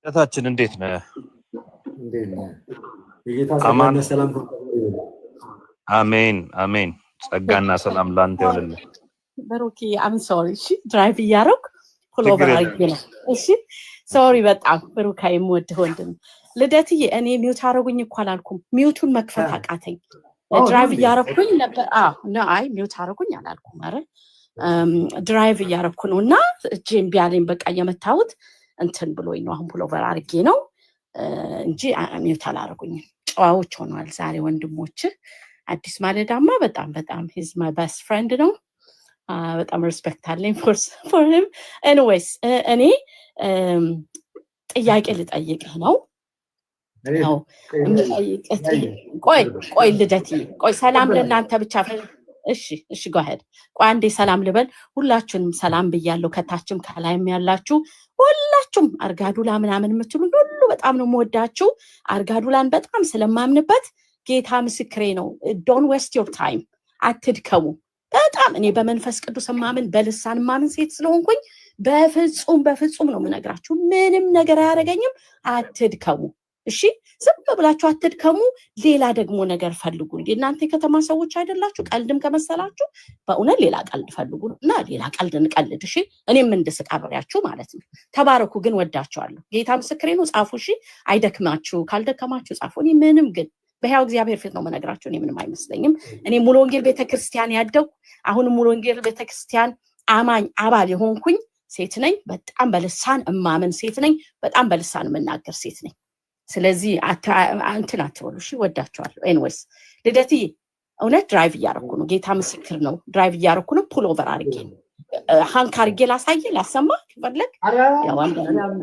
እታችን እንዴት ነህ? እንዴት ነህ? የጌታ አማን። ጸጋና ሰላም ከሁሉ ጋር ይሁን። አሜን አሜን። ጸጋና ሰላም ላንተ ይሁንልህ። ብሩኬ፣ I'm sorry። እሺ፣ drive እያደረኩ pull over ችግር የለም። አድርጌ ነው። እሺ፣ sorry በጣም ብሩካ፣ የምወድህ ወንድም። ልደትዬ፣ እኔ mute አደረጉኝ እኮ አላልኩም። Mute ኡን መክፈት አቃተኝ። Drive እያረኩኝ ነበር። አዎ፣ no፣ አይ፣ mute አደረጉኝ አላልኩም። ኧረ drive እያረኩ ነው እና እጄ እምቢ አለኝ። በቃ እየመታሁት እንትን ብሎኝ ነው። አሁን pull over አድርጌ ነው እንጂ mute አላረጉኝም። ጨዋዎች ሆነዋል ዛሬ ወንድሞች። አዲስ ማለዳማ በጣም በጣም he's my best friend ነው። በጣም respect አለኝ for him። Anyways፣ እኔ ጥያቄ ልጠይቅህ ነው። ያው የምጠይቅህ ቆይ ቆይ ልደትዬ፣ ቆይ፣ ሰላም ለእናንተ ብቻ። እሺ፣ go ahead። ቆይ አንዴ ሰላም ልበል። ሁላችሁንም ሰላም ብያለሁ። ከታችም ከላይም ያላችሁ ሁላችሁም አርጋዱላ ምናምን የምትሉ ሁሉ በጣም ነው የምወዳችሁ። አርጋዱላን በጣም ስለማምንበት ጌታ ምስክሬ ነው። Don't waste your time፣ አትድከሙ። በጣም እኔ በመንፈስ ቅዱስ ማምን፣ በልሳን ማምን ሴት ስለሆንኩኝ በፍጹም በፍጹም ነው የምነግራችሁ። ምንም ነገር አያደርገኝም። አትድከሙ። እሺ፣ ዝም ብላችሁ አትድከሙ። ሌላ ደግሞ ነገር ፈልጉ። እንዴ፣ እናንተ የከተማ ሰዎች አይደላችሁ? ቀልድም ከመሰላችሁ በእውነት ሌላ ቀልድ ፈልጉ እና ሌላ ቀልድ እንቀልድ። እሺ፣ እኔም እንድስቅ አብሬያችሁ ማለት ነው። ተባረኩ። ግን ወዳችኋለሁ። ጌታ ምስክሬ ነው። ጻፉ። እሺ፣ አይደክማችሁ። ካልደከማችሁ ጻፉ። እኔ ምንም ግን በሕያው እግዚአብሔር ፊት ነው የምነግራችሁ። እኔ ምንም አይመስለኝም። እኔ ሙሉ ወንጌል ቤተክርስቲያን ያደግኩ፣ አሁንም ሙሉ ወንጌል ቤተክርስቲያን አማኝ አባል የሆንኩኝ ሴት ነኝ። በጣም በልሳን እማምን ሴት ነኝ። በጣም በልሳን የምናገር ሴት ነኝ። ስለዚህ እንትን አትበሉ። እሺ፣ ወዳችኋለሁ። Anyways ልደትዬ፣ እውነት drive እያደረኩ ነው። ጌታ ምስክር ነው። Drive እያደረኩ ነው። Pull over አድርጌ ነው። Honk አድርጌ ላሳየ ላሰማ ከፈለግ፣ ያው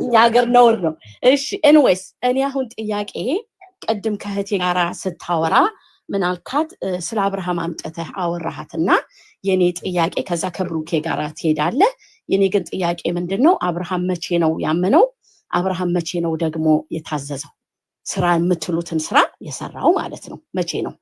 እኛ ሀገር ነውር ነው። እሺ፣ anyways፣ እኔ አሁን ጥያቄ ቅድም ከእህቴ ጋራ ስታወራ ምን አልካት? ስለ አብርሃም አምጥተህ አወራሃትና የኔ ጥያቄ ከዛ ከብሩኬ ጋር ትሄዳለህ። የኔ ግን ጥያቄ ምንድን ነው? አብርሃም መቼ ነው ያመነው? አብርሃም መቼ ነው ደግሞ የታዘዘው? ስራ የምትሉትን ስራ የሰራው ማለት ነው። መቼ ነው?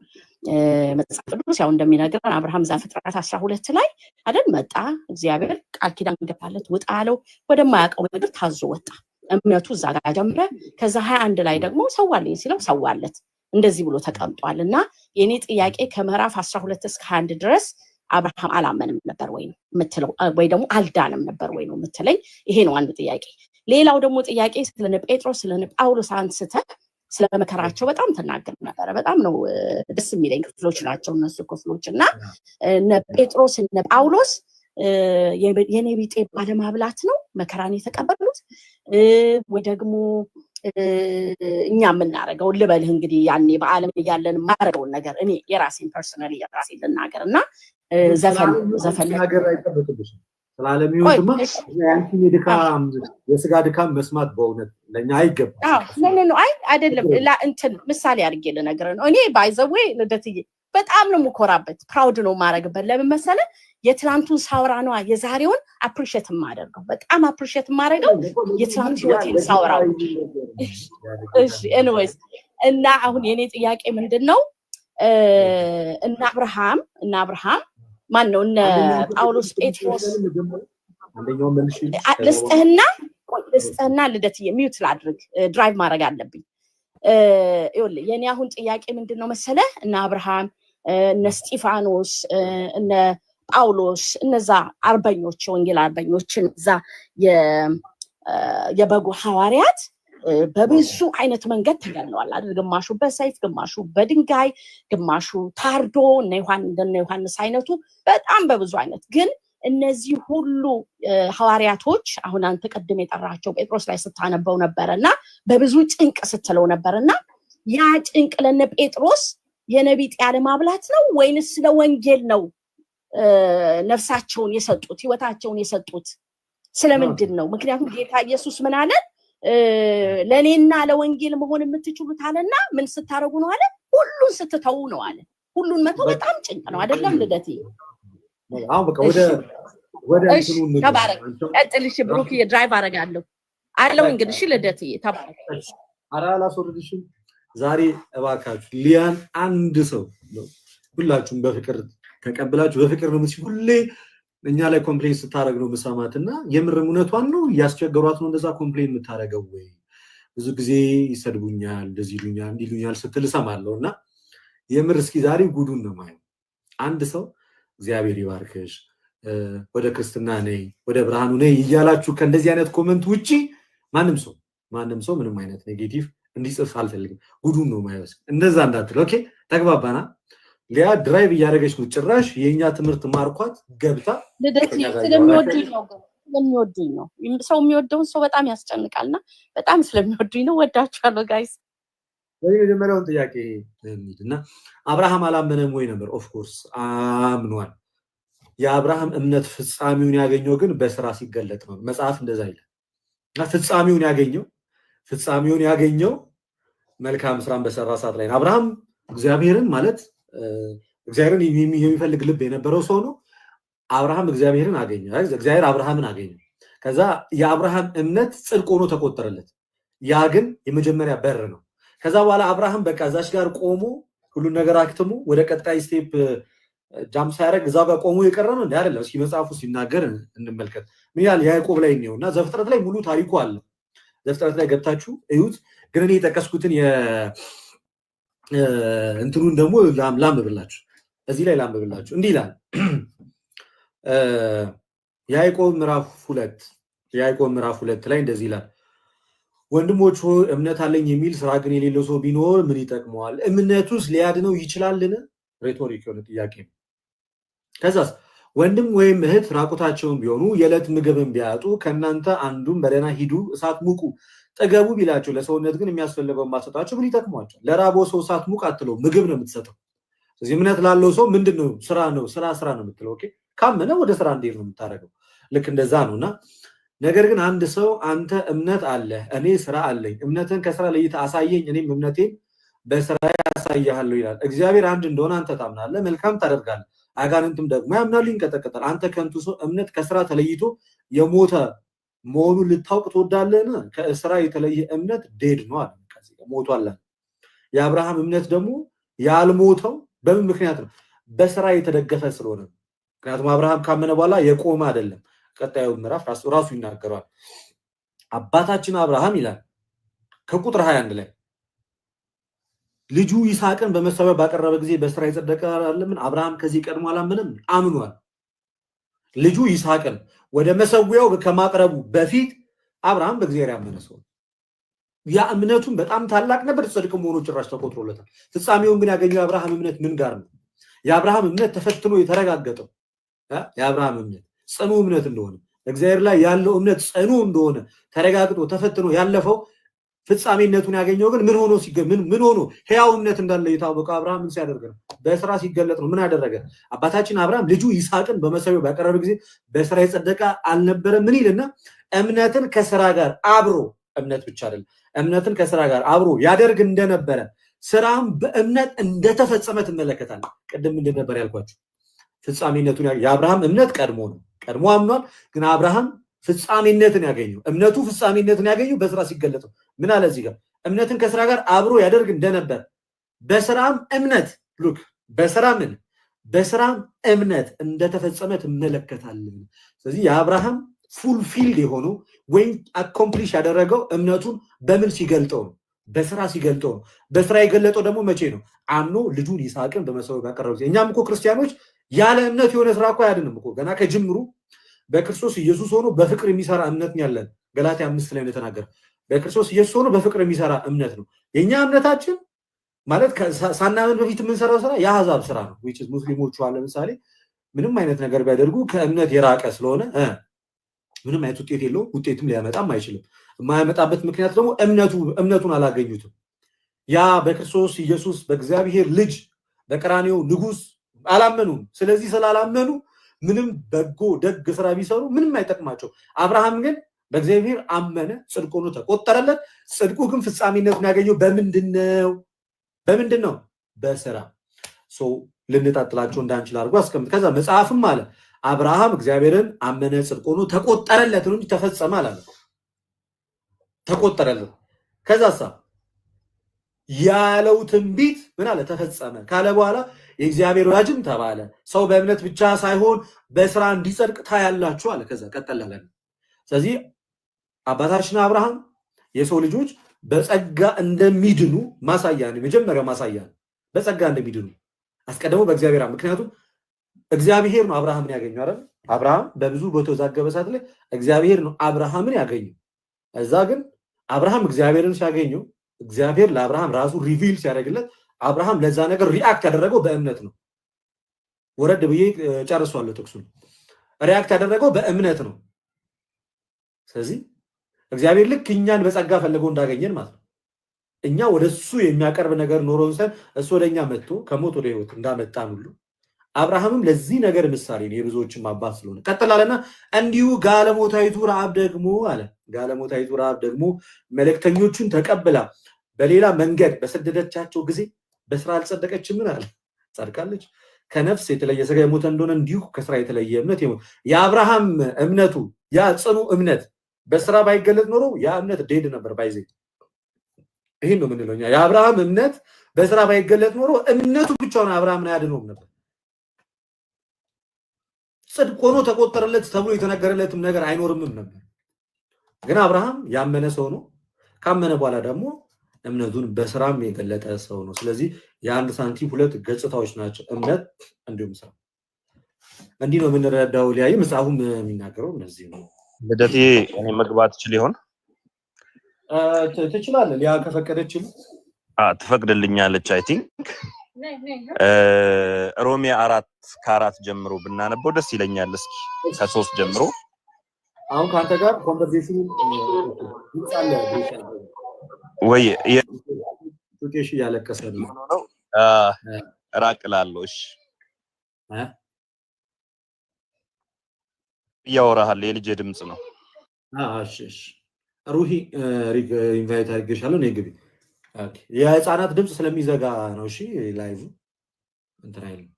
መጽሐፍ ቅዱስ ያው እንደሚነግረን አብርሃም ዘፍጥረት 12 ላይ አይደል መጣ፣ እግዚአብሔር ቃል ኪዳን ገባለት፣ ውጣ አለው። ወደማያውቀው ምድር ታዞ ወጣ። እምነቱ እዛ ጋር ጀምረ። ከዛ 21 ላይ ደግሞ ሰዋልኝ ሲለው ሰዋለት። እንደዚህ ብሎ ተቀምጧል። እና የኔ ጥያቄ ከምዕራፍ 12 እስከ 21 ድረስ አብርሃም አላመንም ነበር ወይ ነው የምትለው፣ ወይ ደግሞ አልዳንም ነበር ወይ ነው የምትለኝ? ይሄ ነው አንዱ ጥያቄ። ሌላው ደግሞ ጥያቄ ስለነ ጴጥሮስ፣ ስለነ ጳውሎስ አንስተህ ስለ መከራቸው በጣም ትናገር ነበረ። በጣም ነው ደስ የሚለኝ ክፍሎች ናቸው እነሱ ክፍሎች። እና እነ ጴጥሮስ፣ እነ ጳውሎስ የኔ ቢጤ ባለማብላት ነው መከራን የተቀበሉት ወይ ደግሞ እኛ የምናደርገው ልበልህ እንግዲህ፣ ያኔ በዓለም እያለን የማደርገውን ነገር እኔ የራሴን personally የራሴን ልናገር እና ዘፈን ዘፈን ነገር አይጠበቅብሽም። ስለ ዓለም ሕይወትማ የአንቺን የድካም የስጋ ድካም መስማት በእውነት ለእኛ አይገባም። No፣ አይ አይደለም፣ እንትን ምሳሌ አድርጌ ልነግርህ ነው። እኔ by the way ልደትዬ በጣም ነው የምኮራበት፣ proud ነው የማደርግበት። ለምን መሰለህ? የትናንቱን ሳውራ ነዋ የዛሬውን appreciate የማደርገው። በጣም appreciate የማደርገው የትናንት ህይወቴን ሳውራው። እሺ፣ anyways፣ እና አሁን የኔ ጥያቄ ምንድን ነው? እነ አብርሃም ማን ነው፣ እነ ጳውሎስ፣ ጴጥሮስ ልስጥህና፣ ልስጥህና ልደትዬ፣ mute ላድርግ፣ drive ማድረግ አለብኝ። ይኸውልህ፣ የኔ አሁን ጥያቄ ምንድን ነው መሰለህ? እነ አብርሃም፣ እነ እስጢፋኖስ፣ እነ ጳውሎስ፣ እነዛ አርበኞች፣ የወንጌል አርበኞች፣ እነዛ የበጉ ሐዋርያት በብዙ አይነት መንገድ ተገድለዋል አይደል? ግማሹ በሰይፍ፣ ግማሹ በድንጋይ፣ ግማሹ ታርዶ፣ እንደነ ዮሐንስ አይነቱ በጣም በብዙ አይነት። ግን እነዚህ ሁሉ ሐዋርያቶች አሁን አንተ ቅድም የጠራቸው ጴጥሮስ ላይ ስታነበው ነበረ እና በብዙ ጭንቅ ስትለው ነበር። እና ያ ጭንቅ ለነ ጴጥሮስ የነቢጤ ያለማብላት ነው ወይንስ ስለ ወንጌል ነው ነፍሳቸውን የሰጡት፣ ህይወታቸውን የሰጡት ስለምንድን ነው? ምክንያቱም ጌታ ኢየሱስ ምን አለ? ለእኔና ለወንጌል መሆን የምትችሉት አለና ምን ስታደርጉ ነው አለ? ሁሉን ስትተዉ ነው አለ። ሁሉን መተው በጣም ጭንቅ ነው፣ አይደለም ልደቴ? አሁን በቃ ወደ እሺ፣ ተባረክ። ቀጥል። እሺ ብሩክዬ፣ drive አደርጋለሁ አለው እንግዲህ። እሺ ልደትዬ፣ ተባረክ። ኧረ አላስወርድሽም ዛሬ። እባካችሁ ሊያን አንድ ሰው ሁላችሁም በፍቅር ተቀብላችሁ በፍቅር ነው የምትሽ። ሁሌ እኛ ላይ complain ስታደርግ ነው የምሰማት እና የምርም እውነቷን ነው፣ እያስቸገሯት ነው እንደዛ complain የምታደርገው ወይ? ብዙ ጊዜ ይሰድቡኛል፣ እንደዚህ ይሉኛል፣ እንዲህ ይሉኛል ስትል እሰማለሁ። እና የምር እስኪ ዛሬ ጉዱን ነው የማየው። አንድ ሰው እግዚአብሔር ይባርክሽ፣ ወደ ክርስትና ነይ፣ ወደ ብርሃኑ ነይ እያላችሁ ከእንደዚህ አይነት comment ውጪ ማንም ሰው ምንም አይነት negative እንዲጽፍ አልፈልግም። ጉዱን ነው የማየው። እንደዛ እንዳትል። Okay፣ ተግባባና? ሊያ drive እያደረገች ነው። ጭራሽ የእኛ ትምህርት ማርኳት ገብታ ልደት ስለሚወዱኝ ነው፣ ስለሚወዱኝ ነው። ሰው የሚወደውን ሰው በጣም ያስጨንቃል እና በጣም ስለሚወዱኝ ነው። ወዳችኋለሁ guys። የመጀመሪያውን ጥያቄ እንሂድ እና አብርሃም አላመነም ወይ ነበር? Of course አምኗል። የአብርሃም እምነት ፍጻሜውን ያገኘው ግን በስራ ሲገለጥ ነው። መጽሐፍ እንደዛ ይላል። እና ፍጻሜውን ያገኘው መልካም ስራን በሰራ ሰዓት ላይ ነው። አብርሃም እግዚአብሔርን ማለት እግዚአብሔርን የሚፈልግ ልብ የነበረው ሰው ነው። አብርሃም እግዚአብሔርን አገኘ። እግዚአብሔር አብርሃምን አገኘ። ከዛ የአብርሃም እምነት ጽድቅ ሆኖ ተቆጠረለት። ያ ግን የመጀመሪያ በር ነው። ከዛ በኋላ አብርሃም በቃ እዛች ጋር ቆሞ ሁሉን ነገር አክትሞ ወደ ቀጣይ step jump ሳያደርግ እዛው ጋር ቆሞ የቀረ ነው እንዲ አይደለም። እስኪ መጽሐፉ ሲናገር እንመልከት። ምን ያህል ያዕቆብ ላይ ነው እና ዘፍጥረት ላይ ሙሉ ታሪኩ አለ። ዘፍጥረት ላይ ገብታችሁ እዩት። ግን እኔ የጠቀስኩትን እንትኑን ደግሞ ላንብብላችሁ፣ እዚህ ላይ ላንብብላችሁ። እንዲህ ይላል ያዕቆብ ምዕራፍ 2 ላይ እንደዚህ ይላል፣ ወንድሞች ሆይ፣ እምነት አለኝ የሚል ስራ ግን የሌለው ሰው ቢኖር ምን ይጠቅመዋል? እምነቱስ ሊያድነው ይችላልን? Rhetoric የሆነ ጥያቄ ነው። ከዛስ ወንድም ወይም እህት ራቁታቸውን ቢሆኑ የዕለት ምግብን ቢያጡ ከእናንተ አንዱም በደህና ሂዱ፣ እሳት ሙቁ፣ ጥገቡ ቢላቸው ለሰውነት ግን የሚያስፈልገውን ባትሰጧቸው ምን ይጠቅሟቸዋል? ለራበው ሰው እሳት ሙቅ አትለው፣ ምግብ ነው የምትሰጠው። ስለዚህ እምነት ላለው ሰው ምንድን ነው? ስራ ነው፣ ስራ ስራ ነው የምትለው። Okay፣ ካመነ ወደ ስራ እንዲሄድ ነው የምታደርገው። ልክ እንደዛ ነው። እና ነገር ግን አንድ ሰው አንተ እምነት አለህ፣ እኔ ስራ አለኝ፣ እምነትህን ከስራ ለይተህ አሳየኝ፣ እኔም እምነቴን በስራ አሳይሃለሁ ይላል። እግዚአብሔር አንድ እንደሆነ አንተ ታምናለህ፣ መልካም ታደርጋለህ። አጋንንትም ደግሞ ያምናሉ፣ ይንቀጠቀጣል። አንተ ከንቱ ሰው፣ እምነት ከስራ ተለይቶ የሞተ መሆኑን ልታውቅ ትወዳለህን? ከስራ የተለየ እምነት dead ነው አለ፣ ሞቷል። የአብርሃም እምነት ደግሞ ያልሞተው በምን ምክንያት ነው? በስራ የተደገፈ ስለሆነ። ምክንያቱም አብርሃም ካመነ በኋላ የቆመ አይደለም። ቀጣዩ ምዕራፍ ራሱ ይናገረዋል። አባታችን አብርሃም ይላል ከቁጥር 21 ላይ፣ ልጁ ይስሐቅን በመሠዊያው ባቀረበ ጊዜ በስራ የጸደቀ አይደለምን? አብርሃም ከዚህ ቀድሞ አላመነም? አምኗል። ልጁ ይስሐቅን ወደ መሰዊያው ከማቅረቡ በፊት አብርሃም በእግዚአብሔር ያመነ ሰው፣ ያ እምነቱን በጣም ታላቅ ነበር። ጽድቅ መሆኑ ጭራሽ ተቆጥሮለታል። ፍጻሜውን ግን ያገኘው የአብርሃም እምነት ምን ጋር ነው? የአብርሃም እምነት ተፈትኖ የተረጋገጠው፣ የአብርሃም እምነት ጽኑ እምነት እንደሆነ፣ እግዚአብሔር ላይ ያለው እምነት ጽኑ እንደሆነ ተረጋግጦ ተፈትኖ ያለፈው፣ ፍጻሜነቱን ያገኘው ግን ምን ሆኖ ምን ምን ሆኖ ሕያው እምነት እንዳለ የታወቀው አብርሃም ምን ሲያደርግ ነው? በስራ ሲገለጥ ነው። ምን አደረገ? አባታችን አብርሃም ልጁ ይስሐቅን በመሠዊያው ባቀረበ ጊዜ በስራ የጸደቀ አልነበረም? ምን ይልና እምነትን ከስራ ጋር አብሮ፣ እምነት ብቻ አይደለም፣ እምነትን ከስራ ጋር አብሮ ያደርግ እንደነበረ ስራም በእምነት እንደተፈጸመ ትመለከታለህ። ቅድም ምንድን ነበር ያልኳችሁ? ፍጻሜነቱን የአብርሃም እምነት ቀድሞ ነው፣ ቀድሞ አምኗል። ግን አብርሃም ፍጻሜነትን ያገኘው፣ እምነቱ ፍጻሜነትን ያገኘው በስራ ሲገለጥ ነው። ምን አለ እዚህ ጋር? እምነትን ከስራ ጋር አብሮ ያደርግ እንደነበር በስራም እምነት፣ look፣ በስራ ምን በስራም እምነት እንደተፈጸመ ትመለከታለህ። ስለዚህ የአብርሃም fulfilled የሆነው ወይም accomplish ያደረገው እምነቱን በምን ሲገልጠው ነው? በስራ ሲገልጠው ነው። በስራ የገለጠው ደግሞ መቼ ነው? አምኖ ልጁን ይስሐቅን በመሰዊያው ባቀረበ ጊዜ። እኛም እኮ ክርስቲያኖች ያለ እምነት የሆነ ስራ እኮ አያድንም እኮ። ገና ከጅምሩ በክርስቶስ ኢየሱስ ሆኖ በፍቅር የሚሰራ እምነት ነው ያለን። ገላትያ 5 ላይ እንደተናገረ በክርስቶስ ኢየሱስ ሆኖ በፍቅር የሚሰራ እምነት ነው። የኛ እምነታችን ማለት ሳናምን በፊት የምንሰራው ስራ የአሕዛብ ስራ ነው። Which is ሙስሊሞቹ ለምሳሌ ምንም አይነት ነገር ቢያደርጉ ከእምነት የራቀ ስለሆነ ምንም አይነት ውጤት የለውም። ውጤትም ሊያመጣም አይችልም። የማያመጣበት ምክንያት ደግሞ እምነቱን አላገኙትም። ያ በክርስቶስ ኢየሱስ በእግዚአብሔር ልጅ በቀራንዮው ንጉስ አላመኑም። ስለዚህ ስላላመኑ ምንም በጎ ደግ ስራ ቢሰሩ ምንም አይጠቅማቸው። አብርሃም ግን በእግዚአብሔር አመነ፣ ጽድቅ ሆኖ ተቆጠረለት። ጽድቁ ግን ፍጻሜነቱን ያገኘው በምንድን ነው? በምንድን ነው? በስራ። ልንጣጥላቸው እንዳንችል አድርጎ አስቀምጥ። ከዛ መጽሐፍም አለ አብርሃም እግዚአብሔርን አመነ፣ ጽድቅ ሆኖ ተቆጠረለት ነው እንጂ ተፈጸመ አላለም። ተቆጠረለት። ከዛሳ ያለው ትንቢት ምን አለ? ተፈጸመ ካለ በኋላ የእግዚአብሔር ወዳጅም ተባለ። ሰው በእምነት ብቻ ሳይሆን በስራ እንዲጸድቅ ታያላችሁ አለ። ከዛ ቀጠለ። ስለዚህ አባታችን አብርሃም የሰው ልጆች በጸጋ እንደሚድኑ ማሳያ ነው። የመጀመሪያው ማሳያ ነው፣ በጸጋ እንደሚድኑ አስቀድሞ በእግዚአብሔር። ምክንያቱም እግዚአብሔር ነው አብርሃምን ያገኘው አይደል? አብርሃም በብዙ በተወዛገበ ሰዓት ላይ እግዚአብሔር ነው አብርሃምን ያገኘው። እዛ ግን አብርሃም እግዚአብሔርን ሲያገኘው፣ እግዚአብሔር ለአብርሃም ራሱ reveal ሲያደርግለት፣ አብርሃም ለዛ ነገር react ያደረገው በእምነት ነው። ወረድ ብዬ ጨርሷለሁ ጥቅሱን። React ያደረገው በእምነት ነው። ስለዚህ እግዚአብሔር ልክ እኛን በጸጋ ፈልጎ እንዳገኘን ማለት ነው። እኛ ወደ እሱ የሚያቀርብ ነገር ኖሮን ሳይሆን እሱ ወደ እኛ መጥቶ ከሞት ወደ ህይወት እንዳመጣን ሁሉ አብርሃምም ለዚህ ነገር ምሳሌ ነው፣ የብዙዎችም አባት ስለሆነ። ቀጥላለና እንዲሁ ጋለሞታይቱ ረዓብ ደግሞ አለ፣ ጋለሞታይቱ ረዓብ ደግሞ መልእክተኞቹን ተቀብላ በሌላ መንገድ በሰደደቻቸው ጊዜ በስራ አልጸደቀችምን አለ። ጸድቃለች። ከነፍስ የተለየ ስጋ የሞተ እንደሆነ እንዲሁ ከስራ የተለየ እምነት የሞተ። የአብርሃም እምነቱ፣ ያ ጽኑ እምነት በስራ ባይገለጥ ኖሮ ያ እምነት dead ነበር። By the way ይህን ነው የምንለው እኛ። የአብርሃም እምነት በስራ ባይገለጥ ኖሮ እምነቱ ብቻውን አብርሃምን አያድነውም ነበር። ጽድቅ ሆኖ ተቆጠረለት ተብሎ የተነገረለትም ነገር አይኖርምም ነበር። ግን አብርሃም ያመነ ሰው ነው። ካመነ በኋላ ደግሞ እምነቱን በስራም የገለጠ ሰው ነው። ስለዚህ የአንድ ሳንቲም ሁለት ገጽታዎች ናቸው፣ እምነት እንዲሁም ስራ። እንዲህ ነው የምንረዳው። ሊያይ መጽሐፉም የሚናገረው እነዚህ ነው። ልደቴ፣ እኔ መግባት እችል ይሆን? ትችላለህ፣ ሊያ ከፈቀደችል። ትፈቅድልኛለች። I think ሮሜ 4 ከ4 ጀምሮ ብናነበው ደስ ይለኛል። እስኪ ከ3 ጀምሮ። አሁን ከአንተ ጋር conversation ድምፅ አለ። ወይ ቱኬሽ እያለቀሰ ነው። ነው፣ ራቅ እላለሁ። እሺ፣ እያወራሃል፣ የልጄ ድምፅ ነው። እሺ፣ ሩሂ invite አድርጌሻለሁ። ነይ ግቢ። የህፃናት ድምፅ ስለሚዘጋ ነው። እሺ፣ live እንትን አይልም።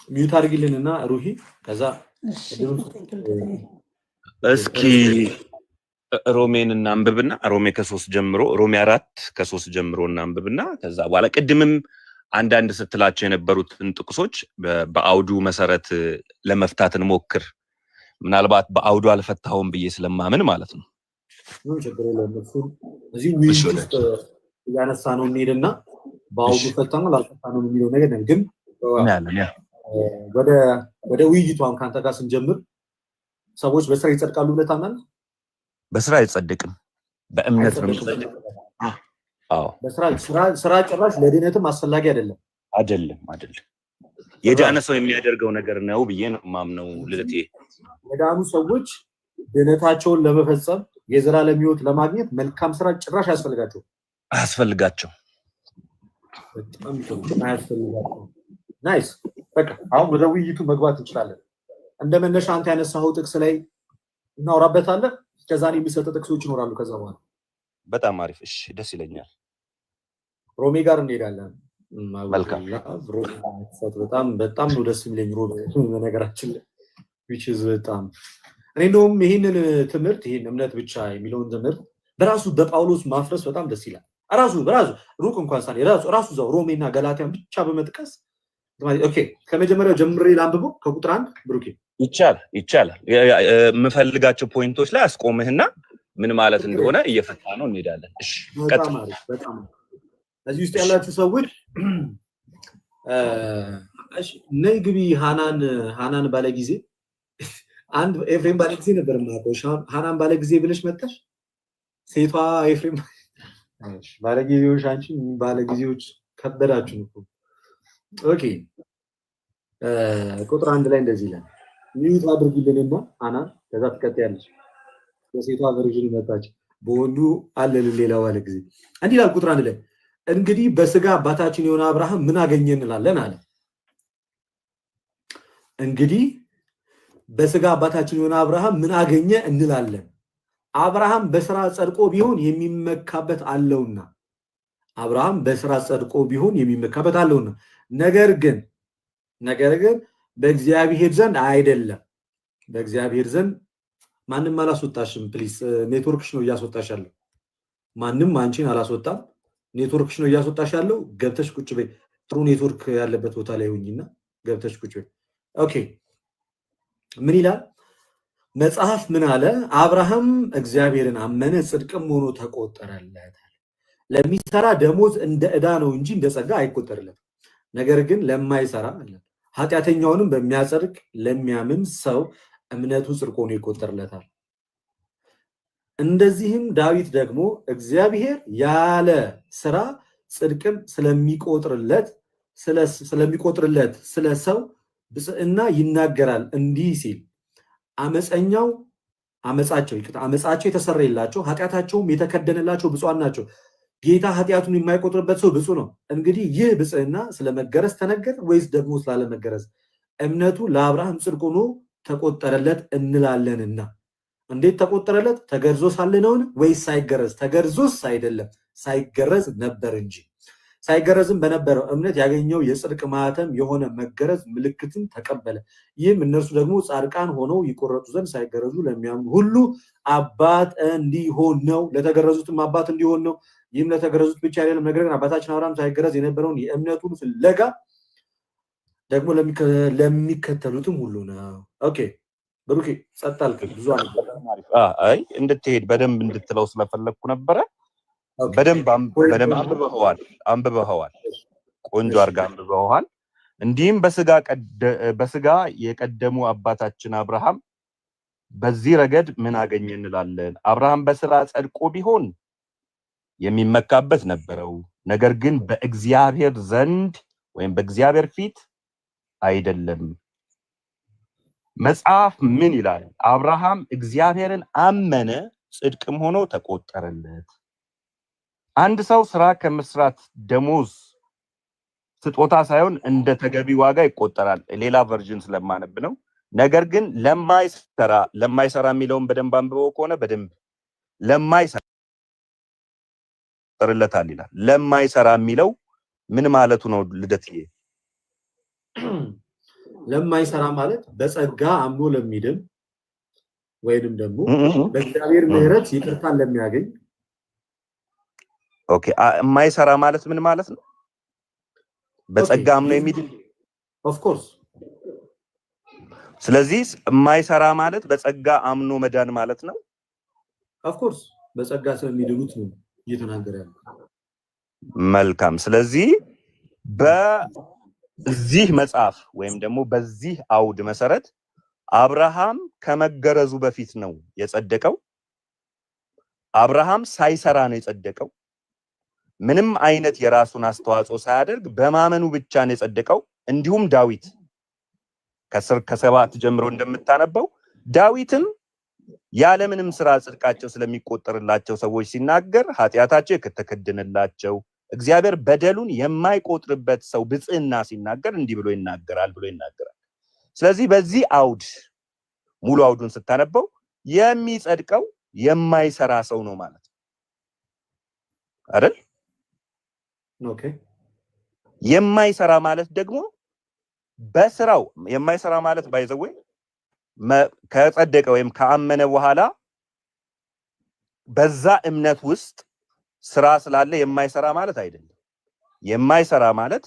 Mute አድርጊልን እና ሩሂ ከዛ እስኪ ሮሜን እናንብብና፣ ሮሜ ከ3 ጀምሮ፣ ሮሜ 4 ከ3 ጀምሮ እናንብብና ከዛ በኋላ ቅድምም አንዳንድ ስትላቸው የነበሩትን ጥቅሶች በአውዱ መሰረት ለመፍታት እንሞክር። ምናልባት በአውዱ አልፈታሁም ብዬ ስለማምን ማለት ነው። ምንም ችግር የለውም። እሱን እዚህ ውይይት ውስጥ እያነሳ ነው እንሄድና በአውዱ ፈታ ነው ላልፈታ ነው የሚለው ነገር ግን ወደ ውይይቱ አሁን ከአንተ ጋር ስንጀምር ሰዎች በስራ ይጸድቃሉ ብለህ ታምናለህ? በስራ አይጸድቅም፣ በእምነት ነው የሚጸድቅ። አዎ። በስራ ስራ ጭራሽ ለድህነትም አስፈላጊ አይደለም። አይደለም፣ አይደለም። የዳነ ሰው የሚያደርገው ነገር ነው ብዬ ነው የማምነው ልደቴ። የዳኑ ሰዎች ድህነታቸውን ለመፈጸም፣ የዘላለም ሕይወት ለማግኘት መልካም ስራ ጭራሽ አያስፈልጋቸውም። አያስፈልጋቸው። በጣም ጥሩ፣ አያስፈልጋቸውም። Nice። በቃ አሁን ወደ ውይይቱ መግባት እንችላለን። እንደ መነሻ አንተ ያነሳኸው ጥቅስ ላይ እናወራበታለን። ከዛ እኔ የሚሰጥ ጥቅሶች ይኖራሉ። ከዛ በኋላ በጣም አሪፍ። እሺ፣ ደስ ይለኛል። ሮሜ ጋር እንሄዳለን። መልካም። በጣም በጣም ነው ደስ የሚለኝ ሮሜ በነገራችን ላይ፣ which is በጣም እኔ እንደውም ይህንን ትምህርት፣ ይህን እምነት ብቻ የሚለውን ትምህርት በራሱ በጳውሎስ ማፍረስ በጣም ደስ ይላል። ራሱ በራሱ ሩቅ እንኳን ሳን ራሱ ራሱ እዛው ሮሜና ገላትያን ብቻ በመጥቀስ። Okay፣ ከመጀመሪያው ጀምሬ ላንብበው፣ ከቁጥር 1 ብሩኬ። ይቻላል፣ ይቻላል። የምፈልጋቸው point ኦች ላይ አስቆምህና ምን ማለት እንደሆነ እየፈታ ነው እንሄዳለን። እሺ። በጣም አሪፍ፣ በጣም አሪፍ። እዚህ ውስጥ ያላችሁ ሰዎች እሺ፣ ነይ ግቢ። ሃናን፣ ሃናን ባለ ጊዜ፣ አንድ ኤፍሬም ባለ ጊዜ ነበር የማውቀው። እሺ፣ አሁን ሃናን ባለ ጊዜ ብለሽ መጣሽ። ሴቷ ኤፍሬም። እሺ፣ ባለ ጊዜዎች፣ አንቺ ባለ ጊዜዎች ከበዳችሁ እኮ። Okay፣ ቁጥር 1 ላይ እንደዚህ ይላል። Mute አድርጊልንና ሃናን ከዛ ትቀጥያለሽ። የሴቷ version መጣች፣ በወንዱ አለን ሌላ ባለ ጊዜ። እንዲህ ይላል ቁጥር 1 ላይ፣ እንግዲህ በስጋ አባታችን የሆነ አብርሃም ምን አገኘ እንላለን አለ። እንግዲህ በስጋ አባታችን የሆነ አብርሃም ምን አገኘ እንላለን? አብርሃም በስራ ጸድቆ ቢሆን የሚመካበት አለውና። አብርሃም በስራ ጸድቆ ቢሆን የሚመካበት አለውና፣ ነገር ግን በእግዚአብሔር ዘንድ አይደለም። በእግዚአብሔር ዘንድ ማንም አላስወጣሽም። Please፣ ኔትወርክሽ ነው እያስወጣሽ ያለው። ማንም አንቺን አላስወጣም። ኔትወርክሽ ነው እያስወጣሽ ያለው። ገብተሽ ቁጭ በይ። ጥሩ ኔትወርክ ያለበት ቦታ ላይ ሁኚና ገብተሽ ቁጭ በይ። Okay፣ ምን ይላል? መጽሐፍ ምን አለ? አብርሃም እግዚአብሔርን አመነ፣ ጽድቅም ሆኖ ተቆጠረለት። ለሚሰራ ደሞዝ እንደ ዕዳ ነው እንጂ እንደ ጸጋ አይቆጠርለትም። ነገር ግን ለማይሰራ፣ ኃጢአተኛውንም በሚያጸድቅ ለሚያምን ሰው እምነቱ ጽድቅ ሆኖ ይቆጠርለታል። እንደዚህም ዳዊት ደግሞ እግዚአብሔር ያለ ስራ ጽድቅን ስለሚቆጥርለት ስለ ሰው ብፅዕና ይናገራል እንዲህ ሲል፣ አመፀኛው አመፃቸው፣ ይቅርታ፣ አመፃቸው የተሰረየላቸው ኃጢአታቸውም የተከደነላቸው ብፁዓን ናቸው። ጌታ ኃጢአቱን የማይቆጥርበት ሰው ብፁዕ ነው። እንግዲህ ይህ ብፅዕና ስለመገረዝ ተነገረ ወይስ ደግሞ ስላለመገረዝ? እምነቱ ለአብርሃም ጽድቅ ሆኖ ተቆጠረለት እንላለንና። እንዴት ተቆጠረለት? ተገርዞ ሳለ ነውን ወይስ ሳይገረዝ? ተገርዞስ አይደለም፣ ሳይገረዝ ነበር እንጂ። ሳይገረዝም በነበረው እምነት ያገኘው የጽድቅ ማህተም የሆነ መገረዝ ምልክትን ተቀበለ። ይህም እነርሱ ደግሞ ጻድቃን ሆነው ይቆረጡ ዘንድ ሳይገረዙ ለሚያምኑ ሁሉ አባት እንዲሆን ነው፣ ለተገረዙትም አባት እንዲሆን ነው። ይህም ለተገረዙት ብቻ አይደለም፣ ነገር ግን አባታችን አብርሃም ሳይገረዝ የነበረውን የእምነቱን ፍለጋ ደግሞ ለሚከተሉትም ሁሉ ነው። Okay ብሩኬ፣ ጸጥ አልክ። ብዙ አለ። አይ፣ እንድትሄድ በደንብ እንድትለው ስለፈለግኩ ነበረ። በደንብ አንብበኸዋል፣ አንብበኸዋል። ቆንጆ አድርገህ አንብበኸዋል። እንዲህም በስጋ የቀደሙ አባታችን አብርሃም በዚህ ረገድ ምን አገኘ እንላለን? አብርሃም በስራ ጸድቆ ቢሆን የሚመካበት ነበረው። ነገር ግን በእግዚአብሔር ዘንድ ወይም በእግዚአብሔር ፊት አይደለም። መጽሐፍ ምን ይላል? አብርሃም እግዚአብሔርን አመነ፣ ጽድቅም ሆኖ ተቆጠረለት። አንድ ሰው ስራ ከመስራት ደሞዝ ስጦታ ሳይሆን እንደ ተገቢ ዋጋ ይቆጠራል። ሌላ version ስለማነብ ነው። ነገር ግን ለማይሰራ፣ ለማይሰራ የሚለውን በደንብ አንብበው ከሆነ በደንብ ለማይሰራ ይቆጠርለታል ይላል። ለማይሰራ የሚለው ምን ማለቱ ነው ልደትዬ? ለማይሰራ ማለት በጸጋ አምኖ ለሚድን ወይንም ደግሞ በእግዚአብሔር ምሕረት ይቅርታን ለሚያገኝ። Okay፣ የማይሰራ ማለት ምን ማለት ነው? በጸጋ አምኖ የሚድን። Of course. ስለዚህ የማይሰራ ማለት በጸጋ አምኖ መዳን ማለት ነው። Of course፣ በጸጋ ስለሚድኑት ነው እየተናገረ ያለው። መልካም። ስለዚህ በዚህ መጽሐፍ ወይም ደግሞ በዚህ አውድ መሰረት አብርሃም ከመገረዙ በፊት ነው የጸደቀው። አብርሃም ሳይሰራ ነው የጸደቀው። ምንም አይነት የራሱን አስተዋጽኦ ሳያደርግ በማመኑ ብቻ ነው የጸደቀው። እንዲሁም ዳዊት ከስር ከ7 ጀምሮ እንደምታነበው ዳዊትም ያለምንም ስራ ጽድቃቸው ስለሚቆጠርላቸው ሰዎች ሲናገር፣ ኃጢአታቸው የተከደነላቸው፣ እግዚአብሔር በደሉን የማይቆጥርበት ሰው ብፅዕና ሲናገር እንዲህ ብሎ ይናገራል ብሎ ይናገራል። ስለዚህ በዚህ አውድ ሙሉ አውዱን ስታነበው የሚጸድቀው የማይሰራ ሰው ነው ማለት ነው አይደል? Okay. የማይሰራ ማለት ደግሞ በስራው የማይሰራ ማለት by the way ከጸደቀ ወይም ካመነ በኋላ በዛ እምነት ውስጥ ስራ ስላለ የማይሰራ ማለት አይደለም። የማይሰራ ማለት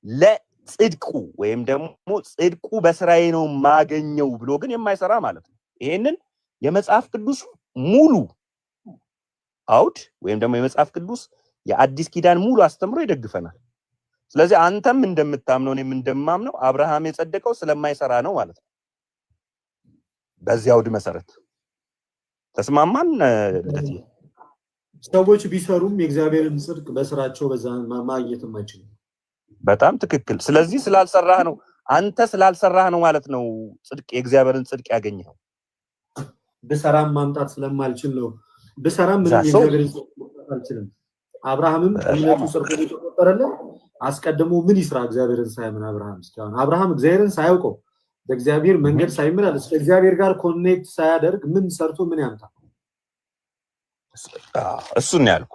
ለጽድቁ ወይም ደግሞ ጽድቁ በስራዬ ነው ማገኘው ብሎ ግን የማይሰራ ማለት ነው። ይሄንን የመጽሐፍ ቅዱስ ሙሉ አውድ ወይም ደግሞ የመጽሐፍ ቅዱስ የአዲስ ኪዳን ሙሉ አስተምሮ ይደግፈናል። ስለዚህ አንተም እንደምታምነው እኔም እንደማምነው አብርሃም የጸደቀው ስለማይሰራ ነው ማለት ነው። በዚህ አውድ መሰረት ተስማማን ልደትዬ? ሰዎች ቢሰሩም የእግዚአብሔርን ጽድቅ በስራቸው በዛ ማግኘትም አይችሉም። በጣም ትክክል። ስለዚህ ስላልሰራህ ነው፣ አንተ ስላልሰራህ ነው ማለት ነው ጽድቅ፣ የእግዚአብሔርን ጽድቅ ያገኘኸው። ብሰራም ማምጣት ስለማልችል ነው። ብሰራም ምንም ዛ ሰው የእግዚአብሔርን ጽድቅ ማምጣት አልችልም። አብርሃምም እምነቱ ጽድቅ ሆኖ የተቆጠረለት አስቀድሞ ምን ይስራ እግዚአብሔርን ሳያምን አብርሃም? እስካሁን አብርሃም እግዚአብሔርን ሳያውቀው፣ በእግዚአብሔር መንገድ ሳይመላለስ፣ ከእግዚአብሔር ጋር connect ሳያደርግ ምን ሰርቶ ምን ያምጣ? እሱን ነው ያልኩ።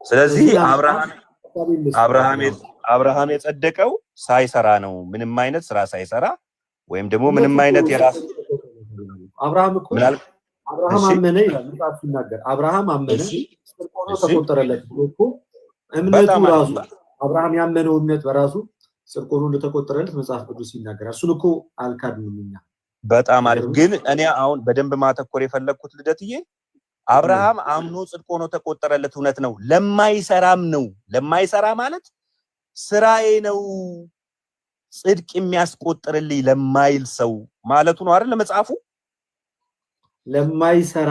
ስለዚህ ስለዚህ አብርሃም ሀሳቤን ልስጥ። አብርሃም የጸደቀው ሳይሰራ ነው። ምንም አይነት ስራ ሳይሰራ ወይም ደግሞ ምንም እምነቱ አይነት የራስ አብርሃም እኮ ምን አልክ? አብርሃም አመነ ይላል መጽሐፍ ሲናገር። አብርሃም አመነ፣ ጽድቅ ሆኖ ተቆጠረለት ብሎ እኮ እምነቱ ራሱ አብርሃም ያመነው እምነት በራሱ ጽድቅ ሆኖ እንደተቆጠረለት መጽሐፍ ቅዱስ ይናገራል። እሱን እኮ አልካድንም እኛ። በጣም አሪፍ። ግን እኔ አሁን በደንብ ማተኮር የፈለግኩት ልደትዬ፣ አብርሃም አምኖ ጽድቅ ሆኖ ተቆጠረለት፣ እውነት ነው። ለማይሰራም ነው። ለማይሰራ ማለት ስራዬ ነው ጽድቅ የሚያስቆጥርልኝ ለማይል ሰው ማለቱ ነው አይደል? መጽሐፉ። ለማይሰራ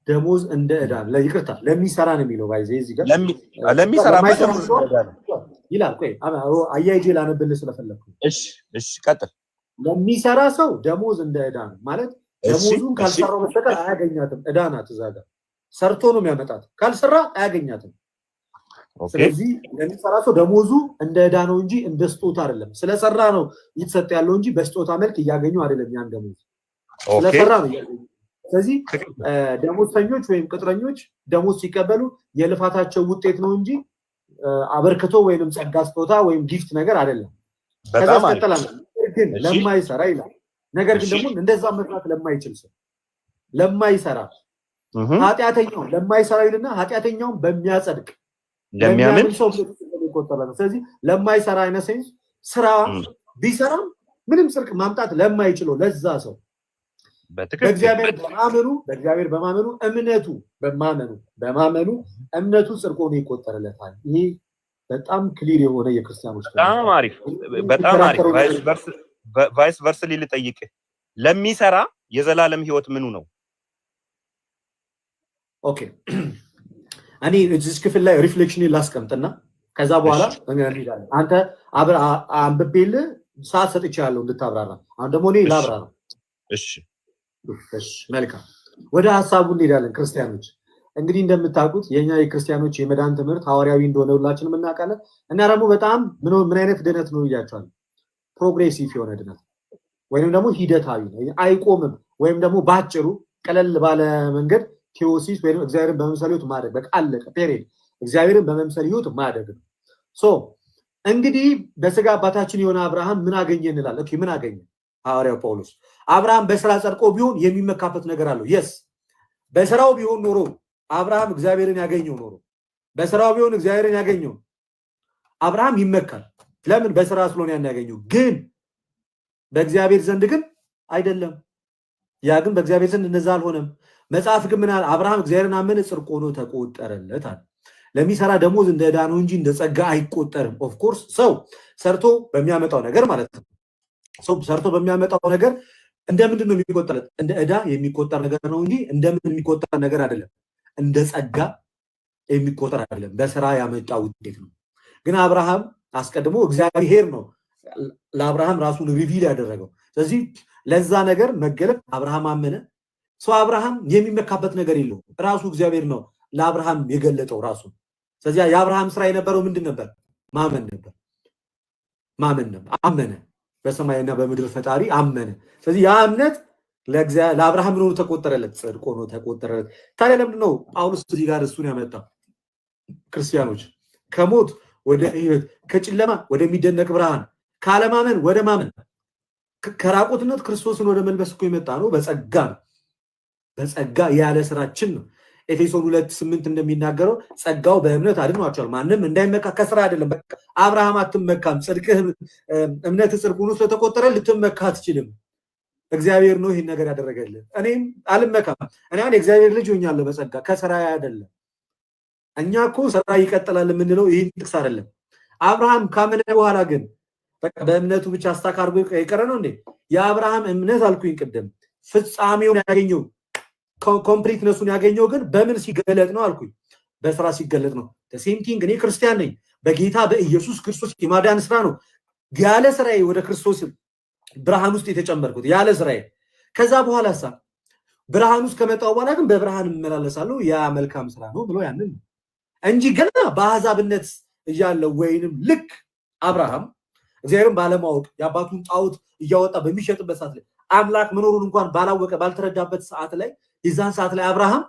ደሞዝ እንደ ዕዳ፣ ይቅርታ፣ ለሚሰራ ነው የሚለው፣ by the way እዚህ ጋር። ለሚሰራ ደሞዝ ይላል። ቆይ አያይዤ ላነብልህ ስለፈለግኩ። እሺ፣ ቀጥል። ለሚሰራ ሰው ደሞዝ እንደ ዕዳ ነው ማለት ደሞዙን ካልሰራው በስተቀር አያገኛትም። ዕዳ ናት፣ እዛ ጋር ሰርቶ ነው የሚያመጣት። ካልሰራ አያገኛትም። ስለዚህ ለሚሰራ ሰው ደሞዙ እንደ ዕዳ ነው እንጂ እንደ ስጦታ አይደለም። ስለሰራ ነው እየተሰጠ ያለው እንጂ በስጦታ መልክ እያገኙ አይደለም። ያን ደሞዝ ስለሰራ ነው እያገኙ። ስለዚህ ደሞዝተኞች ወይም ቅጥረኞች ደሞዝ ሲቀበሉ የልፋታቸው ውጤት ነው እንጂ አበርክቶ ወይንም ጸጋ፣ ስጦታ ወይም gift ነገር አይደለም። ከዛ አስቀጠላል፣ ግን ለማይሰራ ይላል። ነገር ግን ደግሞ እንደዛ መስራት ለማይችል ሰው፣ ለማይሰራ፣ ኃጢአተኛው ለማይሰራ ይልና ኃጢአተኛውን በሚያጸድቅ ለሚያምን ሰው ይቆጠራል። ስለዚህ ለማይሰራ አይነት sense ስራ ቢሰራም ምንም ጽድቅ ማምጣት ለማይችለው ለዛ ሰው በእግዚአብሔር በማመኑ እምነቱ በማመኑ እምነቱ ጽድቅ ሆኖ ይቆጠርለታል። ይሄ በጣም clear የሆነ የክርስቲያኖች በጣም አሪፍ፣ በጣም አሪፍ። Vice versa ልጠይቅህ፣ ለሚሰራ የዘላለም ህይወት ምኑ ነው? Okay፣ እኔ እዚህ ክፍል ላይ reflection ላስቀምጥና ከዛ በኋላ እንሄዳለን። አንተ አንብቤልህ ሰዓት ሰጥቼሃለሁ እንድታብራራ። አሁን ደግሞ እኔ ላብራራ። እሺ። እሺ፣ መልካም። ወደ ሀሳቡ እንሄዳለን። ክርስቲያኖች፣ እንግዲህ እንደምታውቁት የኛ የክርስቲያኖች የመዳን ትምህርት ሐዋርያዊ እንደሆነ ሁላችንም እናውቃለን። እና ደግሞ በጣም ምን አይነት ድነት ነው እያቸዋል? Progressive የሆነ ድነት ወይም ደግሞ ሂደታዊ ነው፣ አይቆምም። ወይም ደግሞ በአጭሩ ቀለል ባለ መንገድ theosis ወይም እግዚአብሔርን በመምሰል ህይወት ማደግ፣ በቃ አለቀ። Period። እግዚአብሔርን በመምሰል ህይወት ማደግ ነው። So እንግዲህ በስጋ አባታችን የሆነ አብርሃም ምን አገኘ እንላለን። Okay፣ ምን አገኘ? ሐዋርያው ጳውሎስ አብርሃም በስራ ጸድቆ ቢሆን የሚመካበት ነገር አለው። Yes፣ በስራው ቢሆን ኖሮ አብርሃም እግዚአብሔርን ያገኘው ኖሮ፣ በስራው ቢሆን እግዚአብሔርን ያገኘው አብርሃም ይመካል። ለምን? በስራ ስለሆነ ያን ያገኘው። ግን በእግዚአብሔር ዘንድ ግን አይደለም። ያ ግን በእግዚአብሔር ዘንድ እንደዛ አልሆነም። መጽሐፍ ግን ምን አለ? አብርሃም እግዚአብሔርን አመነ፣ ጽድቅ ሆኖ ተቆጠረለት አለ። ለሚሰራ ደሞዝ እንደ ዕዳ ነው እንጂ እንደ ጸጋ አይቆጠርም። Of course ሰው ሰርቶ በሚያመጣው ነገር ማለት ነው። ሰው ሰርቶ በሚያመጣው ነገር እንደ ምንድን ነው የሚቆጠርለት? እንደ ዕዳ የሚቆጠር ነገር ነው እንጂ እንደምን የሚቆጠር ነገር አይደለም። እንደ ጸጋ የሚቆጠር አይደለም። በስራ ያመጣ ውጤት ነው። ግን አብርሃም አስቀድሞ እግዚአብሔር ነው ለአብርሃም ራሱን reveal ያደረገው። ስለዚህ ለዛ ነገር መገለጥ አብርሃም አመነ። So አብርሃም የሚመካበት ነገር የለውም። ራሱ እግዚአብሔር ነው ለአብርሃም የገለጠው ራሱ። ስለዚህ የአብርሃም ስራ የነበረው ምንድን ነበር? ማመን ነበር። ማመን ነበር። አመነ። በሰማይና በምድር ፈጣሪ አመነ። ስለዚህ ያ እምነት ለአብርሃም ምን ሆኖ ተቆጠረለት? ጽድቅ ሆኖ ተቆጠረለት። ታዲያ ለምንድን ነው ጳውሎስ እዚህ ጋር እሱን ያመጣው? ክርስቲያኖች ከሞት ወደ ህይወት፣ ከጨለማ ወደሚደነቅ ብርሃን፣ ካለማመን ወደ ማመን፣ ከራቁትነት ክርስቶስን ወደ መልበስ እኮ የመጣ ነው። በጸጋ ነው። በጸጋ ያለ ስራችን ነው። ኤፌሶን 2:8 እንደሚናገረው ጸጋው በእምነት አድኗቸዋል፣ ማንም እንዳይመካ ከስራ አይደለም። በቃ አብርሃም አትመካም፣ ጽድቅህ እምነት ጽድቅ ሆኖ ስለተቆጠረ ልትመካ አትችልም። እግዚአብሔር ነው ይህን ነገር ያደረገልን። እኔም አልመካም። እኔ አሁን የእግዚአብሔር ልጅ ሆኛለሁ በጸጋ፣ ከስራ አይደለም። እኛ እኮ ስራ ይቀጥላል የምንለው ይህን ጥቅስ አይደለም። አብርሃም ካመነ በኋላ ግን በቃ በእምነቱ ብቻ stuck አድርጎ የቀረ ነው እንዴ? የአብርሃም እምነት አልኩኝ ቅድም ፍጻሜውን ያገኘው፣ completeness ኡን ያገኘው ግን በምን ሲገለጥ ነው አልኩኝ? በስራ ሲገለጥ ነው። Same thing፣ እኔ ክርስቲያን ነኝ። በጌታ በኢየሱስ ክርስቶስ የማዳን ስራ ነው ያለ ስራዬ ወደ ክርስቶስ ብርሃን ውስጥ የተጨመርኩት ያለ ስራዬ። ከዛ በኋላ ሳ ብርሃን ውስጥ ከመጣው በኋላ ግን በብርሃን እመላለሳለሁ። ያ መልካም ስራ ነው ብሎ ያንን ነው እንጂ ገና በአሕዛብነት እያለው ወይንም ልክ አብርሃም እግዚአብሔርን ባለማወቅ የአባቱን ጣዖት እያወጣ በሚሸጥበት ሰዓት ላይ፣ አምላክ መኖሩን እንኳን ባላወቀ ባልተረዳበት ሰዓት ላይ፣ የዛን ሰዓት ላይ አብርሃም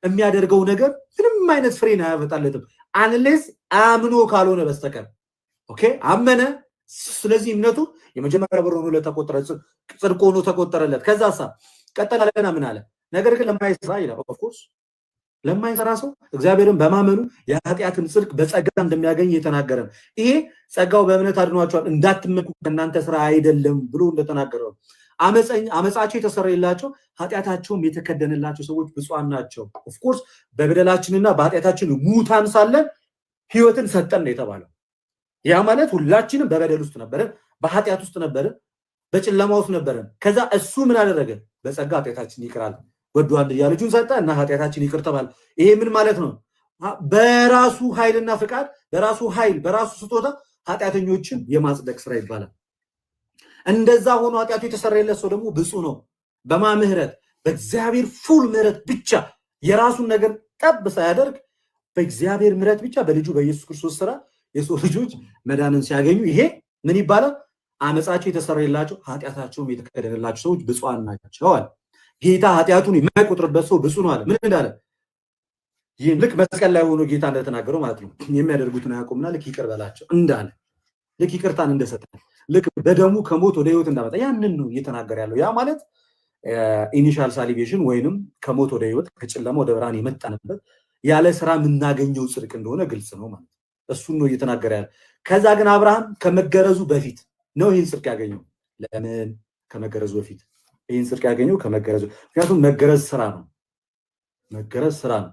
የሚያደርገው ነገር ምንም አይነት ፍሬን አያመጣለትም፣ unless አምኖ ካልሆነ በስተቀር። Okay፣ አመነ። ስለዚህ እምነቱ የመጀመሪያ በር ሆኖ ለተቆጠረ ጽድቅ ሆኖ ተቆጠረለት። ከዛ ሳ ቀጠለና ምን አለ? ነገር ግን ለማይሰራ ይላል። Of course ለማይሰራ ሰው እግዚአብሔርን በማመኑ የኃጢአትን ጽድቅ በጸጋ እንደሚያገኝ የተናገረ ነው። ይሄ ጸጋው በእምነት አድኗቸዋል፣ እንዳትመኩ ከእናንተ ስራ አይደለም ብሎ እንደተናገረ ነው። አመፃቸው የተሰረየላቸው ኃጢአታቸውም የተከደነላቸው ሰዎች ብፁዓን ናቸው። Of course በበደላችንና በኃጢአታችን ሙታን ሳለን ህይወትን ሰጠን ነው የተባለው። ያ ማለት ሁላችንም በበደል ውስጥ ነበርን፣ በኃጢአት ውስጥ ነበርን፣ በጨለማ ውስጥ ነበርን። ከዛ እሱ ምን አደረገ? በጸጋ ኃጢአታችን ይቅር አለ። ወዶ አንድያ ልጁን ሰጠ እና ኃጢአታችን ይቅር ተባለ። ይሄ ምን ማለት ነው? በራሱ ኃይልና ፍቃድ፣ በራሱ ኃይል፣ በራሱ ስጦታ ኃጢአተኞችን የማጽደቅ ስራ ይባላል። እንደዛ ሆኖ ኃጢአቱ የተሰረየለት ሰው ደግሞ ብፁዕ ነው። በማ ምህረት? በእግዚአብሔር full ምህረት ብቻ፣ የራሱን ነገር ጠብ ሳያደርግ፣ በእግዚአብሔር ምህረት ብቻ በልጁ በኢየሱስ ክርስቶስ ስራ የሰው ልጆች መዳንን ሲያገኙ ይሄ ምን ይባላል? አመፃቸው የተሰረየላቸው ኃጢአታቸውም የተከደነላቸው ሰዎች ብፁዓን ናቸው አለ። ጌታ ኃጢአቱን የማይቆጥርበት ሰው ብፁዕ ነው አለ። ምን እንዳለ? ይህም ልክ መስቀል ላይ ሆኖ ጌታ እንደተናገረው ማለት ነው። የሚያደርጉትን አያውቁምና ልክ ይቅር በላቸው እንዳለ፣ ልክ ይቅርታን እንደሰጠ፣ ልክ በደሙ ከሞት ወደ ህይወት እንዳመጣ ያንን ነው እየተናገረ ያለው። ያ ማለት initial salvation ወይንም ከሞት ወደ ህይወት፣ ከጨለማ ወደ ብርሃን የመጣንበት ያለ ስራ የምናገኘው ጽድቅ እንደሆነ ግልጽ ነው ማለት ነው። እሱን ነው እየተናገረ ያለ። ከዛ ግን አብርሃም ከመገረዙ በፊት ነው ይህን ጽድቅ ያገኘው። ለምን ከመገረዙ በፊት ይህን ጽድቅ ያገኘው? ከመገረዙ፣ ምክንያቱም መገረዝ ስራ ነው። መገረዝ ስራ ነው።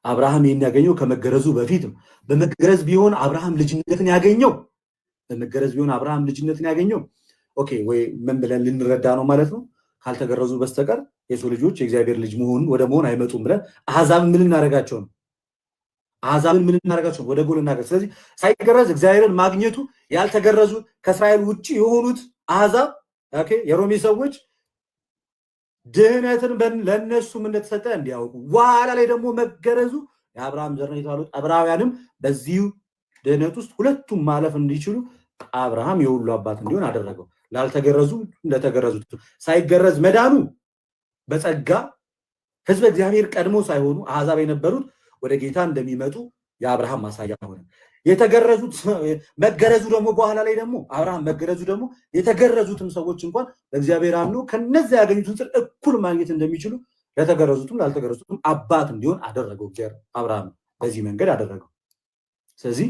አብርሃም ይህን ያገኘው ከመገረዙ በፊት ነው። በመገረዝ ቢሆን አብርሃም ልጅነትን ያገኘው፣ በመገረዝ ቢሆን አብርሃም ልጅነትን ያገኘው፣ okay ወይ ምን ብለን ልንረዳ ነው ማለት ነው? ካልተገረዙ በስተቀር የሰው ልጆች የእግዚአብሔር ልጅ መሆን ወደ መሆን አይመጡም ብለን አሕዛብን ምን ልናደርጋቸው ነው? አሕዛብን ምን ልናደርጋቸው ነው? ወደ ጎል እናደርግ። ስለዚህ ሳይገረዝ እግዚአብሔርን ማግኘቱ ያልተገረዙ፣ ከእስራኤል ውጭ የሆኑት አሕዛብ፣ okay፣ የሮሜ ሰዎች ድህነትን ለእነሱም እንደተሰጠ እንዲያውቁ፣ በኋላ ላይ ደግሞ መገረዙ የአብርሃም ዘር ነው የተባሉት ዕብራውያንም በዚሁ ድህነት ውስጥ ሁለቱም ማለፍ እንዲችሉ አብርሃም የሁሉ አባት እንዲሆን አደረገው። ላልተገረዙ እንደተገረዙት። ሳይገረዝ መዳኑ በጸጋ ህዝበ እግዚአብሔር ቀድሞ ሳይሆኑ አሕዛብ የነበሩት ወደ ጌታ እንደሚመጡ የአብርሃም ማሳያ ሆነ። የተገረዙት፣ መገረዙ ደግሞ በኋላ ላይ ደግሞ አብርሃም መገረዙ ደግሞ የተገረዙትም ሰዎች እንኳን በእግዚአብሔር አምኖ ከነዚያ ያገኙትን ጽድቅ እኩል ማግኘት እንደሚችሉ ለተገረዙትም ላልተገረዙትም አባት እንዲሆን አደረገው። እግዚአብሔር አብርሃም በዚህ መንገድ አደረገው። ስለዚህ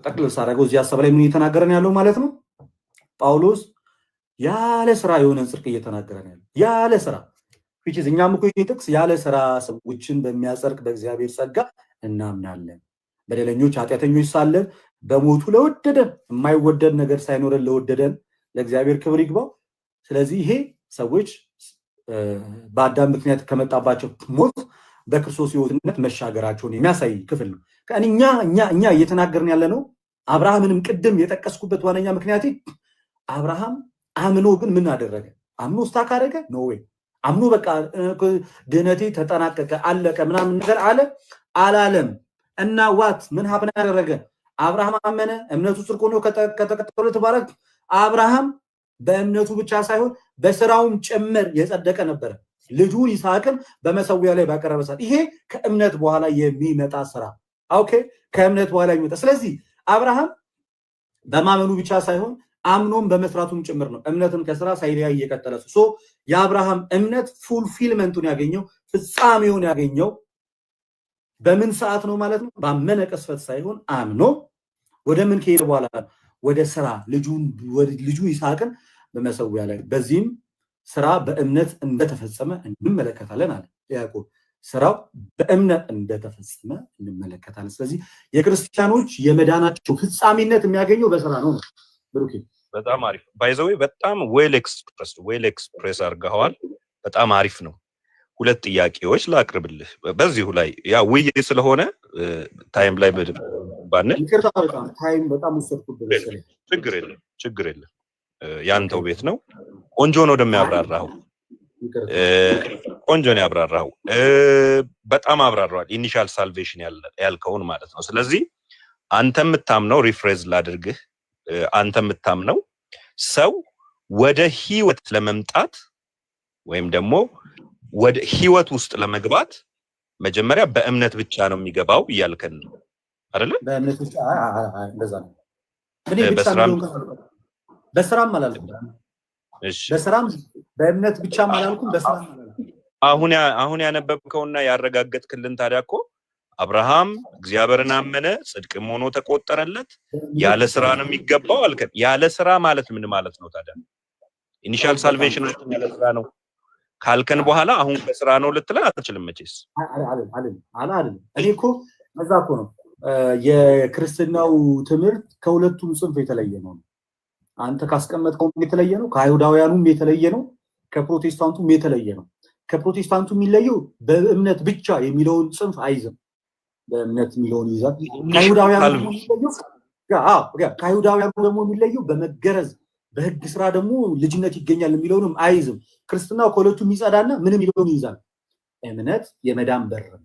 ጠቅልል ሳደርገው እዚህ ሀሳብ ላይ ምን እየተናገረን ያለው ማለት ነው? ጳውሎስ ያለ ስራ የሆነን ጽድቅ እየተናገረን ያለው፣ ያለ ስራ፣ which is እኛም እኮ ይህ ጥቅስ ያለ ስራ ሰዎችን በሚያጸድቅ በእግዚአብሔር ጸጋ እናምናለን። በደለኞች ኃጢአተኞች ሳለን በሞቱ ለወደደን፣ የማይወደድ ነገር ሳይኖረን ለወደደን ለእግዚአብሔር ክብር ይግባው። ስለዚህ ይሄ ሰዎች በአዳም ምክንያት ከመጣባቸው ሞት በክርስቶስ ሕይወትነት መሻገራቸውን የሚያሳይ ክፍል ነው። እኛ እየተናገርን ያለ ነው። አብርሃምንም ቅድም የጠቀስኩበት ዋነኛ ምክንያቴ አብርሃም አምኖ ግን ምን አደረገ? አምኖ stuck አደረገ? No way። አምኖ በቃ ድህነቴ ተጠናቀቀ፣ አለቀ ምናምን ነገር አለ? አላለም። እና what ምን happen ያደረገ? አብርሃም አመነ፣ እምነቱ ጽድቅ ሆኖ ከተቆጠረለት ተባረክ። አብርሃም በእምነቱ ብቻ ሳይሆን በስራውም ጭምር የጸደቀ ነበረ። ልጁን ይስሐቅን በመሰዊያ ላይ ባቀረበ ሰዓት ይሄ ከእምነት በኋላ የሚመጣ ስራ፣ okay፣ ከእምነት በኋላ የሚመጣ። ስለዚህ አብርሃም በማመኑ ብቻ ሳይሆን አምኖም በመስራቱም ጭምር ነው። እምነትን ከስራ ሳይለያይ የቀጠለ ሰው። So የአብርሃም እምነት fulfillment ኡን ያገኘው፣ ፍጻሜውን ያገኘው በምን ሰዓት ነው ማለት ነው? ባመነ ቅጽበት ሳይሆን አምኖ ወደ ምን ከሄደ በኋላ? ወደ ስራ፣ ልጁ ይስሐቅን በመሰዊያ ላይ። በዚህም ስራ በእምነት እንደተፈጸመ እንመለከታለን አለ ያዕቆብ። ስራው በእምነት እንደተፈጸመ እንመለከታለን። ስለዚህ የክርስቲያኖች የመዳናቸው ፍጻሜነት የሚያገኘው በስራ ነው ነው ብሩኬ። በጣም አሪፍ፣ by the way በጣም well express አድርገኸዋል። በጣም አሪፍ ነው። ሁለት ጥያቄዎች ላቅርብልህ በዚሁ ላይ፣ ያ ውይይት ስለሆነ time ላይ ባንል። ይቅርታ፣ በጣም time በጣም ወሰድኩብህ መሰለኝ። ችግር የለም፣ ችግር የለም። ያንተው ቤት ነው። ቆንጆ ነው ደግሞ ያብራራኸው። ይቅርታ። ቆንጆ ነው ያብራራኸው። በጣም አብራራዋል። Initial salvation ያልከውን ማለት ነው። ስለዚህ አንተ የምታምነው፣ rephrase ላድርግህ፣ አንተ የምታምነው ሰው ወደ ህይወት ለመምጣት ወይም ደግሞ ወደ ህይወት ውስጥ ለመግባት መጀመሪያ በእምነት ብቻ ነው የሚገባው እያልከን ነው አይደለ? በእምነት ብቻ? አይ አይ አይ፣ እንደዛ ነው። እኔ ብቻ በስራም የሚለውን ቃል በስራም አላልኩም። እሺ። በስራም፣ በእምነት ብቻም አላልኩም፣ በስራም አላልኩም። አሁን ያነበብከውና ያረጋገጥክልን ታዲያ እኮ አብርሃም እግዚአብሔርን አመነ፣ ጽድቅም ሆኖ ተቆጠረለት፣ ያለ ስራ ነው የሚገባው አልከን። ያለ ስራ ማለት ምን ማለት ነው ታዲያ? Initial በጣም salvation ኣችን ያለ ስራ ነው ካልከን በኋላ አሁን በስራ ነው ልትለን አትችልም መቼስ። አልልም። እኔ እኮ እዛ እኮ ነው የክርስትናው ትምህርት ከሁለቱም ጽንፍ የተለየ ነው። አንተ ካስቀመጥከውም የተለየ ነው፣ ከአይሁዳውያኑም የተለየ ነው፣ ከፕሮቴስታንቱም የተለየ ነው። ከፕሮቴስታንቱ የሚለየው በእምነት ብቻ የሚለውን ጽንፍ አይዝም። በእምነት የሚለውን ይይዛል። ከአይሁዳውያኑ ደግሞ የሚለየው ከአይሁዳውያኑ ደግሞ የሚለየው በመገረዝ በህግ ስራ ደግሞ ልጅነት ይገኛል የሚለውንም አይዝም። ክርስትናው ከሁለቱ የሚጸዳና ምን የሚለውን ይይዛል። እምነት የመዳን በር ነው።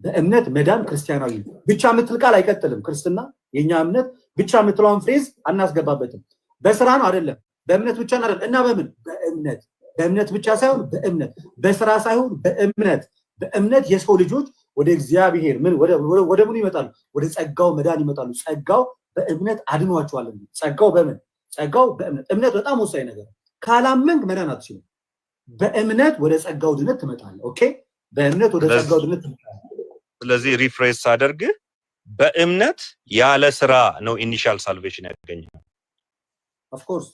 በእምነት መዳን ክርስቲያናዊ ነው። ብቻ የምትል ቃል አይቀጥልም። ክርስትና የኛ እምነት ብቻ የምትለዋን phrase አናስገባበትም። በስራ ነው አይደለም፣ በእምነት ብቻ አይደለም። እና በምን? በእምነት። በእምነት ብቻ ሳይሆን በእምነት፣ በስራ ሳይሆን በእምነት። በእምነት የሰው ልጆች ወደ እግዚአብሔር ምን ወደ ምኑ ይመጣሉ? ወደ ጸጋው መዳን ይመጣሉ። ጸጋው በእምነት አድኗቸዋል። ጸጋው በምን? ጸጋው በእምነት። እምነት በጣም ወሳኝ ነገር ነው። ካላመንክ መዳን አትችልም። በእምነት ወደ ጸጋው ድነት ትመጣለህ። Okay፣ በእምነት ወደ ጸጋው ድነት ትመጣለህ። ስለዚህ rephrase ሳደርግ በእምነት ያለ ስራ ነው initial salvation ያገኘው። Of course፣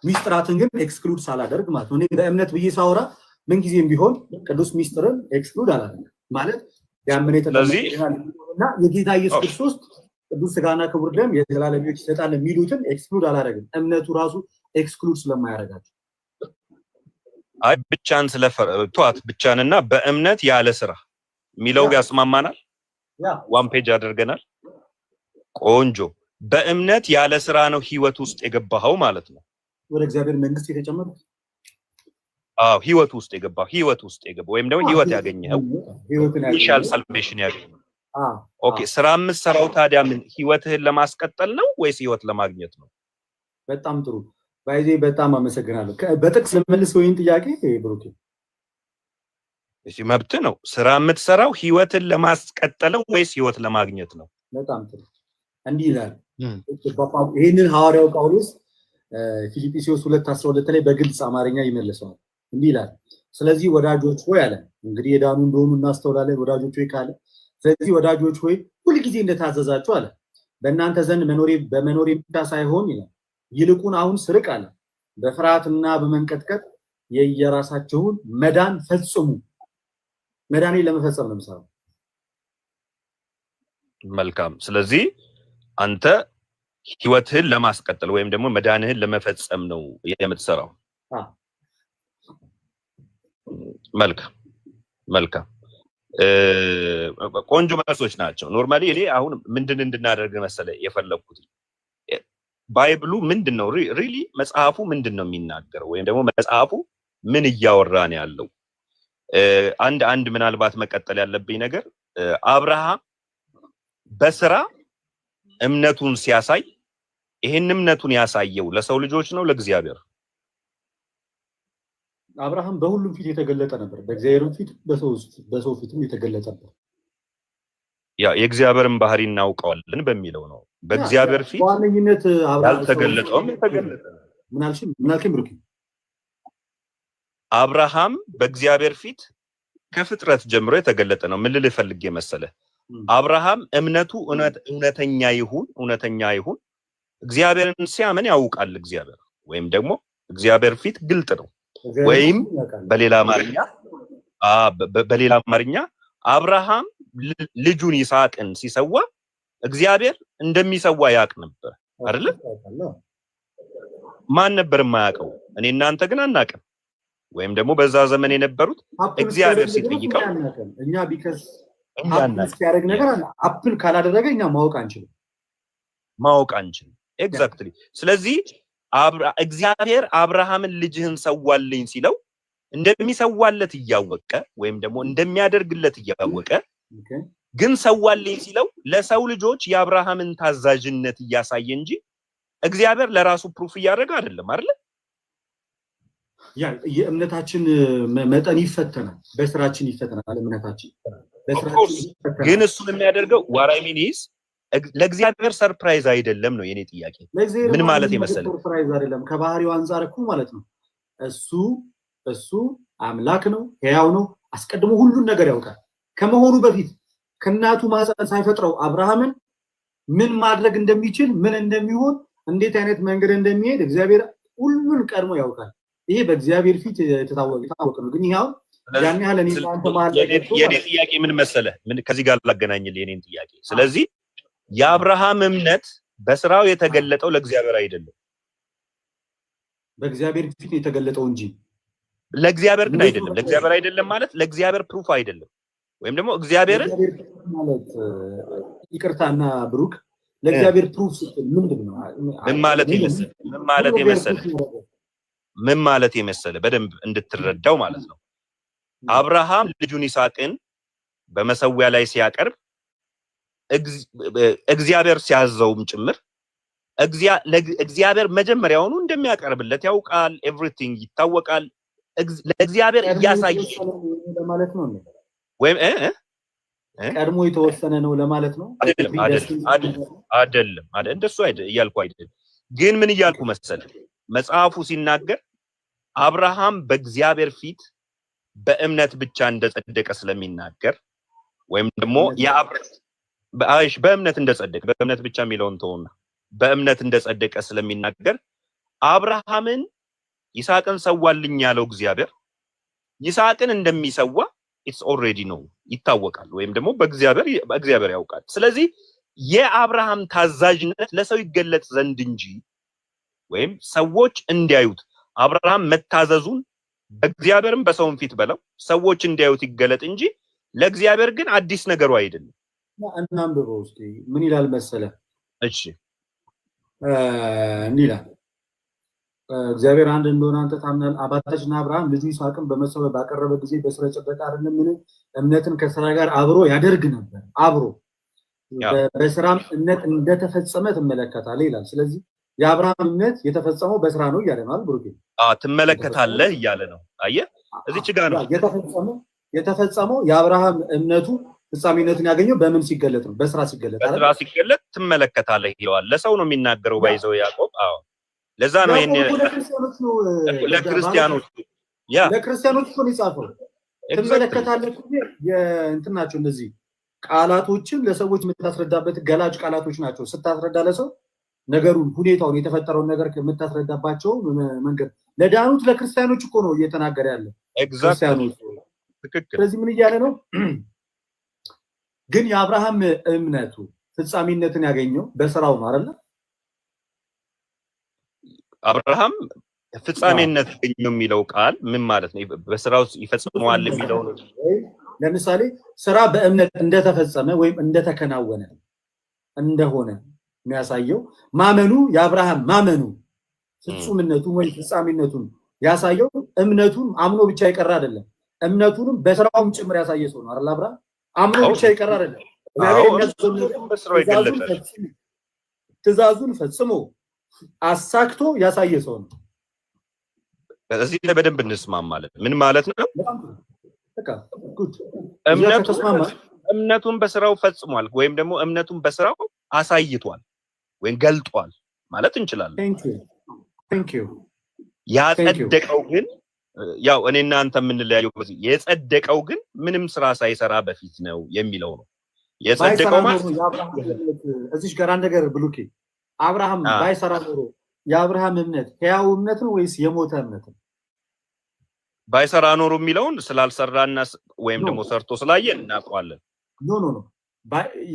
ሚስጥራትን ግን exclude ሳላደርግ ማለት ነው። እኔ በእምነት ብዬ ሳወራ ምንጊዜም ቢሆን ቅዱስ ሚስጥርን exclude አላደርግም። ማለት ያመነ የተጠመቀ እና የጌታ ኢየሱስ ክርስቶስ ቅዱስ ስጋና ክቡር ደም የዘላለም ሕይወት ይሰጣል የሚሉትን exclude አላደርግም። እምነቱ ራሱ exclude ስለማያደርጋቸው። አይ፣ ብቻን ስለፈቷት ብቻንና በእምነት ያለ ስራ የሚለው ያስማማናል። One page አድርገናል። ቆንጆ። በእምነት ያለ ስራ ነው ህይወት ውስጥ የገባኸው ማለት ነው። ወደ እግዚአብሔር መንግስት የተጨመሩት። አዎ፣ ህይወት ውስጥ የገባው፣ ህይወት ውስጥ የገባው ወይም ደግሞ ህይወት ያገኘኸው፣ initial salvation ያገኘው። Okay፣ ስራ የምትሰራው ታዲያ ምን ህይወትህን ለማስቀጠል ነው ወይስ ህይወት ለማግኘት ነው? በጣም ጥሩ፣ by the way፣ በጣም አመሰግናለሁ። በጥቅስ ልመልስ ወይን ጥያቄ ብሩኬ? እሺ፣ መብት ነው። ስራ የምትሰራው ህይወትን ለማስቀጠል ወይስ ህይወት ለማግኘት ነው? በጣም ጥሩ። እንዲህ ይላል። ይህንን ሐዋርያው ጳውሎስ ፊልጵስዩስ 2:12 ላይ በግልጽ አማርኛ ይመልሰዋል። እንዲህ ይላል፣ ስለዚህ ወዳጆች ሆይ አለ። እንግዲህ የዳኑ እንደሆኑ እናስተውላለን። ወዳጆች ሆይ ካለ፣ ስለዚህ ወዳጆች ሆይ ሁልጊዜ እንደታዘዛችሁ አለ፣ በእናንተ ዘንድ መኖሬ በመኖሬ ብቻ ሳይሆን ይላል፣ ይልቁን አሁን ስርቅ አለ፣ በፍርሃትና በመንቀጥቀጥ የየራሳችሁን መዳን ፈጽሙ። መዳኔን ለመፈጸም ነው የምሰራው። መልካም። ስለዚህ አንተ ህይወትህን ለማስቀጠል ወይም ደግሞ መዳንህን ለመፈጸም ነው የምትሰራው። መልካም መልካም፣ ቆንጆ መልሶች ናቸው። Normally እኔ አሁን ምንድን እንድናደርግ መሰለ የፈለግኩት? Bible ኡ ምንድን ነው really፣ መጽሐፉ ምንድን ነው የሚናገረው ወይም ደግሞ መጽሐፉ ምን እያወራ ነው ያለው? አንድ አንድ ምናልባት መቀጠል ያለብኝ ነገር፣ አብርሃም በስራ እምነቱን ሲያሳይ ይሄን እምነቱን ያሳየው ለሰው ልጆች ነው ለእግዚአብሔር? አብርሃም በሁሉም ፊት የተገለጠ ነበር። በእግዚአብሔርም ፊት በሰው ፊትም የተገለጠ ነበር። ያ የእግዚአብሔርን ባህሪ እናውቀዋለን በሚለው ነው። በእግዚአብሔር ፊት በዋነኝነት አብርሃም ያልተገለጠውም የተገለጠ ነው። ምን አልሽኝ? ምን አልከኝ ብሩኬ? አብርሃም በእግዚአብሔር ፊት ከፍጥረት ጀምሮ የተገለጠ ነው። ምን ልልህ ፈልጌ መሰለህ? አብርሃም እምነቱ እውነተኛ ይሁን እውነተኛ ይሁን እግዚአብሔርን ሲያምን ያውቃል። እግዚአብሔር ወይም ደግሞ እግዚአብሔር ፊት ግልጥ ነው። ወይም በሌላ አማርኛ አብርሃም ልጁን ይስሐቅን ሲሰዋ እግዚአብሔር እንደሚሰዋ ያውቅ ነበር አይደለ? ማን ነበር የማያውቀው? እኔ እናንተ ግን አናውቅም። ወይም ደግሞ በዛ ዘመን የነበሩት እግዚአብሔር ሲጠይቀው እኛ because happen እስኪያደርግ ነገር አለ። Happen ካላደረገ እኛ ማወቅ አንችልም። ማወቅ አንችልም። Exactly። ስለዚህ እግዚአብሔር አብርሃምን ልጅህን ሰዋልኝ ሲለው እንደሚሰዋለት እያወቀ ወይም ደግሞ እንደሚያደርግለት እያወቀ ግን ሰዋልኝ ሲለው ለሰው ልጆች የአብርሃምን ታዛዥነት እያሳየ እንጂ እግዚአብሔር ለራሱ proof እያደረገ አይደለም፣ አይደለ? ያ የእምነታችን መጠን ይፈተናል፣ በስራችን ይፈተናል። እምነታችን ግን እሱን የሚያደርገው what I mean is ለእግዚአብሔር surprise አይደለም ነው የኔ ጥያቄ። ምን ማለት የመሰለ Surprise አይደለም፣ ከባህሪው አንጻር እኮ ማለት ነው። እሱ አምላክ ነው፣ ሕያው ነው፣ አስቀድሞ ሁሉን ነገር ያውቃል። ከመሆኑ በፊት ከእናቱ ማህፀን ሳይፈጥረው አብርሃምን ምን ማድረግ እንደሚችል፣ ምን እንደሚሆን፣ እንዴት አይነት መንገድ እንደሚሄድ እግዚአብሔር ሁሉን ቀድሞ ያውቃል። ይሄ በእግዚአብሔር ፊት የታወቀ ነው። ግን ይኸው ያን ያህል እኔ እናንተ መሀል ላይ ገብቶ የኔ ማለት ጥያቄ ምን መሰለህ? ምን ከዚህ ጋር ላገናኝልህ የኔን ጥያቄ። ስለዚህ የአብርሃም እምነት በስራው የተገለጠው ለእግዚአብሔር አይደለም፣ በእግዚአብሔር ፊት ነው የተገለጠው እንጂ ለእግዚአብሔር ግን እንዴት አይደለም። ነው? ለእግዚአብሔር አይደለም ማለት ለእግዚአብሔር proof አይደለም፣ ወይም ደግሞ እግዚአብሔርን ለእግዚአብሔር proof ማለት ይቅርታና ብሩክ፣ ለእግዚአብሔር proof ስትል ምንድን ነው? ምን ማለት የመሰለ ምን ማለት የመሰለ ምን ማለት የመሰለ በደንብ እንድትረዳው ማለት ነው። አብርሃም ልጁን ይስሐቅን በመሰዊያ ላይ ሲያቀርብ እግዚአብሔር ሲያዘውም ጭምር እግዚአብሔር መጀመሪያውኑ እንደሚያቀርብለት ያውቃል። Everything ይታወቃል። ለእግዚአብሔር ቀድሞ እያሳየ የተወሰነ ነው ለማለት ነው እንዴ? ወይም እ እ እ? ቀድሞ የተወሰነ ነው ለማለት ነው። አይደለም፣ አይደለም፣ አይደለም፣ አይደለም፣ አይደለም፣ እንደሱ አይደለም እያልኩ አይደለም። ግን ምን እያልኩ መሰለ፣ መጽሐፉ ሲናገር አብርሃም በእግዚአብሔር ፊት በእምነት ብቻ እንደጸደቀ ስለሚናገር ወይም ደግሞ በእምነት እንደጸደቀ፣ በእምነት ብቻ የሚለውን ተውና በእምነት እንደጸደቀ ስለሚናገር አብርሃምን ይስሐቅን ሰዋልኝ ያለው እግዚአብሔር ይስሐቅን እንደሚሰዋ it's already ነው ይታወቃል፣ ወይም ደግሞ በእግዚአብሔር ያውቃል። ስለዚህ የአብርሃም ታዛዥነት ለሰው ይገለጽ ዘንድ እንጂ ወይም ሰዎች እንዲያዩት አብርሃም መታዘዙን በእግዚአብሔርም በሰውም ፊት በለው ሰዎች እንዲያዩት ይገለጥ እንጂ ለእግዚአብሔር ግን አዲስ ነገሩ አይደለም። እናንብበው እስኪ ምን ይላል መሰለ? እሺ። እንዲህ ይላል፣ እግዚአብሔር አንድ እንደሆነ አንተ ታምናለህ። አባታችን አብርሃም ልጁ ይስሐቅን በመሰዊያው ባቀረበ ጊዜ በስራ የጸደቀ አይደለምን? እምነትን ከስራ ጋር አብሮ ያደርግ ነበር። አብሮ በስራም እምነት እንደተፈጸመ ትመለከታለህ ይላል። ስለዚህ የአብርሃም እምነት የተፈጸመው በስራ ነው እያለ ነው አይደል ብሩኬ? አዎ፣ ትመለከታለህ እያለ ነው። አየህ፣ እዚች ጋር ነው። የተፈጸመው የአብርሃም እምነቱ ፍጻሜነቱን ያገኘው በምን ሲገለጥ ነው? በስራ ሲገለጥ አይደል? በስራ ሲገለጥ ትመለከታለህ ይለዋል። ለሰው ነው የሚናገረው by the way ያዕቆብ። አዎ፣ ለዛ ነው ይሄን ያዕቆብ እኮ ለክርስቲያኖች ነው፣ ለክርስቲያኖች ያ ለክርስቲያኖች እኮ ነው የጻፈው። ትመለከታለህ እኮ የእንትን ናቸው እነዚህ ቃላቶችን ለሰዎች የምታስረዳበት ገላጭ ቃላቶች ናቸው። ስታስረዳ ለሰው ነገሩን፣ ሁኔታውን፣ የተፈጠረውን ነገር የምታስረዳባቸው መንገድ ለዳኑት ለክርስቲያኖች እኮ ነው እየተናገረ ያለ ክርስቲያኖች። ትክክል። ስለዚህ ምን እያለ ነው? ግን የአብርሃም እምነቱ ፍጻሜነትን ያገኘው በስራው ነው አይደለ? አብርሃም ፍጻሜነት ያገኘው የሚለው ቃል ምን ማለት ነው? በስራው ይፈጽመዋል የሚለው ነው። ለምሳሌ ስራ በእምነት እንደተፈጸመ ወይም እንደተከናወነ እንደሆነ የሚያሳየው ማመኑ፣ የአብርሃም ማመኑ ፍጹምነቱን ወይም ፍጻሜነቱን ያሳየው እምነቱን አምኖ ብቻ የቀረ አይደለም። እምነቱንም በስራውም ጭምር ያሳየ ሰው ነው አይደል? አብርሃም አምኖ ብቻ የቀረ አይደለም። እግዚአብሔር የሚያዘውን ነገር በስራው ይገለጣል። ትእዛዙን ፈጽሞ አሳክቶ ያሳየ ሰው ነው። እዚህ ላይ በደንብ እንስማማለን። ምን ማለት ነው? በቃ good። እምነቱን በስራው ፈጽሟል ወይም ደግሞ እምነቱን በስራው አሳይቷል ወይም ገልጧል ማለት እንችላለን። Thank you። ያጸደቀው ግን ያው እኔ እናንተ የምንለያየው በዚህ የጸደቀው ግን ምንም ስራ ሳይሰራ በፊት ነው የሚለው ነው። የጸደቀው ማለት እዚች ጋር አንድ ነገር ብሉኬ፣ አብርሃም ባይሰራ ኖሮ የአብርሃም እምነት ሕያው እምነት ነው ወይስ የሞተ እምነት ነው? ባይሰራ ኖሮ የሚለውን ስላልሰራና ወይም ደግሞ ሰርቶ ስላየን እናውቀዋለን። No, no, no፣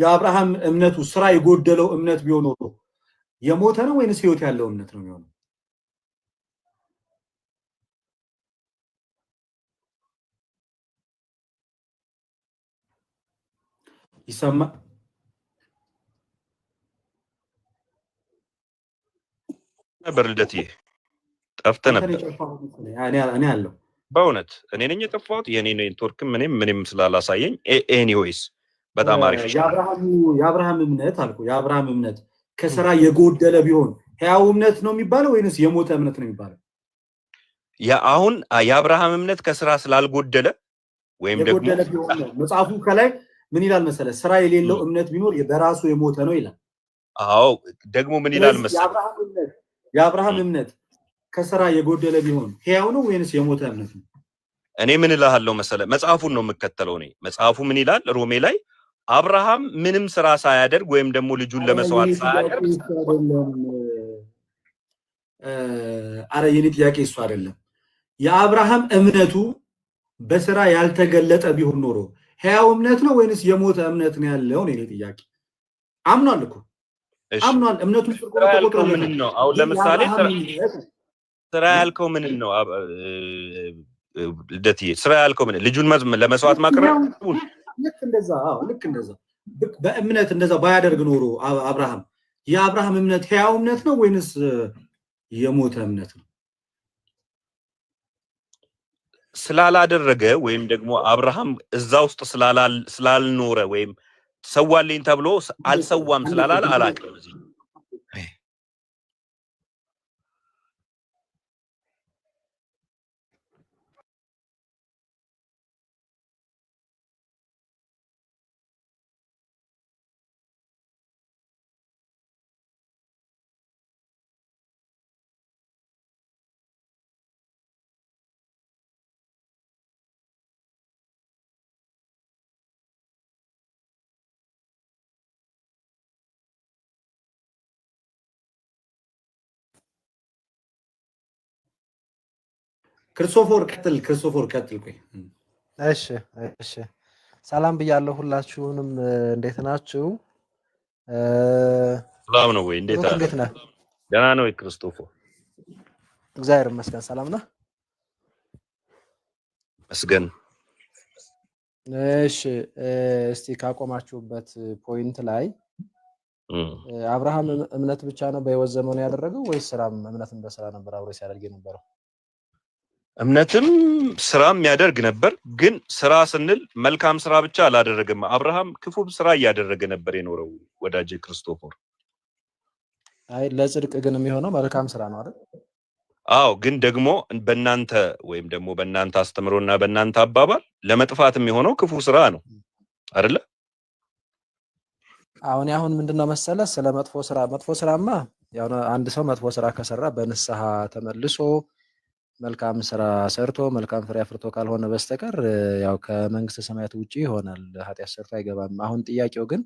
የአብርሃም እምነቱ ስራ የጎደለው እምነት ቢሆን ኖሮ የሞተ ነው ወይንስ ህይወት ያለው እምነት ነው የሚሆነው? ይሰማ ነበር ልደትዬ፣ ጠፍተህ ነበር። እኔ አለው። በእውነት እኔ ነኝ የጠፋሁት። የኔ ኔትወርክም እኔም ምንም ስላላሳየኝ። Anyways በጣም አሪፍ። የአብርሃም እምነት አልኩ። የአብርሃም እምነት ከስራ የጎደለ ቢሆን ሕያው እምነት ነው የሚባለው ወይንስ የሞተ እምነት ነው የሚባለው? አሁን የአብርሃም እምነት ከስራ ስላልጎደለ ወይም ደግሞ የጎደለ ቢሆን ነው። መጽሐፉ ከላይ ምን ይላል መሰለ? ስራ የሌለው እምነት ቢኖር በራሱ የሞተ ነው ይላል። አዎ፣ ደግሞ ምን ይላል መሰለ? የአብርሃም እምነት ከስራ የጎደለ ቢሆን ሕያው ነው ወይንስ የሞተ እምነት ነው? እኔ ምን እልሃለሁ መሰለ፣ መጽሐፉን ነው የምከተለው እኔ። መጽሐፉ ምን ይላል? ሮሜ ላይ አብርሃም ምንም ስራ ሳያደርግ ወይም ደግሞ ልጁን ለመስዋዕት ሳያደርግ አረ የኔ ጥያቄ እሱ አይደለም። የአብርሃም እምነቱ በስራ ያልተገለጠ ቢሆን ኖሮ ሕያው እምነት ነው ወይንስ የሞተ እምነት ነው ያለው ነው የኔ ጥያቄ። አምኗል እኮ አምኗል። እምነቱ ስራ ያልከው ምንን ነው? አሁን ለምሳሌ ስራ ያልከው ምንን ነው? ልደትዬ ስራ ያልከው ምን? ልጁን ለመስዋዕት ማቅረብ ልክ እንደዛ። አዎ ልክ እንደዛ። በእምነት እንደዛ ባያደርግ ኖሮ አብርሃም የአብርሃም እምነት ሕያው እምነት ነው ወይንስ የሞተ እምነት ነው? ስላላደረገ ወይም ደግሞ አብርሃም እዛ ውስጥ ስላልኖረ ወይም ሰዋልኝ ተብሎ አልሰዋም ስላላለ አላውቅም። እዚህ ክርስቶፎር ቀጥል፣ ክርስቶፎር ቀጥል። ቆይ እሺ እሺ፣ ሰላም ብያለሁ ሁላችሁንም። እንዴት ናችሁ? ሰላም ነው ወይ? እንዴት ብሩክ እንዴት ነህ? ደህና ነው ወይ ክርስቶፎር? እግዚአብሔር ይመስገን ሰላም ነህ? መስገን። እሺ፣ እስቲ ካቆማችሁበት point ላይ አብርሃም እምነት ብቻ ነው በህይወት ዘመኑ ያደረገው ወይስ ስራም እምነትን በስራ ነበር አብሮ ሲያደርግ የነበረው? እምነትም ስራም ያደርግ ነበር። ግን ስራ ስንል መልካም ስራ ብቻ አላደረገም። አብርሃም ክፉም ስራ እያደረገ ነበር የኖረው ወዳጄ ክርስቶፎር። አይ ለጽድቅ ግን የሚሆነው መልካም ስራ ነው አይደል? አዎ፣ ግን ደግሞ በእናንተ ወይም ደግሞ በእናንተ አስተምሮና በእናንተ አባባል ለመጥፋት የሚሆነው ክፉ ስራ ነው አይደለ? አሁን ምንድነው መሰለ ስለ መጥፎ ስራ፣ መጥፎ ስራማ ያው አንድ ሰው መጥፎ ስራ ከሰራ በንስሐ ተመልሶ መልካም ስራ ሰርቶ መልካም ፍሬ አፍርቶ ካልሆነ በስተቀር ያው ከመንግስተ ሰማያት ውጪ ይሆናል፣ ኃጢአት ሰርቶ አይገባም። አሁን ጥያቄው ግን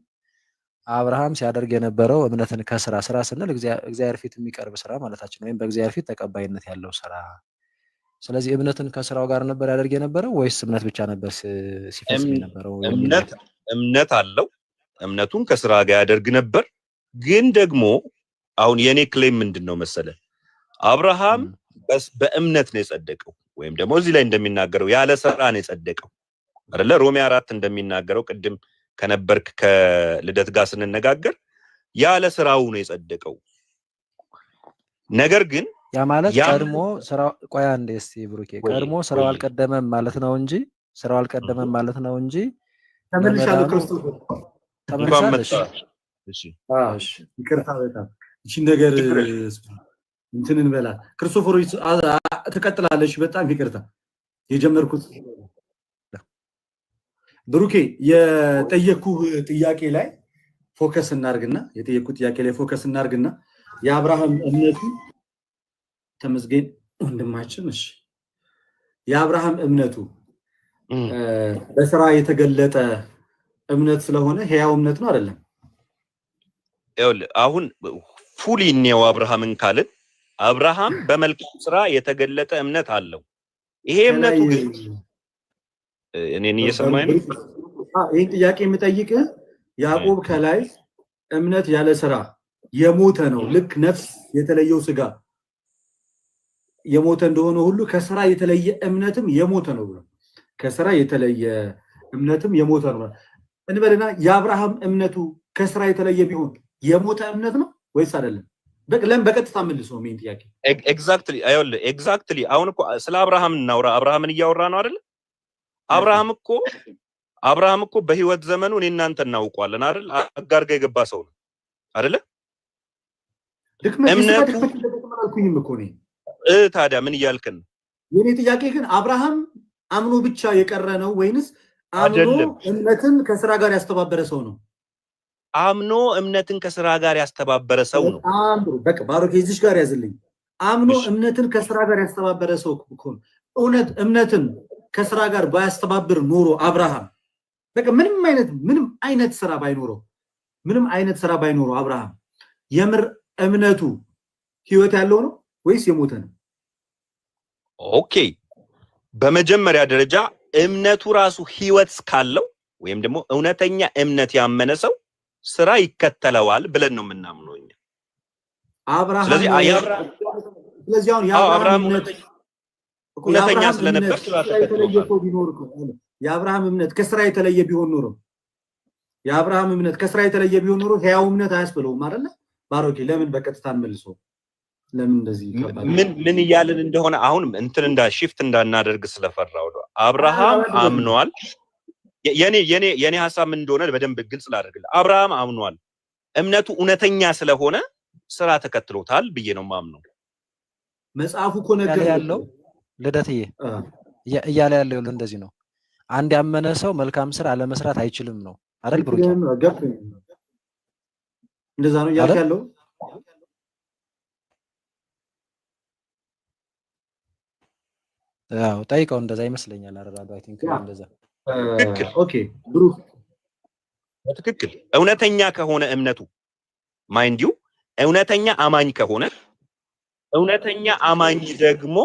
አብርሃም ሲያደርግ የነበረው እምነትን ከስራ፣ ስራ ስንል እግዚአብሔር ፊት የሚቀርብ ስራ ማለታችን ነው፣ ወይም በእግዚአብሔር ፊት ተቀባይነት ያለው ስራ። ስለዚህ እምነትን ከስራው ጋር ነበር ያደርግ የነበረው ወይስ እምነት ብቻ ነበር ሲፈጽም የነበረው? እምነት አለው፣ እምነቱን ከስራ ጋር ያደርግ ነበር። ግን ደግሞ አሁን የኔ ክሌም ምንድን ነው መሰለ፣ አብርሃም በእምነት ነው የጸደቀው፣ ወይም ደግሞ እዚህ ላይ እንደሚናገረው ያለ ስራ ነው የጸደቀው አይደለ? ሮሜ 4 እንደሚናገረው ቅድም ከነበርክ ከልደት ጋር ስንነጋገር ያለ ስራው ነው የጸደቀው። ነገር ግን ያ ማለት ቀድሞ ስራው፣ ቆይ አንዴ እስቲ ብሩኬ፣ ቀድሞ ስራው አልቀደመም ማለት ነው እንጂ ስራው አልቀደመም ማለት ነው እንጂ ተመልሻለሁ። ክርስቶስ ተመልሻለሽ። እሺ እሺ፣ ይቅርታ በጣም እቺ ነገር እንትን እንበላ። ክርስቶፎር ትቀጥላለሽ። በጣም ይቅርታ የጀመርኩት ብሩኬ፣ የጠየኩህ ጥያቄ ላይ focus እናርግና የጠየኩህ ጥያቄ ላይ focus እናርግና የአብርሃም እምነቱ ተመስገን ወንድማችን። እሺ፣ የአብርሃም እምነቱ በስራ የተገለጠ እምነት ስለሆነ ሕያው እምነት ነው አይደለም? ይኸውልህ አሁን fully እንየው አብርሃምን ካልን አብርሃም በመልካም ስራ የተገለጠ እምነት አለው። ይሄ እምነቱ ግን እኔን እየሰማኸኝ ነው? ይሄን ጥያቄ የምጠይቅህ ያዕቆብ ከላይ እምነት ያለ ስራ የሞተ ነው፣ ልክ ነፍስ የተለየው ስጋ የሞተ እንደሆነ ሁሉ ከስራ የተለየ እምነትም የሞተ ነው ብሎ፣ ከስራ የተለየ እምነትም የሞተ ነው እንበልና የአብርሃም እምነቱ ከስራ የተለየ ቢሆን የሞተ እምነት ነው ወይስ አይደለም? ለምን በቀጥታ መልሶ ይሄን ጥያቄ። Exactly፣ አይወል exactly። አሁን እኮ ስለ አብርሃም እናውራ። አብርሃምን እያወራ ነው አይደል? አብርሃም እኮ በህይወት ዘመኑ እኔ እናንተ እናውቀዋለን አይደል? አጋር ጋር የገባ ሰው ነው አይደለ? ድክመት እምነቱ አልኩኝም እኮ እኔ። ታዲያ ምን እያልክን ነው? የኔ ጥያቄ ግን አብርሃም አምኖ ብቻ የቀረ ነው ወይንስ አምኖ እምነትን ከስራ ጋር ያስተባበረ ሰው ነው? አምኖ እምነትን ከስራ ጋር ያስተባበረ ሰው ነው። በቃ ባሮክ እዚሽ ጋር ያዝልኝ። አምኖ እምነትን ከስራ ጋር ያስተባበረ ሰው እኮ ነው። እውነት እምነትን ከስራ ጋር ባያስተባብር ኖሮ አብርሃም በቃ ምንም አይነት ስራ ባይኖረው፣ ምንም አይነት ስራ ባይኖረው አብርሃም የምር እምነቱ ህይወት ያለው ነው ወይስ የሞተ ነው? Okay፣ በመጀመሪያ ደረጃ እምነቱ ራሱ ህይወት ካለው ወይም ደግሞ እውነተኛ እምነት ያመነ ሰው ስራ ይከተለዋል ብለን ነው የምናምነው እኛ። አብርሃም ስለዚህ የአብርሃም ስለዚህ አሁን አዎ የአብርሃም አብርሃም እምነት እኮ እውነተኛ የአብርሃም ስለነበር እምነት ስራ ከስራ የተለየ ተከትሎታል። ሰው ቢኖር እኮ የአብርሃም እምነት ከስራ የተለየ ቢሆን ኖሮ፣ የአብርሃም እምነት ከስራ የተለየ ቢሆን ኖሮ ሕያው እምነት አያስብለውም አይደለ? ባሮኬ ለምን በቀጥታ እንመልሰው? ለምን እንደዚህ ከባድ ምን ምን እያልን እንደሆነ አሁን እንትን እንዳ shift እንዳናደርግ ስለፈራው ነው። አብርሃም አምኗል። የኔ ሀሳብ ምን እንደሆነ በደንብ ግልጽ ላደርግልህ። አብርሃም አምኗል። እምነቱ እውነተኛ ስለሆነ ስራ ተከትሎታል ብዬ ነው የማምነው። መጽሐፉ እኮ እያለ ነገር ያለው ልደትዬ እያለ ያለው ይኸውልህ እንደዚህ ነው። አንድ ያመነ ሰው መልካም ስራ አለመስራት አይችልም ነው አይደል ብሩኬ? ገብቶኛል። እንደዛ ነው እያልክ አይደል? ያለው። ያው ጠይቀው፣ እንደዛ ይመስለኛል። አረዳዱ I think yeah እንደዛ። ትክክል። Okay ብሩክ። በትክክል እውነተኛ ከሆነ እምነቱ፣ mind you፣ እውነተኛ አማኝ ከሆነ፣ እውነተኛ አማኝ ደግሞ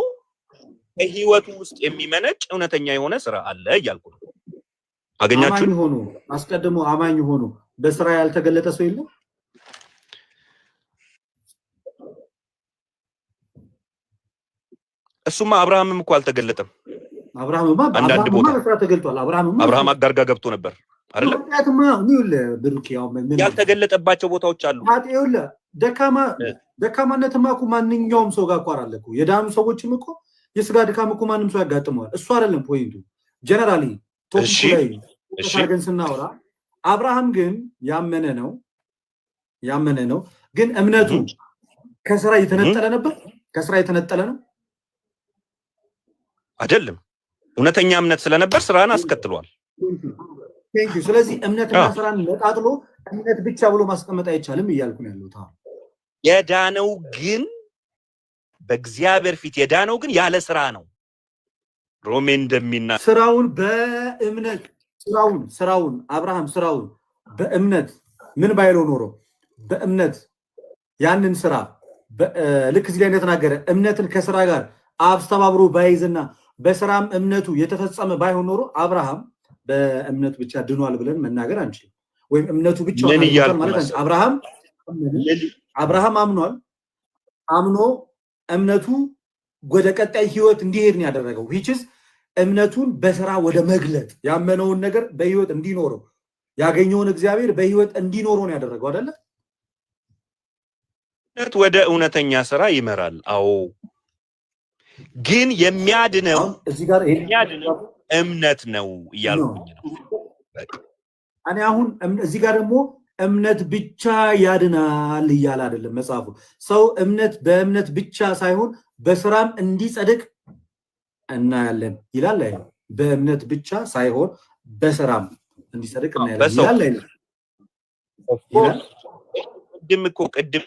ከህይወቱ ውስጥ የሚመነጭ እውነተኛ የሆነ ስራ አለ እያልኩ ነው። አገኛችሁ? አማኝ ሆኖ፣ አስቀድሞ አማኝ ሆኖ በስራ ያልተገለጠ ሰው የለም። እሱማ አብርሃምም እኮ አልተገለጠም። አብርሃምማ አንዳንድ አብርሃምማ ቦታ በስራ ተገልጧል። አብርሃምማ አብርሃም አጋር ጋር ገብቶ ነበር አይደለም? ኃጢአትማ ይኸውልህ ብሩክ፣ ያው ምን ያልተገለጠባቸው ቦታዎች አሉ። ይኸውልህ ደካማ ደካማነትማ እኮ ማንኛውም ሰው ጋር እኮ አለ እኮ። የዳኑ ሰዎችም እኮ የስጋ ድካም እኮ ማንም ሰው ያጋጥመዋል። እሱ አይደለም point ኡ። Generally topic ኡ ላይ focus አድርገን ስናወራ አብርሃም ግን ያመነ ነው፣ ያመነ ነው። ግን እምነቱ ከስራ የተነጠለ ነበር። ከስራ የተነጠለ ነው አይደለም። እውነተኛ እምነት ስለነበር ስራን አስከትሏል። Thank you። ስለዚህ እምነትና ስራን ነጣጥሎ እምነት ብቻ ብሎ ማስቀመጥ አይቻልም እያልኩ ነው ያለሁት። አሁን የዳነው ግን፣ በእግዚአብሔር ፊት የዳነው ግን ያለ ስራ ነው። ሮሜ እንደሚና ስራውን በእምነት ስራውን አብርሃም ስራውን በእምነት ምን ባይለው ኖሮ፣ በእምነት ያንን ስራ ልክ እዚህ ላይ እንደተናገረ እምነትን ከስራ ጋር አስተባብሮ ባይዝና በስራም እምነቱ የተፈጸመ ባይሆን ኖሮ አብርሃም በእምነቱ ብቻ ድኗል ብለን መናገር አንችልም። ወይም እምነቱ ብቻ ምን እያልኩ ማለት አንችልም። መሰለህ? አብርሃም አምኗል። አምኖ እምነቱ ወደ ቀጣይ ህይወት እንዲሄድ ነው ያደረገው። Which is እምነቱን በስራ ወደ መግለጥ፣ ያመነውን ነገር በህይወት እንዲኖረው፣ ያገኘውን እግዚአብሔር በህይወት እንዲኖረው ነው ያደረገው አይደለ? እምነት ወደ እውነተኛ ስራ ይመራል። አዎ፣ ግን የሚያድነው አሁን እዚህ ጋር ይሄ የሚያድነው እምነት ነው እያልኩኝ ነው። በቃ። እኔ አሁን እዚህ ጋር ደግሞ እምነት ብቻ ያድናል እያለ አይደለም መጽሐፉ። ሰው እምነት በእምነት ብቻ ሳይሆን በስራም እንዲጸድቅ እናያለን ይላል አይደል? በእምነት ብቻ ሳይሆን በስራም እንዲጸድቅ እናያለን በሰው ይላል አይደል? ይላል። ቅድም እኮ ቅድም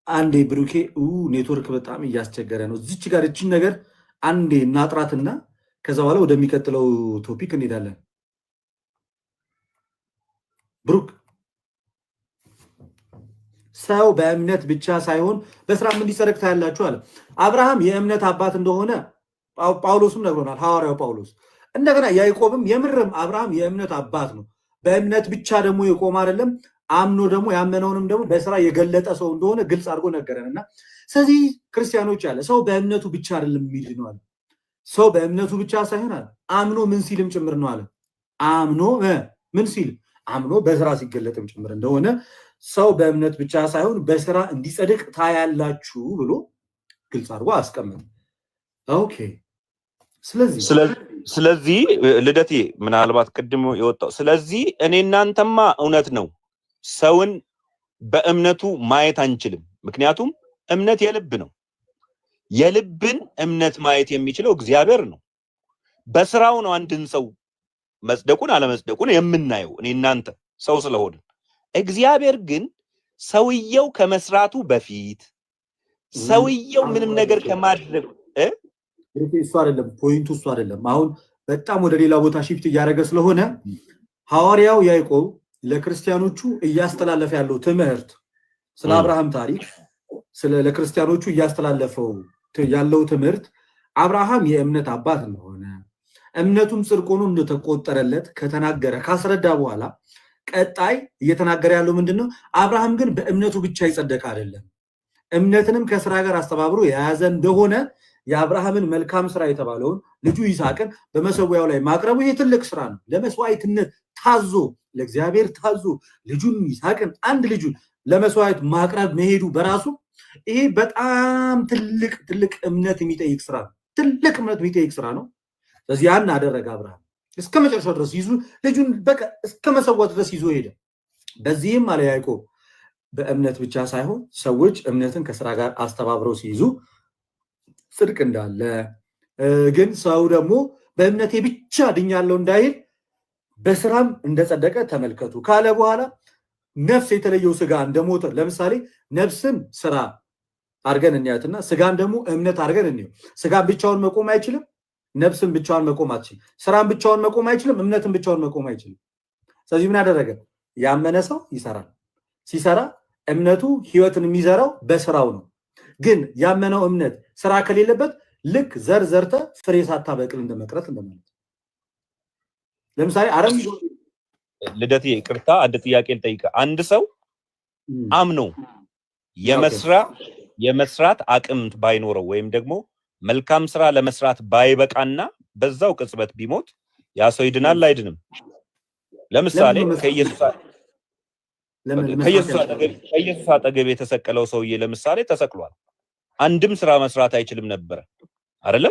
አንዴ ብሩኬ፣ ኔትወርክ በጣም እያስቸገረ ነው። እዚች ጋር እችን ነገር አንዴ እናጥራትና ከዛ በኋላ ወደሚቀጥለው topic እንሄዳለን። ብሩክ፣ ሰው በእምነት ብቻ ሳይሆን በስራም እንዲጸድቅ ታያላችሁ አለ። አብርሃም የእምነት አባት እንደሆነ ጳውሎስም ነግሮናል፣ ሐዋርያው ጳውሎስ። እንደገና ያዕቆብም የምርም አብርሃም የእምነት አባት ነው። በእምነት ብቻ ደግሞ የቆመ አይደለም፣ አምኖ ደግሞ ያመነውንም ደግሞ በስራ የገለጠ ሰው እንደሆነ ግልጽ አድርጎ ነገረን። እና ስለዚህ ክርስቲያኖች አለ፣ ሰው በእምነቱ ብቻ አይደለም የሚድነው አለ። ሰው በእምነቱ ብቻ ሳይሆን አለ፣ አምኖ ምን ሲልም ጭምር ነው አለ። አምኖ ምን ሲል፣ አምኖ በስራ ሲገለጥም ጭምር እንደሆነ፣ ሰው በእምነት ብቻ ሳይሆን በስራ እንዲጸድቅ ታያላችሁ ብሎ ግልጽ አድርጎ አስቀመጠ። Okay፣ ስለዚህ ስለዚህ ልደቴ፣ ምናልባት ቅድም የወጣው፣ ስለዚህ እኔ እናንተማ እውነት ነው ሰውን በእምነቱ ማየት አንችልም። ምክንያቱም እምነት የልብ ነው። የልብን እምነት ማየት የሚችለው እግዚአብሔር ነው። በስራው ነው አንድን ሰው መጽደቁን አለመጽደቁን የምናየው እኔ እናንተ ሰው ስለሆንን። እግዚአብሔር ግን ሰውየው ከመስራቱ በፊት፣ ሰውየው ምንም ነገር ከማድረግ እሱ አይደለም point ኡ፣ እሱ አይደለም። አሁን በጣም ወደ ሌላ ቦታ shift እያደረገ ስለሆነ ሐዋርያው ያዕቆብ ለክርስቲያኖቹ እያስተላለፈ ያለው ትምህርት ስለ አብርሃም ታሪክ ስለ ለክርስቲያኖቹ እያስተላለፈው ያለው ትምህርት አብርሃም የእምነት አባት እንደሆነ፣ እምነቱም ጽድቅ ሆኖ እንደተቆጠረለት ከተናገረ፣ ካስረዳ በኋላ ቀጣይ እየተናገረ ያለው ምንድን ነው? አብርሃም ግን በእምነቱ ብቻ የጸደቀ አይደለም፣ እምነትንም ከስራ ጋር አስተባብሮ የያዘ እንደሆነ፣ የአብርሃምን መልካም ስራ የተባለውን ልጁ ይስሐቅን በመሰዊያው ላይ ማቅረቡ ይሄ ትልቅ ስራ ነው። ለመስዋዕትነት ታዞ፣ ለእግዚአብሔር ታዞ ልጁን ይስሐቅን፣ አንድ ልጁን ለመስዋዕት ማቅረብ መሄዱ በራሱ ይሄ በጣም ትልቅ ትልቅ እምነት የሚጠይቅ ስራ ነው። ትልቅ እምነት የሚጠይቅ ስራ ነው። ስለዚህ ያን አደረገ አብርሃም፣ እስከ መጨረሻው ድረስ ይዞ ልጁን በቃ እስከ መሰዋት ድረስ ይዞ ሄደ። በዚህም አለ ያዕቆብ፣ በእምነት ብቻ ሳይሆን ሰዎች እምነትን ከስራ ጋር አስተባብረው ሲይዙ ጽድቅ እንዳለ፣ ግን ሰው ደግሞ በእምነቴ ብቻ ድኛለሁ እንዳይል በስራም እንደጸደቀ ተመልከቱ ካለ በኋላ ነፍስ የተለየው ስጋ እንደሞተ፣ ለምሳሌ ነፍስን ስራ አድርገን እንያትና ስጋን ደግሞ እምነት አድርገን እንየው። ስጋን ብቻውን መቆም አይችልም። ነፍስን ብቻዋን መቆም አትችልም። ስራን ብቻውን መቆም አይችልም። እምነትን ብቻውን መቆም አይችልም። ስለዚህ ምን አደረገ? ያመነ ሰው ይሰራል። ሲሰራ እምነቱ ህይወትን የሚዘራው በስራው ነው። ግን ያመነው እምነት ስራ ከሌለበት ልክ ዘር ዘርተህ ፍሬ ሳታበቅል እንደመቅረት እንደማለት። ለምሳሌ አረም ልደት፣ ይቅርታ፣ አንድ ጥያቄ ልጠይቅህ። አንድ ሰው አምኖ የመስራት አቅም ባይኖረው ወይም ደግሞ መልካም ስራ ለመስራት ባይበቃና በዛው ቅጽበት ቢሞት ያ ሰው ይድናል አይድንም? ለምሳሌ ከኢየሱስ አጠገብ የተሰቀለው ሰውዬ ለምሳሌ ተሰቅሏል። አንድም ስራ መስራት አይችልም ነበረ አይደለ?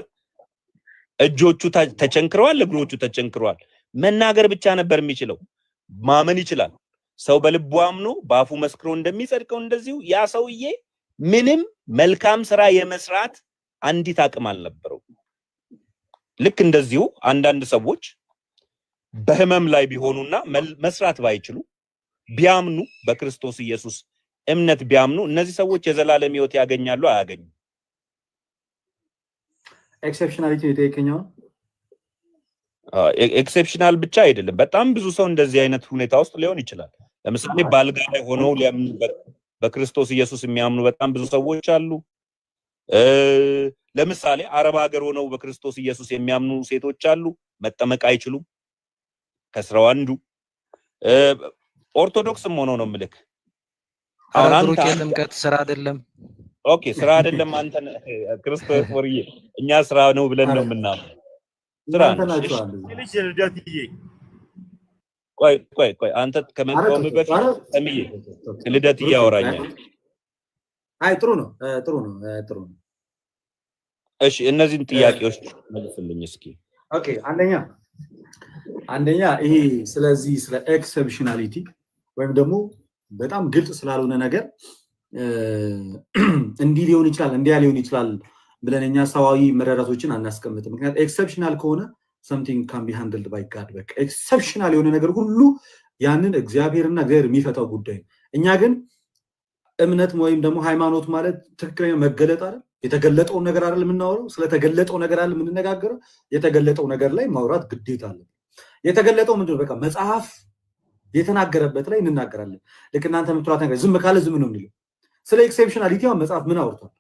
እጆቹ ተቸንክረዋል፣ እግሮቹ ተቸንክረዋል። መናገር ብቻ ነበር የሚችለው። ማመን ይችላል። ሰው በልቡ አምኖ በአፉ መስክሮ እንደሚጸድቀው እንደዚሁ ያ ሰውዬ ምንም መልካም ስራ የመስራት አንዲት አቅም አልነበረው። ልክ እንደዚሁ አንዳንድ ሰዎች በህመም ላይ ቢሆኑና መስራት ባይችሉ ቢያምኑ፣ በክርስቶስ ኢየሱስ እምነት ቢያምኑ እነዚህ ሰዎች የዘላለም ሕይወት ያገኛሉ አያገኙም? Exceptionality የጠየቀኝ አሁን? Exceptional ብቻ አይደለም። በጣም ብዙ ሰው እንደዚህ አይነት ሁኔታ ውስጥ ሊሆን ይችላል። ለምሳሌ በአልጋ ላይ ሆነው ሊያምኑ፣ በክርስቶስ ኢየሱስ የሚያምኑ በጣም ብዙ ሰዎች አሉ። ለምሳሌ አረብ ሀገር ሆነው በክርስቶስ ኢየሱስ የሚያምኑ ሴቶች አሉ። መጠመቅ አይችሉም። ከስራው አንዱ ኦርቶዶክስም ሆነው ነው ምልክ። ኧረ አሁን አንተ ብሩክ፣ የጥምቀት ስራ አይደለም። Okay፣ ስራ አይደለም። አንተ ክርስቶፈርዬ፣ እኛ ስራ ነው ብለን ነው የምናምነው። ስራ እናንተ ነው። ናችሁ እሺ አንድ ልጅ ልደትዬ። ቆይ ቆይ ቆይ፣ አንተ ከመቃወም በፊት ሰምዬ ልደትዬ ያወራኛል። አይ፣ ጥሩ ነው፣ ጥሩ ነው፣ ጥሩ ነው። እሺ፣ እነዚህን ጥያቄዎች መልስልኝ እስኪ። Okay፣ አንደኛ ይሄ ስለዚህ ስለ exceptionality ወይም ደግሞ በጣም ግልጽ ስላልሆነ ነገር እንዲህ ሊሆን ይችላል፣ እንዲያ ሊሆን ይችላል ብለን እኛ ሰዋዊ መረዳቶችን አናስቀምጥም። ምክንያቱም exceptional ከሆነ something can be handled by God። በቃ exceptional የሆነ ነገር ሁሉ ያንን እግዚአብሔርና እግዚአብሔር የሚፈታው ጉዳይ ነው። እኛ ግን እምነት ወይም ደግሞ ሃይማኖት ማለት ትክክለኛ መገለጥ አይደል? የተገለጠውን ነገር አይደል የምናወራው? ስለተገለጠው ነገር አይደል የምንነጋገረው? የተገለጠው ነገር ላይ ማውራት ግዴታ አለ። የተገለጠው ምንድን ነው? በቃ መጽሐፍ የተናገረበት ላይ እንናገራለን። ልክ እናንተ የምትሏት ነገር ዝም ካለ ዝም ነው የሚለው። ስለ exceptionality መጽሐፍ ምን አውርቷል?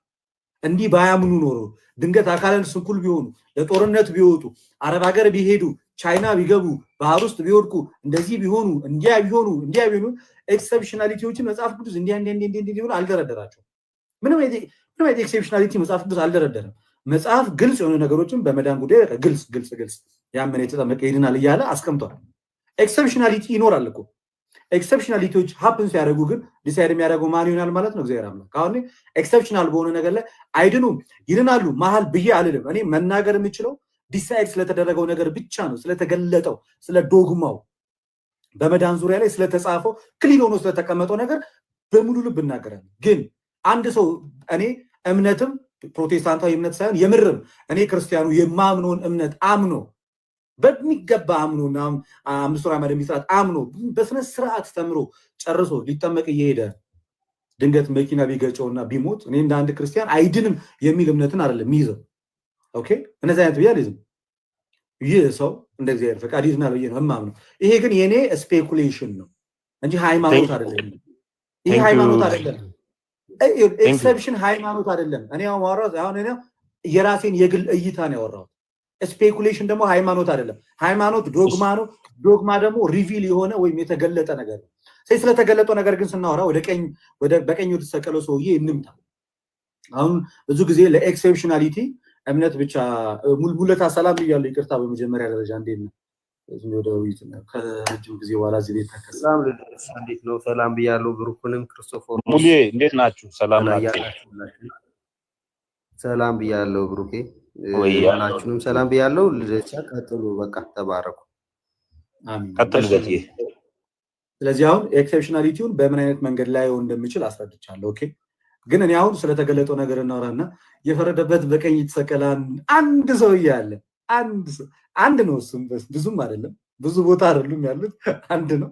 እንዲህ ባያምኑ ኖሮ፣ ድንገት አካለ ስንኩል ቢሆኑ፣ ለጦርነት ቢወጡ፣ አረብ ሀገር ቢሄዱ፣ ቻይና ቢገቡ፣ ባህር ውስጥ ቢወድቁ፣ እንደዚህ ቢሆኑ፣ እንዲያ ቢሆኑ፣ እንዲያ ቢሆኑ፣ exceptionality ዎችን መጽሐፍ ቅዱስ እንዲያ እንዲያ እንዲያ እንዲያ ቢሆኑ አልደረደራቸውም። ምንም አይነት exceptionality መጽሐፍ ቅዱስ አልደረደረም። መጽሐፍ ግልጽ የሆኑ ነገሮችን በመዳን ጉዳይ በቃ ግልጽ ግልጽ ግልጽ ያመነ የተጠመቀ ይድናል እያለ አስቀምጧል። Exceptionality ይኖራል እኮ። Exceptionality ዎች happen ሲያደርጉ ግን decide የሚያደርገው ማን ይሆናል ማለት ነው? እግዚአብሔር አምላክ። አሁን exceptional በሆነ ነገር ላይ አይድኑም፣ ይድናሉ መሀል ብዬ አልልም። እኔ መናገር የምችለው decide ስለተደረገው ነገር ብቻ ነው፣ ስለተገለጠው፣ ስለ ዶግማው፣ በመዳን ዙሪያ ላይ ስለተጻፈው፣ clear ሆኖ ስለተቀመጠው ነገር በሙሉ ልብ እናገራለሁ። ግን አንድ ሰው እኔ እምነትም ፕሮቴስታንታዊ እምነት ሳይሆን የምርም እኔ ክርስቲያኑ የማምነውን እምነት አምኖ፣ በሚገባ አምኖ፣ አምስቱ አዕማደ ምስጢራት አምኖ፣ በስነ ስርዓት ተምሮ ጨርሶ ሊጠመቅ እየሄደ ድንገት መኪና ቢገጨውና ቢሞት እኔ እንደ አንድ ክርስቲያን አይድንም የሚል እምነትን አይደለም የሚይዘው። Okay፣ እነዚህ አይነት ብዬ አልይዝም። ይህ ሰው እንደ እግዚአብሔር ፈቃድ ይድናል ብዬ ነው የማምነው። ይሄ ግን የኔ speculation ነው እንጂ ሃይማኖት አይደለም። ይሄ ሃይማኖት አይደለም። Exception ሃይማኖት አይደለም። እኔ አሁን ማውራት አሁን እኔ የራሴን የግል እይታ ነው ያወራሁት። Speculation ደግሞ ሃይማኖት አይደለም። ሃይማኖት ዶግማ ነው። ዶግማ ደግሞ reveal የሆነ ወይም የተገለጠ ነገር ነው። ስለዚህ ስለተገለጠው ነገር ግን ስናወራ ወደ ቀኝ ወደ በቀኝ ወደ ተሰቀለው ሰውዬ እንምጣ። አሁን ብዙ ጊዜ ለ exceptionality እምነት ብቻ ሙለታ ሰላም ብያለሁ። ይቅርታ በመጀመሪያ ደረጃ፣ እንዴት ነው? ወደ ውይይት ነው። ከረጅም ጊዜ በኋላ እዚህ ቤት ተከሰ ሰላም ልደት፣ እንዴት ነው? ሰላም ብያለሁ። ብሩክንም ክርስቶፎር ሙሌ፣ እንዴት ናችሁ? ሰላም ከላይ ናችሁ? ያላችሁ ሁላችሁ ሰላም ብያለሁ። ብሩኬ ወይ ሁላችሁንም ሰላም ብያለሁ። ልደቻ ቀጥሉ። በቃ ተባረኩ። አሜን። ቀጥል ልደትዬ። ስለዚህ አሁን exceptionality ውን በምን አይነት መንገድ ላየው እንደምችል አስረድቻለሁ። Okay፣ ግን እኔ አሁን ስለተገለጠው ነገር እናወራና የፈረደበት በቀኝ የተሰቀለ አንድ ሰውዬ አለ። አንድ ሰው፣ አንድ ነው። እሱም ብዙም አይደለም፣ ብዙ ቦታ አይደሉም ያሉት፣ አንድ ነው።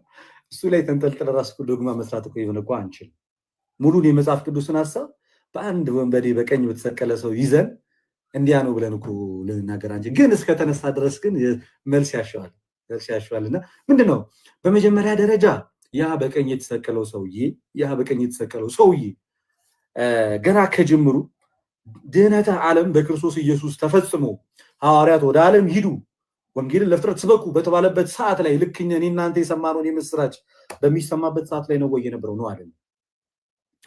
እሱ ላይ ተንጠልጥለ ራስ ዶግማ መስራት እኮ የሆነ እኮ አንችልም። ሙሉን የመጽሐፍ ቅዱስን ሀሳብ በአንድ ወንበዴ በቀኝ በተሰቀለ ሰው ይዘን እንዲያ ነው ብለን እኮ ልንናገር አንችል። ግን እስከተነሳ ድረስ ግን መልስ ያሻዋል፣ መልስ ያሻዋል። እና ምንድን ነው፣ በመጀመሪያ ደረጃ ያ በቀኝ የተሰቀለው ሰውዬ ገና ከጅምሩ ድህነተ ዓለም በክርስቶስ ኢየሱስ ተፈጽሞ ሐዋርያት ወደ ዓለም ሂዱ፣ ወንጌልን ለፍጥረት ስበኩ በተባለበት ሰዓት ላይ፣ ልክ እኔ እናንተ የሰማነውን የምስራች በሚሰማበት ሰዓት ላይ ነው ወይ የነበረው? ነው አይደለም?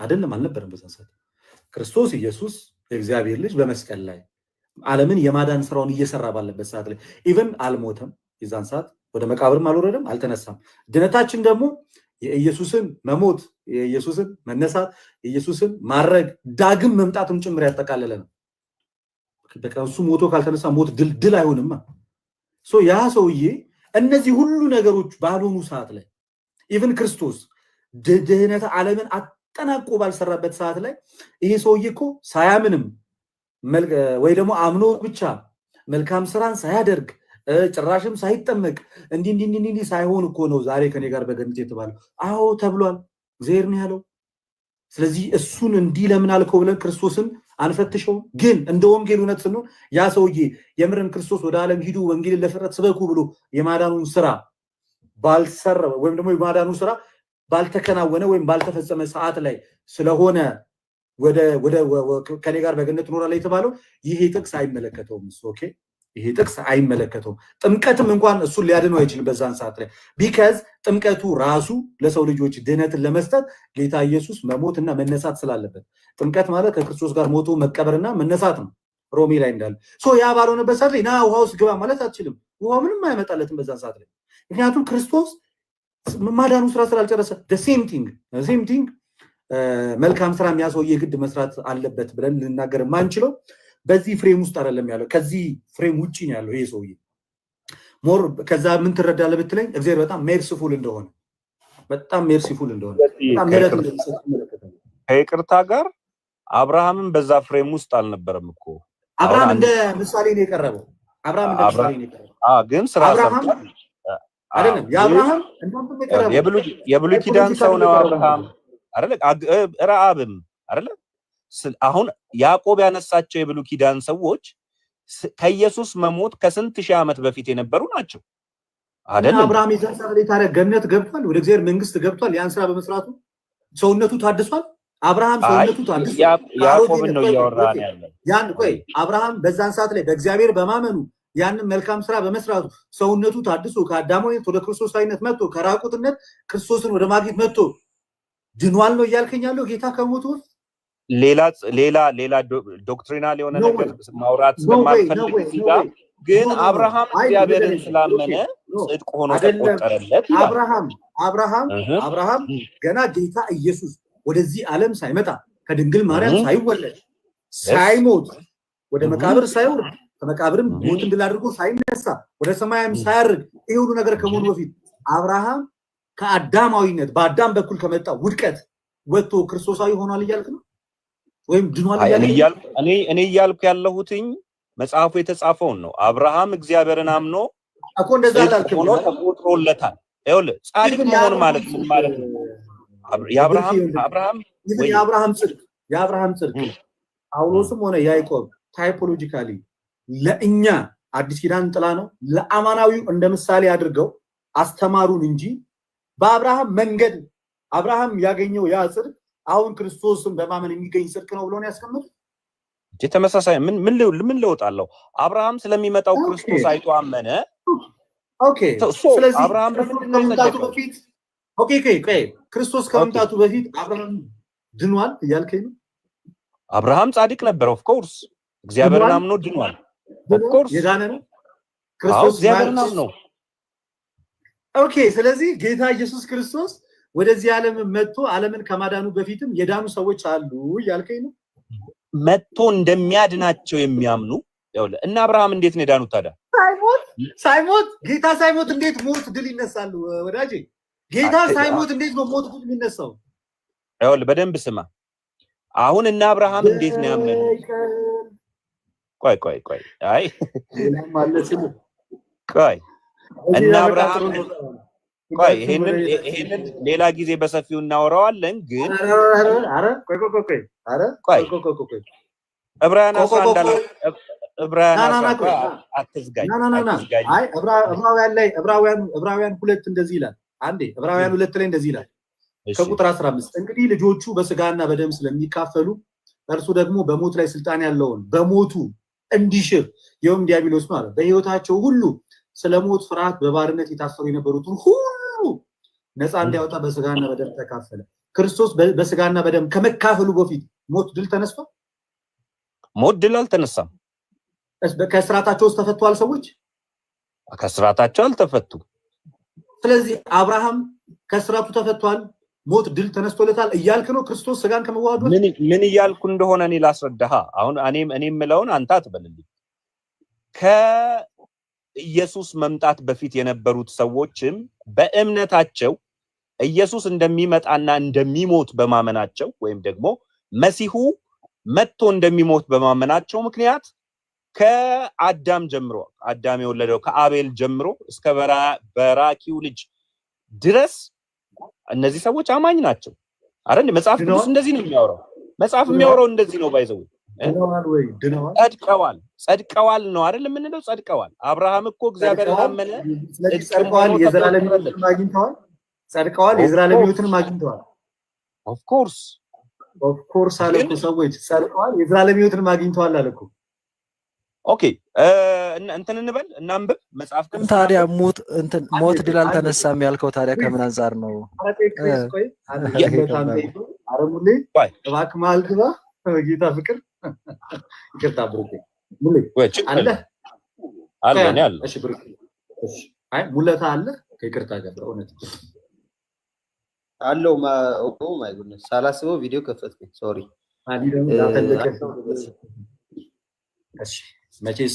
አይደለም፣ አልነበረም። በዛ ሰዓት ክርስቶስ ኢየሱስ የእግዚአብሔር ልጅ በመስቀል ላይ ዓለምን የማዳን ስራውን እየሰራ ባለበት ሰዓት ላይ even አልሞተም። የዛን ሰዓት ወደ መቃብርም አልወረደም፣ አልተነሳም። ድነታችን ደግሞ የኢየሱስን መሞት፣ የኢየሱስን መነሳት፣ የኢየሱስን ማረግ፣ ዳግም መምጣትም ጭምር ያጠቃለለ ነው። በቃ እሱ ሞቶ ካልተነሳ ሞት ድል ድል አይሆንማ። So ያ ሰውዬ እነዚህ ሁሉ ነገሮች ባልሆኑ ሰዓት ላይ፣ even ክርስቶስ ድህነተ ዓለምን አጠናቆ ባልሰራበት ሰዓት ላይ ይሄ ሰውዬ እኮ ሳያምንም ወይ ደግሞ አምኖ ብቻ መልካም ስራን ሳያደርግ፣ ጭራሽም ሳይጠመቅ፣ እንዲህ እንዲህ እንዲህ እንዲህ ሳይሆን እኮ ነው ዛሬ ከኔ ጋር በገነት የተባለው። አዎ ተብሏል፣ እግዚአብሔር ነው ያለው። ስለዚህ እሱን እንዲህ ለምን አልከው ብለን ክርስቶስን አንፈትሸውም። ግን እንደ ወንጌል እውነት ስንሆን ያ ሰውዬ የምርም ክርስቶስ ወደ ዓለም ሂዱ፣ ወንጌልን ለፍጥረት ስበኩ ብሎ የማዳኑን ስራ ባልሰራ ወይም ደግሞ የማዳኑ ስራ ባልተከናወነ ወይም ባልተፈጸመ ሰዓት ላይ ስለሆነ ወደ ወደ ከኔ ጋር በገነት ትኖራለህ የተባለው፣ ይሄ ጥቅስ አይመለከተውም። እሱ okay፣ ይሄ ጥቅስ አይመለከተውም። ጥምቀትም እንኳን እሱን ሊያድነው አይችልም በዛን ሰዓት ላይ፣ because ጥምቀቱ ራሱ ለሰው ልጆች ድነትን ለመስጠት ጌታ ኢየሱስ መሞትና መነሳት ስላለበት፣ ጥምቀት ማለት ከክርስቶስ ጋር ሞቶ መቀበርና መነሳት ነው ሮሜ ላይ እንዳለ። So ያ ባልሆነበት ሰዓት ላይ ና ውሃ ውስጥ ግባ ማለት አትችልም። ውሃው ምንም አይመጣለትም በዛን ሰዓት ላይ፣ ምክንያቱም ክርስቶስ ማዳኑ ስራ ስላልጨረሰ። Same thing፣ መልካም ስራ የሚያሰውዬ የግድ መስራት አለበት ብለን ልንናገር የማንችለው በዚህ frame ውስጥ አይደለም ያለው፣ ከዚህ frame ውጭ ነው ያለው ይሄ ሰውዬ። More ከዛ ምን ትረዳለህ ብትለኝ እግዚአብሔር በጣም merciful እንደሆነ፣ በጣም merciful እንደሆነ፣ በጣም ምሕረት እንደሚሰጥ ትመለከታለህ። ከይቅርታ ጋር አብርሃምም በዛ frame ውስጥ አልነበረም እኮ። አብርሃም እንደ ምሳሌ ነው የቀረበው። አብርሃም እንደ ምሳሌ ነው የቀረበው። ግን ስራ አብርሃም ሰርቷል። አይደለም፣ የአብርሃም እንዳንተም የቀረበው የብሉይ ኪዳን ሰው ነው አብርሃም አይደለ? ረአብም አይደለ? አሁን ያዕቆብ ያነሳቸው የብሉይ ኪዳን ሰዎች ከኢየሱስ መሞት ከስንት ሺህ ዓመት በፊት የነበሩ ናቸው አይደል? አብርሃም የዛን ሰዓት ላይ ታዲያ ገነት ገብቷል፣ ወደ እግዚአብሔር መንግስት ገብቷል። ያን ስራ በመስራቱ ሰውነቱ ታድሷል። አብርሃም ሰውነቱ ታድሷል። ያዕቆብን ነው እያወራን ያለ። ያን ቆይ፣ አብርሃም በዛን ሰዓት ላይ በእግዚአብሔር በማመኑ፣ ያንን መልካም ስራ በመስራቱ ሰውነቱ ታድሶ ከአዳማዊነት ወደ ክርስቶሳዊነት መጥቶ፣ ከራቁትነት ክርስቶስን ወደ ማግኘት መጥቶ ድኗል ነው እያልከኝ ያለው ጌታ ከሞቱ ውስጥ? ሌላ ሌላ ሌላ doctrinal የሆነ ነገር ማውራት ስለማልፈልግ እዚህ ጋር ግን አብርሃም እግዚአብሔርን ስላመነ ጽድቅ ሆኖ ተቆጠረለት ይላል። አብርሃም ገና ጌታ ኢየሱስ ወደዚህ ዓለም ሳይመጣ፣ ከድንግል ማርያም ሳይወለድ፣ ሳይሞት፣ ወደ መቃብር ሳይወርድ፣ ከመቃብርም ሞትን ድል አድርጎ ሳይነሳ፣ ወደ ሰማያም ሳያርግ፣ ይህ ሁሉ ነገር ከመሆኑ በፊት አብርሃም ከአዳማዊነት፣ በአዳም በኩል ከመጣ ውድቀት ወጥቶ ክርስቶሳዊ ሆኗል እያልክ ነው ወይም ድኗል እያልክ? እኔ እያልኩ ያለሁትኝ መጽሐፉ የተጻፈውን ነው። አብርሃም እግዚአብሔርን አምኖ እኮ እንደዛ አላልክም። ሆኖ ተቆጥሮለታል። ይኸውልህ፣ ጻድቅ መሆን ማለት ምን ማለት ነው? የአብርሃም አብርሃም የአብርሃም ጽድቅ ጳውሎስም ሆነ ያዕቆብ typologically ለእኛ አዲስ ኪዳን ጥላ ነው፣ ለአማናዊው እንደ ምሳሌ አድርገው አስተማሩን እንጂ በአብርሃም መንገድ አብርሃም ያገኘው ያ ጽድቅ አሁን ክርስቶስን በማመን የሚገኝ ጽድቅ ነው ብሎ ነው ያስቀመጡት። ተመሳሳይ ምን ለውጥ አለው? አብርሃም ስለሚመጣው ክርስቶስ አይቶ አመነ። Okay። So ስለዚህ አብርሃም ክርስቶስ በምንድን ነው ከመምጣቱ የጸደቀው? በፊት፣ okay፣ ክርስቶስ ከመምጣቱ በፊት አብርሃም ድኗል እያልከኝ ነው? አብርሃም ጻድቅ ነበር። Of course እግዚአብሔርን ድኗል? አምኖ ድኗል። ድኗል? Of course። የዳነ ነው አዎ፣ ክርስቶስ? እግዚአብሔርን አምኖ። Okay። ስለዚህ ጌታ ኢየሱስ ክርስቶስ ወደዚህ ዓለም መጥቶ ዓለምን ከማዳኑ በፊትም የዳኑ ሰዎች አሉ እያልከኝ ነው? መጥቶ እንደሚያድናቸው የሚያምኑ። ይኸውልህ፣ እነ አብርሃም እንዴት ነው የዳኑት ታዲያ? ሳይሞት፣ ጌታ ሳይሞት እንዴት ሞት ድል ይነሳሉ? ወዳጄ፣ ጌታ ሳይሞት እንዴት ነው ሞት ድል የሚነሳው? ይኸውልህ፣ በደንብ ስማ። አሁን እነ አብርሃም እንዴት ነው ያመኑት? ቆይ ቆይ ቆይ፣ አይ ሌላም አለ ስሙ። ቆይ፣ እነ አብርሃም ጥሩ ነው። ቆይ፣ ይሄንን ሌላ ጊዜ በሰፊው እናወራዋለን። ግን ኧረ ኧረ፣ ቆይ ቆይ ቆይ ቆይ፣ ኧረ ቆይ። ቆይ ቆይ ቆይ ቆይ። ዕብራውያን ቆይ 11 ቆይ አላ ቆይ። ዕብራውያን ና ና 11 ና ቆይ። ቆይ፣ አትዝጋኝ። ና ና ና ና። አትዝጋኝ። አይ፣ ዕብራውያን ላይ፣ ዕብራውያን 2 እንደዚህ ይላል። አንዴ፣ ዕብራውያን 2 ላይ እንደዚህ ይላል። ከቁጥር 15፣ እንግዲህ ልጆቹ በስጋና በደም ስለሚካፈሉ እርሱ ደግሞ በሞት ላይ ስልጣን ያለውን በሞቱ እንዲሽር፣ ይኸውም ዲያብሎስ ነው አለ። በሕይወታቸው ሁሉ ስለ ሞት ፍርሃት በባርነት የታሰሩ የነበሩትን ሁሉ ነፃ እንዲያወጣ በስጋና በደም ተካፈለ። ክርስቶስ በስጋና በደም ከመካፈሉ በፊት ሞት ድል ተነስቷል? ሞት ድል አልተነሳም። ከእስራታቸው ውስጥ ተፈተዋል ሰዎች? ከእስራታቸው አልተፈቱም። ስለዚህ አብርሃም ከእስራቱ ተፈቷል፣ ሞት ድል ተነስቶለታል እያልክ ነው? ክርስቶስ ስጋን ከመዋሃዱ ምን ምን እያልኩ እንደሆነ እኔ ላስረዳህ። አሁን እኔ የምለውን አንተ አትበልልኝ። ከኢየሱስ መምጣት በፊት የነበሩት ሰዎችም በእምነታቸው ኢየሱስ እንደሚመጣና እንደሚሞት በማመናቸው ወይም ደግሞ መሲሁ መጥቶ እንደሚሞት በማመናቸው ምክንያት ከአዳም ጀምሮ፣ አዳም የወለደው ከአቤል ጀምሮ እስከ በራኪው ልጅ ድረስ እነዚህ ሰዎች አማኝ ናቸው። አረ መጽሐፍ ቅዱስ እንደዚህ ነው የሚያወራው። መጽሐፍ የሚያወራው እንደዚህ ነው። By the way ድነዋል ወይ? ድነዋል? ጸድቀዋል፣ ጸድቀዋል ነው አይደል የምንለው? ጸድቀዋል። አብርሃም እኮ እግዚአብሔርን አመነ፣ ስለዚህ ጽድቅም ጸድቀዋል፣ ሆኖ የዘላለም ተቆጠረለት። ሕይወትንም አግኝተዋል። ጸድቀዋል፣ የዘላለም ሕይወትንም አግኝተዋል። Of course። Of course አለ እኮ። ሰዎች ጸድቀዋል፣ የዘላለም ሕይወትንም አግኝተዋል አለ እኮ። Okay፣ እንትን እንበል፣ እናንብብ መጽሐፍ ቅዱስ። ታዲያ ሞት እንትን ሞት ድል አልተነሳም ያልከው ታዲያ ከምን አንጻር ነው? ኧረ ቆይ ክሪስ፣ ቆይ አንዴ፣ በጣም ጠይቆ። ኧረ ሙሌ፣ ቆይ። እባክህ መሀል ግባ በጌታ ፍቅር። ይቅርታ ብሩኬ። ሙሌ ወይ ችግር አለ? የለም። አለ፣ እኔ አለ። እሺ ብሩኬ፣ እሺ። አይ፣ ሙለታ አለ? ከይቅርታ ጋር በእውነት። አለው። Oh my goodness፣ ሳላስበው ቪዲዮ ከፈትኩኝ። Sorry። እኔ ደግሞ ላፈለቀ። እሺ፣ መቼስ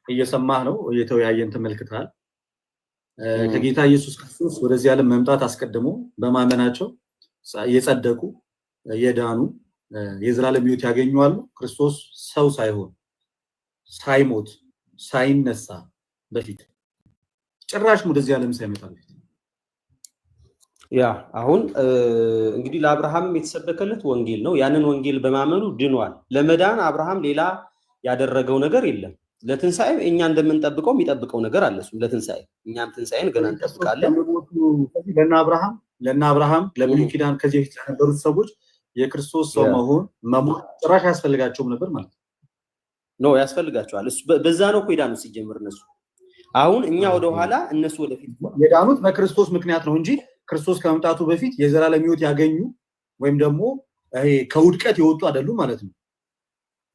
እየሰማህ ነው፣ እየተወያየን ተመልክተሃል። ከጌታ ኢየሱስ ክርስቶስ ወደዚህ ዓለም መምጣት አስቀድሞ በማመናቸው የጸደቁ፣ የዳኑ፣ የዘላለም ሕይወት ያገኙ አሉ። ክርስቶስ ሰው ሳይሆን፣ ሳይሞት፣ ሳይነሳ በፊት፣ ጭራሽ ወደዚህ ዓለም ሳይመጣ በፊት። Yeah፣ አሁን እንግዲህ ለአብርሃም የተሰበከለት ወንጌል ነው። ያንን ወንጌል በማመኑ ድኗል። ለመዳን አብርሃም ሌላ ያደረገው ነገር የለም። ለትንሣኤ እኛ እንደምንጠብቀው የሚጠብቀው ነገር አለ። እሱም ለትንሣኤ፣ እኛም ትንሣኤን ገና እንጠብቃለን። ለእነ አብርሃም ለብሉይ ኪዳን ከዚህ በፊት ለነበሩት ሰዎች የክርስቶስ ሰው መሆን፣ መሞት ጭራሽ አያስፈልጋቸውም ነበር ማለት ነው። No፣ ያስፈልጋቸዋል። እሱ በዛ ነው እኮ የዳኑት ሲጀምር። እነሱ አሁን እኛ ወደኋላ እነሱ ወደፊት። የዳኑት በክርስቶስ ምክንያት ነው እንጂ ክርስቶስ ከመምጣቱ በፊት የዘላለም ሕይወት ያገኙ ወይም ደግሞ ይሄ ከውድቀት የወጡ አይደሉም ማለት ነው።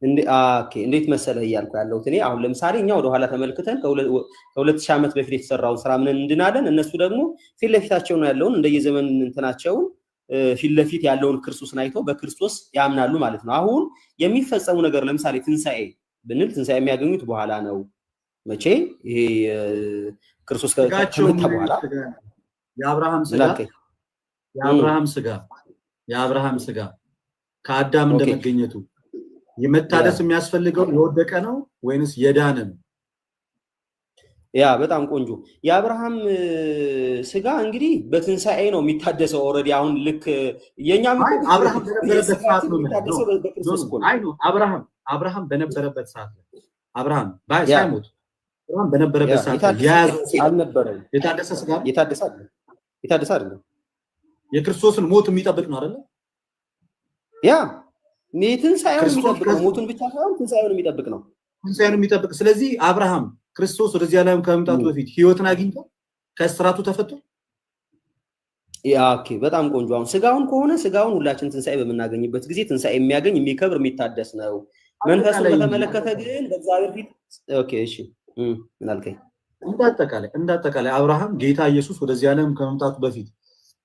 Okay፣ እንዴት መሰለህ እያልኩ ያለሁት እኔ፣ አሁን ለምሳሌ እኛ ወደኋላ ተመልክተን ከ2000 ዓመት በፊት የተሰራውን ስራ ምን እንድናለን። እነሱ ደግሞ ፊት ለፊታቸው ነው ያለውን፣ እንደየዘመን እንትናቸውን ፊት ለፊት ያለውን ክርስቶስን አይተው በክርስቶስ ያምናሉ ማለት ነው። አሁን የሚፈጸሙ ነገር ለምሳሌ ትንሣኤ ብንል ትንሣኤ የሚያገኙት በኋላ ነው። መቼ? ይሄ ክርስቶስ ስጋቸው ከመጣ ምን በኋላ። አይነት ስጋ ነው? የአብርሃም ስጋ ምን አልከኝ? የአብርሃም ስጋ ከአዳም እንደመገኘቱ የመታደስ የሚያስፈልገው የወደቀ ነው ወይንስ የዳነ ነው? Yeah፣ በጣም ቆንጆ። የአብርሃም ስጋ እንግዲህ በትንሣኤ ነው የሚታደሰው። Already አሁን ልክ የኛም እኮ አይ፣ አብርሃም በነበረበት ሰዓት ስጋችን ነው የምልህ። የሚታደሰው በክርስቶስ እኮ ነው። አይ no፣ አብርሃም በነበረበት ሰዓት ላይ፣ አብርሃም ሳይሞት አብርሃም በነበረበት ሰዓት ላይ የታደሰ የያዘው ስጋ አልነበረም። የታደሰ ስጋ ነው? የታደሰ አይደለም። የታደሰ አይደለም። የክርስቶስን ሞት የሚጠብቅ ነው አይደለ? Yeah። ትንሣኤውን ክርስቶስ የሚጠብቅ ነው። ሞቱን ብቻ ሳይሆን ትንሣኤውን የሚጠብቅ ነው። ትንሣኤውን የሚጠብቅ። ስለዚህ አብርሃም ክርስቶስ ወደዚህ ዓለም ከመምጣቱ በፊት ህይወትን አግኝቶ ከእስራቱ ተፈቶ Yeah, okay፣ በጣም ቆንጆ። አሁን ስጋውን ከሆነ ስጋውን ሁላችን ትንሣኤ በምናገኝበት ጊዜ ትንሣኤ የሚያገኝ፣ የሚከብር፣ የሚታደስ ነው። መንፈሱን በተመለከተ ግን በእግዚአብሔር ፊት okay፣ እሺ፣ ምን አልከኝ? እንዳጠቃላይ አብርሃም ጌታ ኢየሱስ ወደዚህ ዓለም ከመምጣቱ በፊት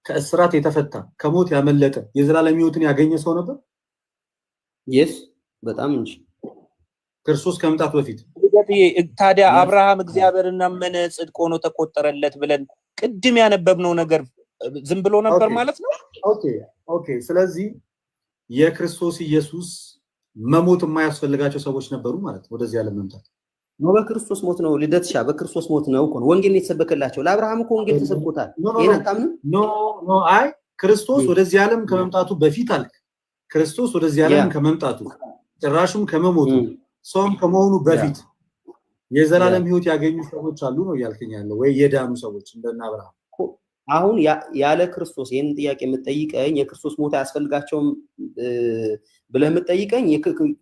ከእስራት የተፈታ፣ ከሞት ያመለጠ፣ የዘላለም ህይወትን ያገኘ ሰው ነበር። Yes፣ በጣም እንጂ። ክርስቶስ ከመምጣቱ በፊት። ታዲያ አብርሃም እግዚአብሔርን አመነ፣ ጽድቅ ሆኖ ተቆጠረለት ብለን ቅድም ያነበብነው ነገር ዝም ብሎ ነበር ማለት ነው? Okay። ስለዚህ የክርስቶስ ኢየሱስ መሞት የማያስፈልጋቸው ሰዎች ነበሩ ማለት ወደዚህ ዓለም መምጣት። ነው፣ በክርስቶስ ሞት ነው ልደትሻ፣ በክርስቶስ ሞት ነው እኮ ነው ወንጌል የተሰበከላቸው። ለአብርሃም እኮ ወንጌል ተሰብኮታል። ይሄን አታምንም? No, አይ፣ ክርስቶስ ወደዚህ ዓለም ከመምጣቱ በፊት አልክ። ክርስቶስ ወደዚህ ዓለም ከመምጣቱ፣ ጭራሹም ከመሞቱ፣ ሰውም ከመሆኑ በፊት የዘላለም ሕይወት ያገኙ ሰዎች አሉ ነው እያልከኝ ያለው ወይ የዳኑ ሰዎች እንደነ አብርሃም? አሁን ያለ ክርስቶስ ይህንን ጥያቄ የምትጠይቀኝ፣ የክርስቶስ ሞት አያስፈልጋቸውም ብለህ የምትጠይቀኝ፣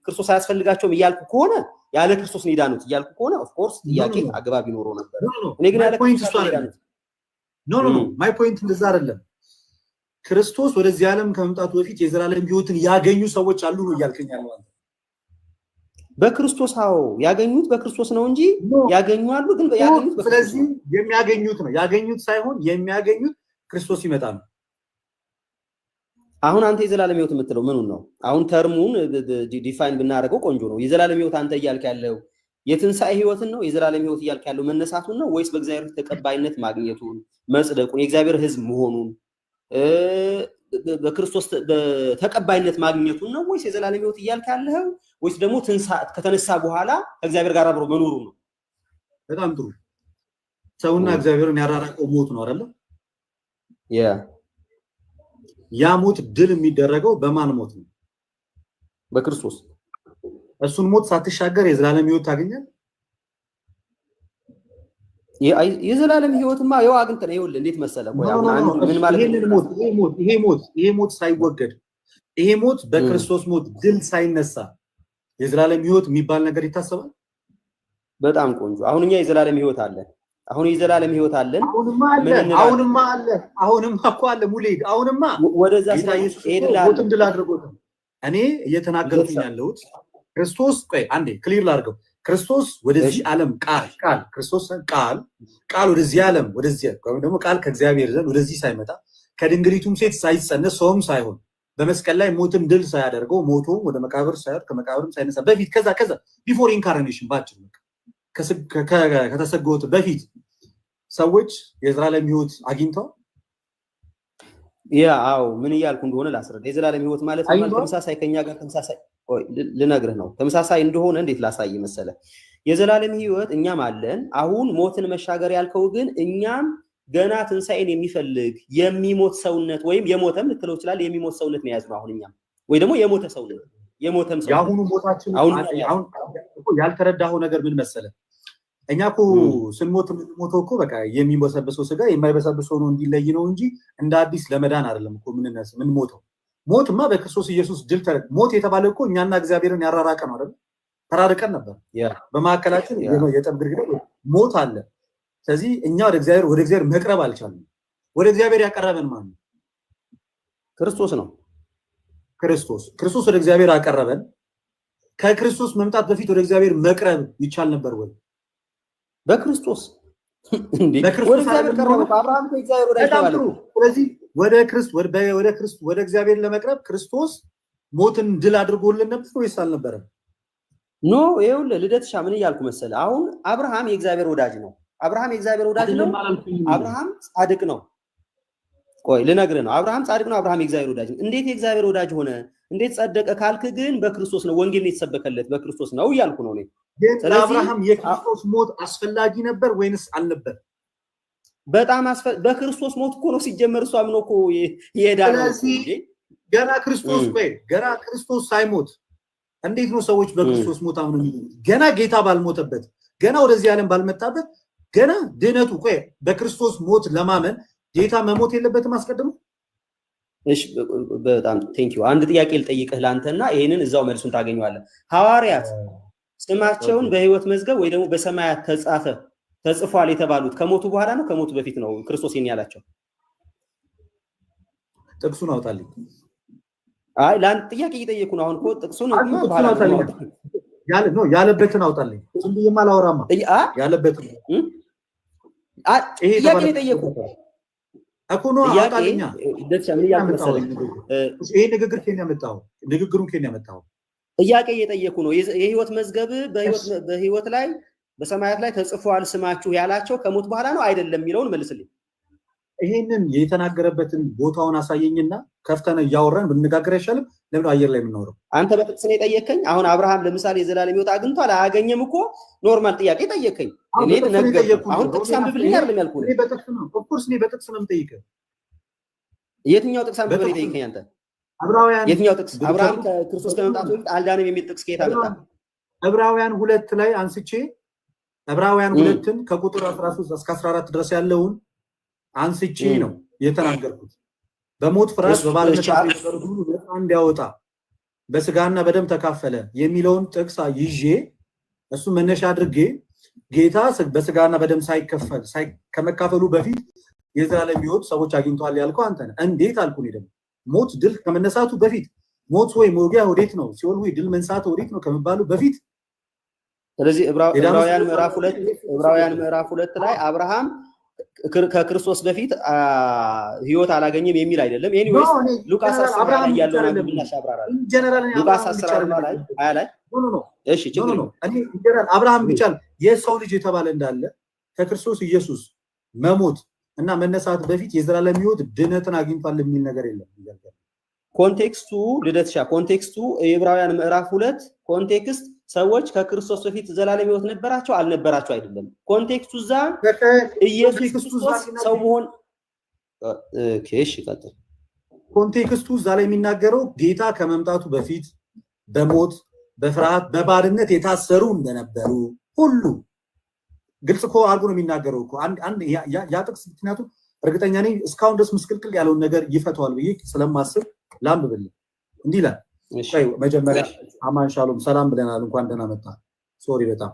ክርስቶስ አያስፈልጋቸውም እያልኩ ከሆነ፣ ያለ ክርስቶስ ነው የዳኑት እያልኩ ከሆነ of course ጥያቄ አግባብ ይኖረው ነበር። እኔ ግን ያለ ክርስቶስ ነው። No, my point እንደዛ አይደለም። ክርስቶስ ወደዚህ ዓለም ከመምጣቱ በፊት የዘላለም ሕይወትን ያገኙ ሰዎች አሉ ነው እያልከኝ ያለው አንተ። በክርስቶስ፣ አዎ፣ ያገኙት በክርስቶስ ነው እንጂ ያገኙ አሉ፣ ግን ያገኙት በክርስቶስ። ስለዚህ የሚያገኙት ነው፣ ያገኙት ሳይሆን የሚያገኙት ክርስቶስ ይመጣ ነው። አሁን አንተ የዘላለም ሕይወት የምትለው ምኑን ነው? አሁን term ኡን define ብናደርገው ቆንጆ ነው። የዘላለም ሕይወት አንተ እያልክ ያለው የትንሣኤ ሕይወትን ነው? የዘላለም ሕይወት እያልክ ያለው መነሳቱን ነው ወይስ በእግዚአብሔር ተቀባይነት ማግኘቱን፣ መጽደቁን፣ የእግዚአብሔር ሕዝብ መሆኑን፣ በክርስቶስ ተቀባይነት ማግኘቱን ነው ወይስ የዘላለም ሕይወት እያልክ ያለኸው፣ ወይስ ደግሞ ከተነሳ በኋላ ከእግዚአብሔር ጋር አብሮ መኖሩ ነው? በጣም ጥሩ። ሰውና እግዚአብሔርን ያራራቀው ሞት ነው አይደለ? Yeah. ያ ሞት ድል የሚደረገው በማን ሞት ነው? በክርስቶስ። እሱን ሞት ሳትሻገር የዘላለም ሕይወት ታገኛለህ? የዘላለም ሕይወትማ ያው አግኝተን፣ ይኸውልህ፣ እንዴት መሰለህ፣ ቆይ አሁን ምን ማለት ይሄንን ሞት ይሄ ሞት ይሄ ሞት ይሄ ሞት ሳይወገድ፣ ይሄ ሞት በክርስቶስ ሞት ድል ሳይነሳ የዘላለም ሕይወት የሚባል ነገር ይታሰባል? በጣም ቆንጆ። አሁን እኛ የዘላለም ሕይወት አለን። አሁን የዘላለም ሕይወት አለን። አሁንማ አለ። አሁንማ አለ። አሁንማ እኮ አለ ሙሌ። አሁንማ ወደዛ ጌታ ኢየሱስ ሞትን ድል አድርጎታል። እኔ እየተናገርኩኝ ያለሁት ክርስቶስ፣ ቆይ አንዴ clear ላድርገው። ክርስቶስ ወደዚህ ዓለም ቃል ክርስቶስ ቃል ወደዚህ ዓለም ወደዚህ ወይም ደግሞ ቃል ከእግዚአብሔር ዘንድ ወደዚህ ሳይመጣ፣ ከድንግሊቱም ሴት ሳይጸነስ፣ ሰውም ሳይሆን፣ በመስቀል ላይ ሞትን ድል ሳያደርገው፣ ሞቶ ወደ መቃብር ሳይወርድ፣ ከመቃብርም ሳይነሳ በፊት፣ ከዛ before incarnation፣ ባጭሩ ከተሰገወት በፊት ሰዎች የዘላለም ሕይወት አግኝተው Yeah፣ አዎ፣ ምን እያልኩ እንደሆነ ላስረዳ። የዘላለም ሕይወት ማለት ተመሳሳይ ከኛ ጋር ተመሳሳይ ልነግርህ ነው። ተመሳሳይ እንደሆነ እንዴት ላሳይ መሰለ? የዘላለም ሕይወት እኛም አለን። አሁን ሞትን መሻገር ያልከው ግን እኛም ገና ትንሣኤን የሚፈልግ የሚሞት ሰውነት ወይም የሞተም ልትለው ይችላል። የሚሞት ሰውነት ነው የያዝነው አሁን እኛም፣ ወይ ደግሞ የሞተ ሰውነት፣ የሞተም ሰውነት። የአሁኑ ሞታችን አሁን አሁን ያልተረዳኸው ነገር ምን መሰለ? እኛ እኮ ስንሞት የምንሞተው እኮ በቃ የሚበሰብሰው ስጋ የማይበሰብሰው ነው እንዲለይ ነው እንጂ እንደ አዲስ ለመዳን አይደለም እኮ ምንሞተው። ሞትማ በክርስቶስ ኢየሱስ ድል ሞት የተባለ እኮ እኛና እግዚአብሔርን ያራራቀ ነው አይደል? ተራርቀን ነበር። በመካከላችን የጠብ ግድግዳ ሞት አለ። ስለዚህ እኛ ወደ እግዚአብሔር መቅረብ አልቻልንም። ወደ እግዚአብሔር ያቀረበን ማን ነው? ክርስቶስ ነው። ክርስቶስ። ክርስቶስ ወደ እግዚአብሔር አቀረበን። ከክርስቶስ መምጣት በፊት ወደ እግዚአብሔር መቅረብ ይቻል ነበር ወይ? በክርስቶስ እንዴ፣ ወደ እግዚአብሔር ቀረበ። አብርሃም እኮ እግዚአብሔር ወዳጅ በጣም ተባለ። ጥሩ። ስለዚህ ወደ እግዚአብሔር ለመቅረብ ክርስቶስ ሞትን ድል አድርጎልን ነበር ወይስ አልነበረም? No፣ ይኸውልህ ልደትሻ፣ ምን እያልኩ መሰለህ? አሁን አብርሃም የእግዚአብሔር ወዳጅ ነው። አብርሃም የእግዚአብሔር ወዳጅ ነው። አብርሃም ጻድቅ ነው። ቆይ ልነግርህ ነው። አብርሃም ጻድቅ ነው። አብርሃም የእግዚአብሔር ወዳጅ ነው። እንዴት የእግዚአብሔር ወዳጅ ሆነ? እንዴት ጸደቀ ካልክ ግን በክርስቶስ ነው። ወንጌል የተሰበከለት በክርስቶስ ነው እያልኩ ነው እኔ። ግን ለአብርሃም የክርስቶስ ሞት አስፈላጊ ነበር ወይንስ አልነበር? በጣም በክርስቶስ ሞት እኮ ነው ሲጀመር እሱ አምኖ እኮ ይሄዳል። ስለዚህ ገና ክርስቶስ ቆይ፣ ገና ክርስቶስ ሳይሞት እንዴት ነው ሰዎች በክርስቶስ ሞት አምነው የሚድኑት? ገና ጌታ ባልሞተበት፣ ገና ወደዚህ ዓለም ባልመጣበት፣ ገና ድነቱ፣ ቆይ፣ በክርስቶስ ሞት ለማመን ጌታ መሞት የለበትም አስቀድሞ? እሺ፣ በጣም thank you። አንድ ጥያቄ ልጠይቅህ ለአንተና ይሄንን እዛው መልሱን ታገኘዋለህ። ሐዋርያት ስማቸውን በሕይወት መዝገብ ወይ ደግሞ በሰማያት ተጻፈ ተጽፏል የተባሉት ከሞቱ በኋላ ነው ከሞቱ በፊት ነው? ክርስቶስ ይሄን ያላቸው? ጥቅሱን አውጣልኝ። አይ፣ ለአንድ ጥያቄ እየጠየኩ ነው። አሁን እኮ ጥቅሱን በኋላ ያለ ነው፣ ያለበትን አውጣልኝ። ዝም ብዬማ አላወራማ። ያለበትን ጥያቄ ነው የጠየኩህ እኮ ነው፣ አውጣልኛ። ምን እያልኩ መሰለህ? ይሄ ንግግር ከየት ነው ያመጣኸው? ንግግሩን ከየት ነው ያመጣኸው? ጥያቄ እየጠየኩ ነው። የህይወት መዝገብ በህይወት ላይ በሰማያት ላይ ተጽፏል ስማችሁ ያላቸው ከሞት በኋላ ነው አይደለም የሚለውን መልስልኝ። ይሄንን የተናገረበትን ቦታውን አሳየኝና ከፍተን እያወራን ብንነጋገር አይሻልም? ለምን አየር ላይ የምናወራው? አንተ በጥቅስ ነው የጠየከኝ። አሁን አብርሃም ለምሳሌ የዘላለም ሕይወት አግኝቷል አያገኘም እኮ normal ጥያቄ ጠየከኝ። እኔ ነገርኩህ። አሁን ጥቅስ አንብብልኝ አይደለም ያልኩህ። እኔ በጥቅስ ነው፣ of course እኔ በጥቅስ ነው የምጠይቅህ። የትኛው ጥቅስ አንብበህ ነው የጠየከኝ አንተ? ዕብራውያን። የትኛው ጥቅስ? አብርሃም ከክርስቶስ ከመምጣቱ በፊት አልዳንም የሚል ጥቅስ ከየት አመጣ? ዕብራውያን 2 ላይ አንስቼ፣ ዕብራውያን 2ን ከቁጥር 13 እስከ 14 ድረስ ያለውን አንስቼ ነው የተናገርኩት። በሞት ፍርሃት በባርነት የነበሩት ሁሉ ነፃ እንዲያወጣ በስጋና በደም ተካፈለ የሚለውን ጥቅስ ይዤ፣ እሱ መነሻ አድርጌ ጌታ በስጋና በደም ሳይከፈል ከመካፈሉ በፊት የዘላለም ሕይወት ሰዎች አግኝተዋል ያልከው አንተ ነህ። እንዴት አልኩ። እኔ ደግሞ ሞት ድል ከመነሳቱ በፊት፣ ሞት ሆይ መውጊያ ወዴት ነው፣ ሲኦል ሆይ ድል መንሳት ወዴት ነው ከመባሉ በፊት። ስለዚህ ዕብራውያን ምዕራፍ 2 ላይ አብርሃም ከክርስቶስ በፊት ህይወት አላገኘም የሚል አይደለም። Anyways፣ ሉቃስ 10 ላይ ያለውን አንብብና አብራራለሁ። ሉቃስ 10 ላይ 20 ላይ። እሺ፣ ችግር ነው። እኔ ኢንጀነራል አብርሃም ብቻ የሰው ልጅ የተባለ እንዳለ ከክርስቶስ ኢየሱስ መሞት እና መነሳት በፊት የዘላለም ህይወት ድነትን አግኝቷል የሚል ነገር የለም። Context ኡ ልደትሻ፣ context ኡ የዕብራውያን ምዕራፍ 2 context ሰዎች ከክርስቶስ በፊት ዘላለም ህይወት ነበራቸው አልነበራቸው አይደለም። Context ኡ እዛ ኢየሱስ ክርስቶስ ሰው መሆን፣ okay፣ እሺ፣ ቀጥል። Context ኡ እዛ ላይ የሚናገረው ጌታ ከመምጣቱ በፊት በሞት በፍርሃት በባርነት የታሰሩ እንደነበሩ ሁሉ ግልጽ እኮ አድርጎ ነው የሚናገረው እኮ አንድ ያ ጥቅስ። ምክንያቱም እርግጠኛ ነኝ እስካሁን ድረስ ምስቅልቅል ያለውን ነገር ይፈተዋል ብዬ ስለማስብ ላንብብልህ። እንዲህ ይላል። መጀመሪያ አማን ሻሎም፣ ሰላም ብለናል። እንኳን ደህና መጣ። Sorry፣ በጣም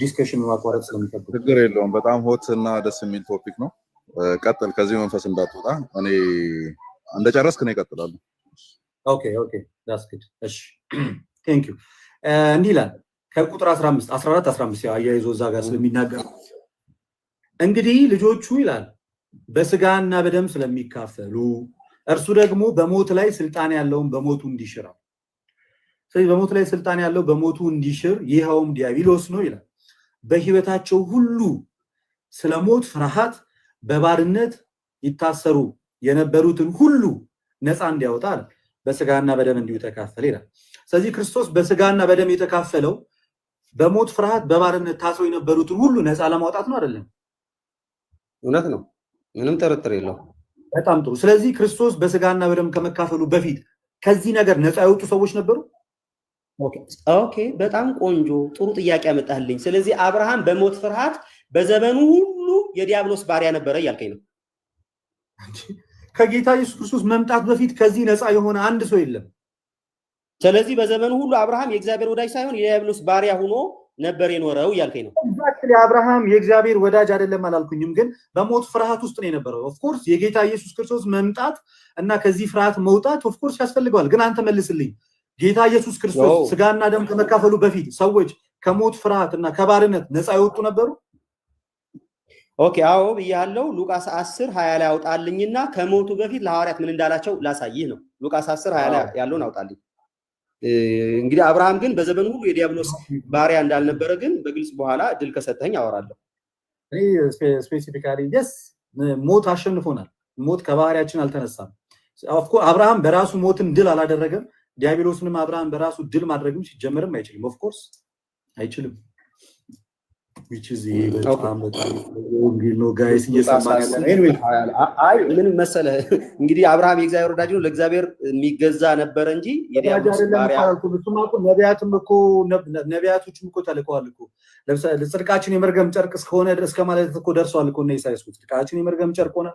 discussion ማቋረጥ ስለሚከብድ። ችግር የለውም። በጣም hot እና ደስ የሚል topic ነው። ቀጥል፣ ከዚህ መንፈስ እንዳትወጣ። እኔ እንደጨረስክ ነው እቀጥላለሁ። Okay, that's good። እሺ፣ thank you። እንዲህ ይላል ከቁጥር 15፣ 14፣ 15 ያው አያይዞ እዛ ጋር ስለሚናገር፣ እንግዲህ ልጆቹ ይላል በስጋና በደም ስለሚካፈሉ እርሱ ደግሞ በሞት ላይ ስልጣን ያለውን በሞቱ እንዲሽረው። ስለዚህ በሞት ላይ ስልጣን ያለው በሞቱ እንዲሽር፣ ይኸውም ዲያብሎስ ነው ይላል። በህይወታቸው ሁሉ ስለ ሞት ፍርሃት በባርነት ይታሰሩ የነበሩትን ሁሉ ነፃ እንዲያወጣ በስጋና በደም እንዲሁ ተካፈለ ይላል። ስለዚህ ክርስቶስ በስጋና በደም የተካፈለው በሞት ፍርሃት በባርነት ታስረው የነበሩትን ሁሉ ነፃ ለማውጣት ነው አይደለም? እውነት ነው። ምንም ጥርጥር የለው። በጣም ጥሩ። ስለዚህ ክርስቶስ በስጋና በደም ከመካፈሉ በፊት ከዚህ ነገር ነፃ የወጡ ሰዎች ነበሩ? Okay፣ በጣም ቆንጆ ጥሩ ጥያቄ ያመጣህልኝ። ስለዚህ አብርሃም በሞት ፍርሃት በዘመኑ ሁሉ የዲያብሎስ ባሪያ ነበረ እያልከኝ ነው። ከጌታ ኢየሱስ ክርስቶስ መምጣት በፊት ከዚህ ነፃ የሆነ አንድ ሰው የለም። ስለዚህ በዘመኑ ሁሉ አብርሃም የእግዚአብሔር ወዳጅ ሳይሆን የዲያብሎስ ባሪያ ሆኖ ነበር የኖረው እያልከኝ ነው። Exactly። አብርሃም የእግዚአብሔር ወዳጅ አይደለም አላልኩኝም፣ ግን በሞት ፍርሃት ውስጥ ነው የነበረው። Of course የጌታ ኢየሱስ ክርስቶስ መምጣት እና ከዚህ ፍርሃት መውጣት of course ያስፈልገዋል። ግን አንተ መልስልኝ፣ ጌታ ኢየሱስ ክርስቶስ ስጋና ደም ከመካፈሉ በፊት ሰዎች ከሞት ፍርሃት እና ከባርነት ነፃ የወጡ ነበሩ? Okay፣ አዎ ብያለሁ። ሉቃስ 10 20 ላይ አውጣልኝና ከሞቱ በፊት ለሐዋርያት ምን እንዳላቸው ላሳይህ ነው። ሉቃስ 10 20 ላይ ያለውን አውጣልኝ። እንግዲህ አብርሃም ግን በዘመኑ ሁሉ የዲያብሎስ ባሪያ እንዳልነበረ ግን በግልጽ በኋላ እድል ከሰጠኝ አወራለሁ። እኔ specifically yes፣ ሞት አሸንፎናል። ሞት ከባህሪያችን አልተነሳም። አብርሃም በራሱ ሞትን ድል አላደረገም። ዲያብሎስንም አብርሃም በራሱ ድል ማድረግም ሲጀመርም አይችልም። Of course አይችልም። Which is ይሄ በጣም በጣም ወንጌል ነው guys፣ እየሰማን ያለ ነው። Anyway። አይ፣ ምን መሰለህ፣ እንግዲህ አብርሃም የእግዚአብሔር ወዳጅ ነው፣ ለእግዚአብሔር የሚገዛ ነበረ እንጂ የዲያብሎስ ባሪያ እሱማ እኮ ነቢያትም እኮ ነቢያቶችም እኮ ተልከዋል እኮ። ለምሳሌ ጽድቃችን የመርገም ጨርቅ እስከሆነ እስከ ማለት እኮ ደርሰዋል እኮ እነ ኢሳያስ። ጽድቃችን የመርገም ጨርቅ ሆነ፣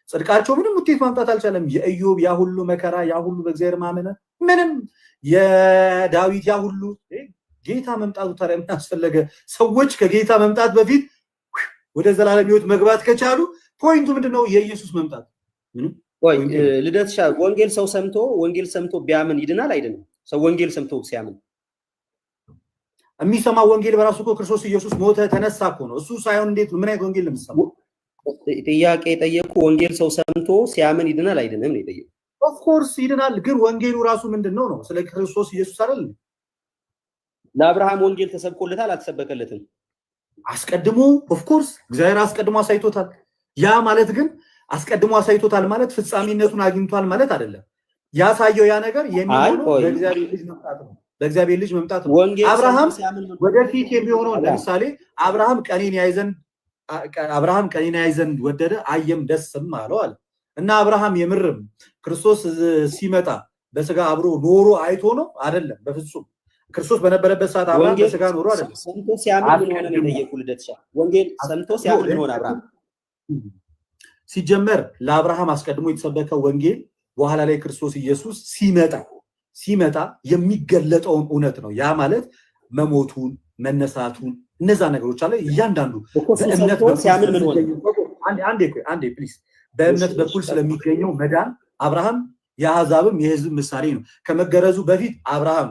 ጽድቃቸው ምንም ውጤት ማምጣት አልቻለም። የኢዮብ ያ ሁሉ መከራ፣ ያ ሁሉ በእግዚአብሔር ማመነ ምንም፣ የዳዊት ያ ሁሉ፣ ጌታ መምጣቱ ታዲያ ምን አስፈለገ? ሰዎች ከጌታ መምጣት በፊት ወደ ዘላለም ሕይወት መግባት ከቻሉ point ኡ ምንድነው? የኢየሱስ መምጣት ምንም ቆይ point የለውም። ልደትሻ፣ ወንጌል ሰምቶ ቢያምን ይድናል አይድንም? ሰው ወንጌል ሰምቶ ሲያምን የሚሰማው ወንጌል በራሱ እኮ ክርስቶስ ኢየሱስ ሞተ ተነሳ እኮ ነው። እሱ ሳይሆን እንዴት ነው? ምን አይነት ወንጌል ነው የምትሰማው? ጥያቄ የጠየቅኩ ወንጌል ሰው ሰምቶ ሲያምን ይድናል አይድንም ነው የጠየቅኩ። Of course ይድናል። ግን ወንጌሉ ራሱ ምንድን ነው ነው? ስለ ክርስቶስ ኢየሱስ አይደል? ለአብርሃም ወንጌል ተሰብኮለታል አልተሰበከለትም? አስቀድሞ of course እግዚአብሔር አስቀድሞ አሳይቶታል። ያ ማለት ግን አስቀድሞ አሳይቶታል ማለት ፍጻሜነቱን አግኝቷል ማለት አይደለም። ያሳየው ያ ነገር የሚሆነው ቆይ። በእግዚአብሔር ልጅ መምጣት ነው። በእግዚአብሔር ልጅ መምጣት ነው። ወንጌል አብርሃም ሰምቶ ሲያምን ወደፊት የሚሆነውን ለምሳሌ አብርሃም ቀኔን ያይ ዘንድ ወደደ፣ አየም ደስም አለው አለ። እና አብርሃም የምርም ክርስቶስ ሲመጣ በስጋ አብሮ ኖሮ አይቶ ነው? አይደለም፣ በፍጹም። ክርስቶስ በነበረበት ሰዓት አብርሃም ወንጌል በስጋ ኖሮ አይደለም። ሰምቶ ሲያምን ምን ሆነ ነው የጠየቁ ልደትሻ። ወንጌል ሰምቶ ሲያምን ምን ሆነ አብርሃም? ሲጀመር ለአብርሃም አስቀድሞ የተሰበከው ወንጌል በኋላ ላይ ክርስቶስ ኢየሱስ ሲመጣ የሚገለጠውን እውነት ነው። ያ ማለት መሞቱን፣ መነሳቱን እነዛ ነገሮች አለ። እያንዳንዱ እኮ እሱ በእምነት ሰምቶ በኩል ሲያምን ምን ሆነ? ስለሚገኘው፣ አንዴ አንዴ ቆይ፣ አንዴ please። በእምነት በኩል ስለሚገኘው መዳን አብርሃም የአሕዛብም የሕዝብ ምሳሌ ነው። ከመገረዙ በፊት አብርሃም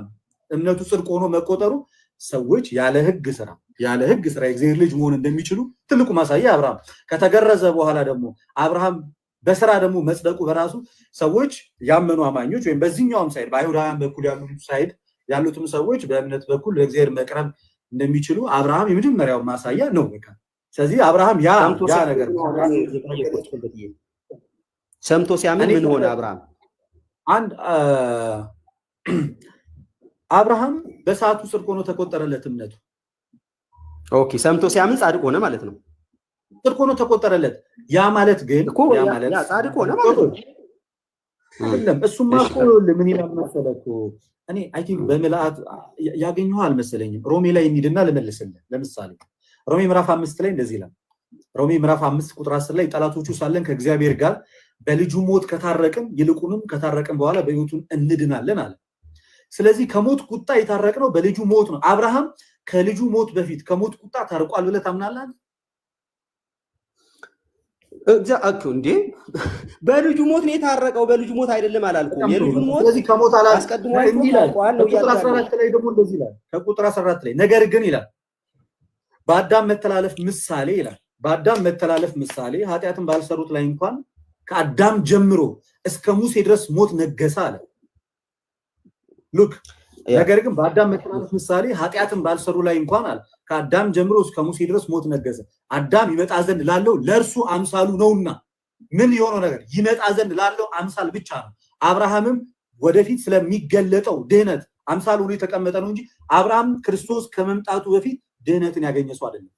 እምነቱ ጽድቅ ሆኖ መቆጠሩ ሰዎች ያለ ሕግ ስራ የእግዚአብሔር ልጅ መሆን እንደሚችሉ ትልቁ ማሳያ አብርሃም። ከተገረዘ በኋላ ደግሞ አብርሃም በስራ ደግሞ መጽደቁ በራሱ ሰዎች ያመኑ አማኞች ወይም በዚህኛውም side በአይሁዳውያን በኩል ያሉ side ያሉትም ሰዎች በእምነት በኩል ለእግዚአብሔር መቅረብ እንደሚችሉ አብርሃም የመጀመሪያው ማሳያ ነው። በቃ ስለዚህ አብርሃም ያ ሰምቶ ያ ሲያምን ነገር ምን ሆነ ነው የጠየቁት ልደትዬ። ሰምቶ ሲያምን ምን ሆነ አብርሃም? አንድ አብርሃም በሰዓቱ ጽድቅ ሆኖ ተቆጠረለት እምነቱ። Okay፣ ሰምቶ ሲያምን ጻድቅ ሆነ ማለት ነው። ጽድቅ ሆኖ ተቆጠረለት። ያ ማለት ግን እኮ ያ ማለት ያ ጻድቅ ሆነ ማለት ነው። አይደለም። እሱማ እኮ ምን ይላል መሰለህ እኮ፣ እኔ I think በምልአት ያገኘሁ አልመሰለኝም። ሮሜ ላይ እንሂድና ልመልስልህ። ለምሳሌ ሮሜ ምዕራፍ 5 ላይ እንደዚህ ይላል። ሮሜ ምዕራፍ 5 ቁጥር 10 ላይ ጠላቶቹ ሳለን ከእግዚአብሔር ጋር በልጁ ሞት ከታረቅን ይልቁንም ከታረቅን በኋላ በሕይወቱ እንድናለን አለ። ስለዚህ ከሞት ቁጣ የታረቅነው በልጁ ሞት ነው። አብርሃም ከልጁ ሞት በፊት ከሞት ቁጣ ታርቋል ብለህ ታምናለህ? እንዴ፣ በልጁ ሞት ነው የታረቀው። በልጁ ሞት አይደለም አላልኩም። የልጁን ሞት ስለዚህ ከሞት አላ አስቀድሞ አይቶ እንዲህ ይላል። ታርቋል ነው ከቁጥር እያልኩ ያለሁት። 14 ላይ ደግሞ እንደዚህ ይላል። ከቁጥር 14 ላይ ነገር ግን ይላል በአዳም መተላለፍ ምሳሌ ይላል፣ በአዳም መተላለፍ ምሳሌ ኃጢአትን ባልሰሩት ላይ እንኳን ከአዳም ጀምሮ እስከ ሙሴ ድረስ ሞት ነገሰ አለ። Look፣ ነገር ግን በአዳም መተላለፍ ምሳሌ ኃጢአትን ባልሰሩ ላይ እንኳን አለ ከአዳም ጀምሮ እስከ ሙሴ ድረስ ሞት ነገሰ። አዳም ይመጣ ዘንድ ላለው ለእርሱ አምሳሉ ነውና፣ ምን የሆነው ነገር ይመጣ ዘንድ ላለው አምሳል ብቻ ነው። አብርሃምም ወደፊት ስለሚገለጠው ድህነት አምሳል ሆኖ የተቀመጠ ነው እንጂ አብርሃም ክርስቶስ ከመምጣቱ በፊት ድህነትን ያገኘ ሰው አይደለም።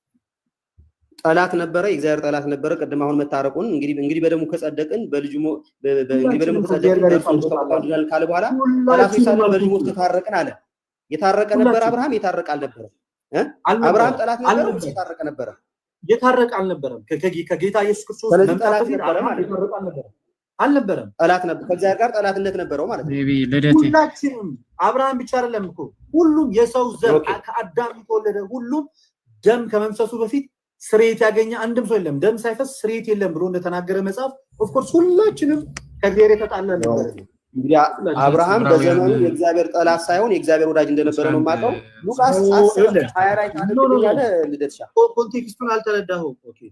ጠላት ነበረ፣ የእግዚአብሔር ጠላት ነበረ። ቅድም አሁን መታረቁን እንግዲህ በደሙ ከጸደቅን በልጁ እንግዲህ በደሙ ከጸደቅን በእርሱ እንድናለን ካለ በኋላ ጠላቶች ሳለን በልጁ ሞት ከታረቅን አለ። የታረቀ ነበር አብርሃም? የታረቀ አልነበረም። አብርሃም ጠላት ነበረ ወይስ የታረቀ ነበረ? የታረቀ አልነበረም። ከጌታ ኢየሱስ ክርስቶስ ስለዚህ መምጣት ጠላት በፊት ነበረ አብርሃም ማለት ነው። የታረቀ አልነበረም አልነበረም። ጠላት ነበር፣ ከእግዚአብሔር ጋር ጠላትነት ነበረው ማለት ነው። Maybe ልደቴ ሁላችንም፣ አብርሃም ብቻ አይደለም እኮ፣ ሁሉም የሰው ዘር ከአዳም የተወለደ ሁሉም ደም ከመፍሰሱ በፊት ስርየት ያገኘ አንድም ሰው የለም። ደም ሳይፈስ ስርየት የለም ብሎ እንደተናገረ መጽሐፍ of course ሁላችንም ከእግዚአብሔር የተጣላን ነበር። እንግዲህ አብርሃም በዘመኑ የእግዚአብሔር ጠላት ሳይሆን የእግዚአብሔር ወዳጅ እንደነበረ ነው የማውቀው። ሉቃስ 10:20 ላይ ታነብልኛለህ ልደትሻ? Context ኡን አልተረዳኸውም። Okay፣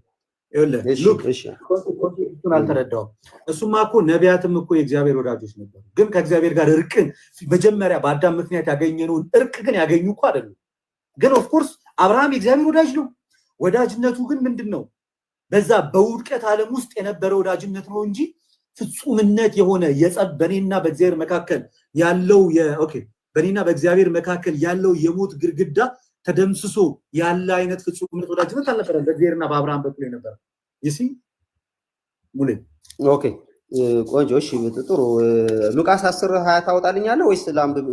ይኸውልህ look፣ context ኡን አልተረዳኸውም። እሱማ እኮ ነቢያትም እኮ የእግዚአብሔር ወዳጆች ነበሩ፣ ግን ከእግዚአብሔር ጋር እርቅን መጀመሪያ በአዳም ምክንያት ያገኘነውን እርቅ ግን ያገኙ እኮ አይደሉም። ግን of course አብርሃም የእግዚአብሔር ወዳጅ ነው። ወዳጅነቱ ግን ምንድን ነው? በዛ በውድቀት ዓለም ውስጥ የነበረ ወዳጅነት ነው እንጂ ፍጹምነት የሆነ የጸብ በእኔና በእግዚአብሔር መካከል ያለው okay፣ በእኔና በእግዚአብሔር መካከል ያለው የሞት ግድግዳ ተደምስሶ ያለ አይነት ፍጹምነት ወዳጅነት አልነበረም በእግዚአብሔርና በአብርሃም በኩል የነበረ፣ you see ሙሌ። Okay፣ ቆንጆ። እሺ ጥሩ። ሉቃስ 10:20 ታወጣልኛለህ ወይስ ላንብብ?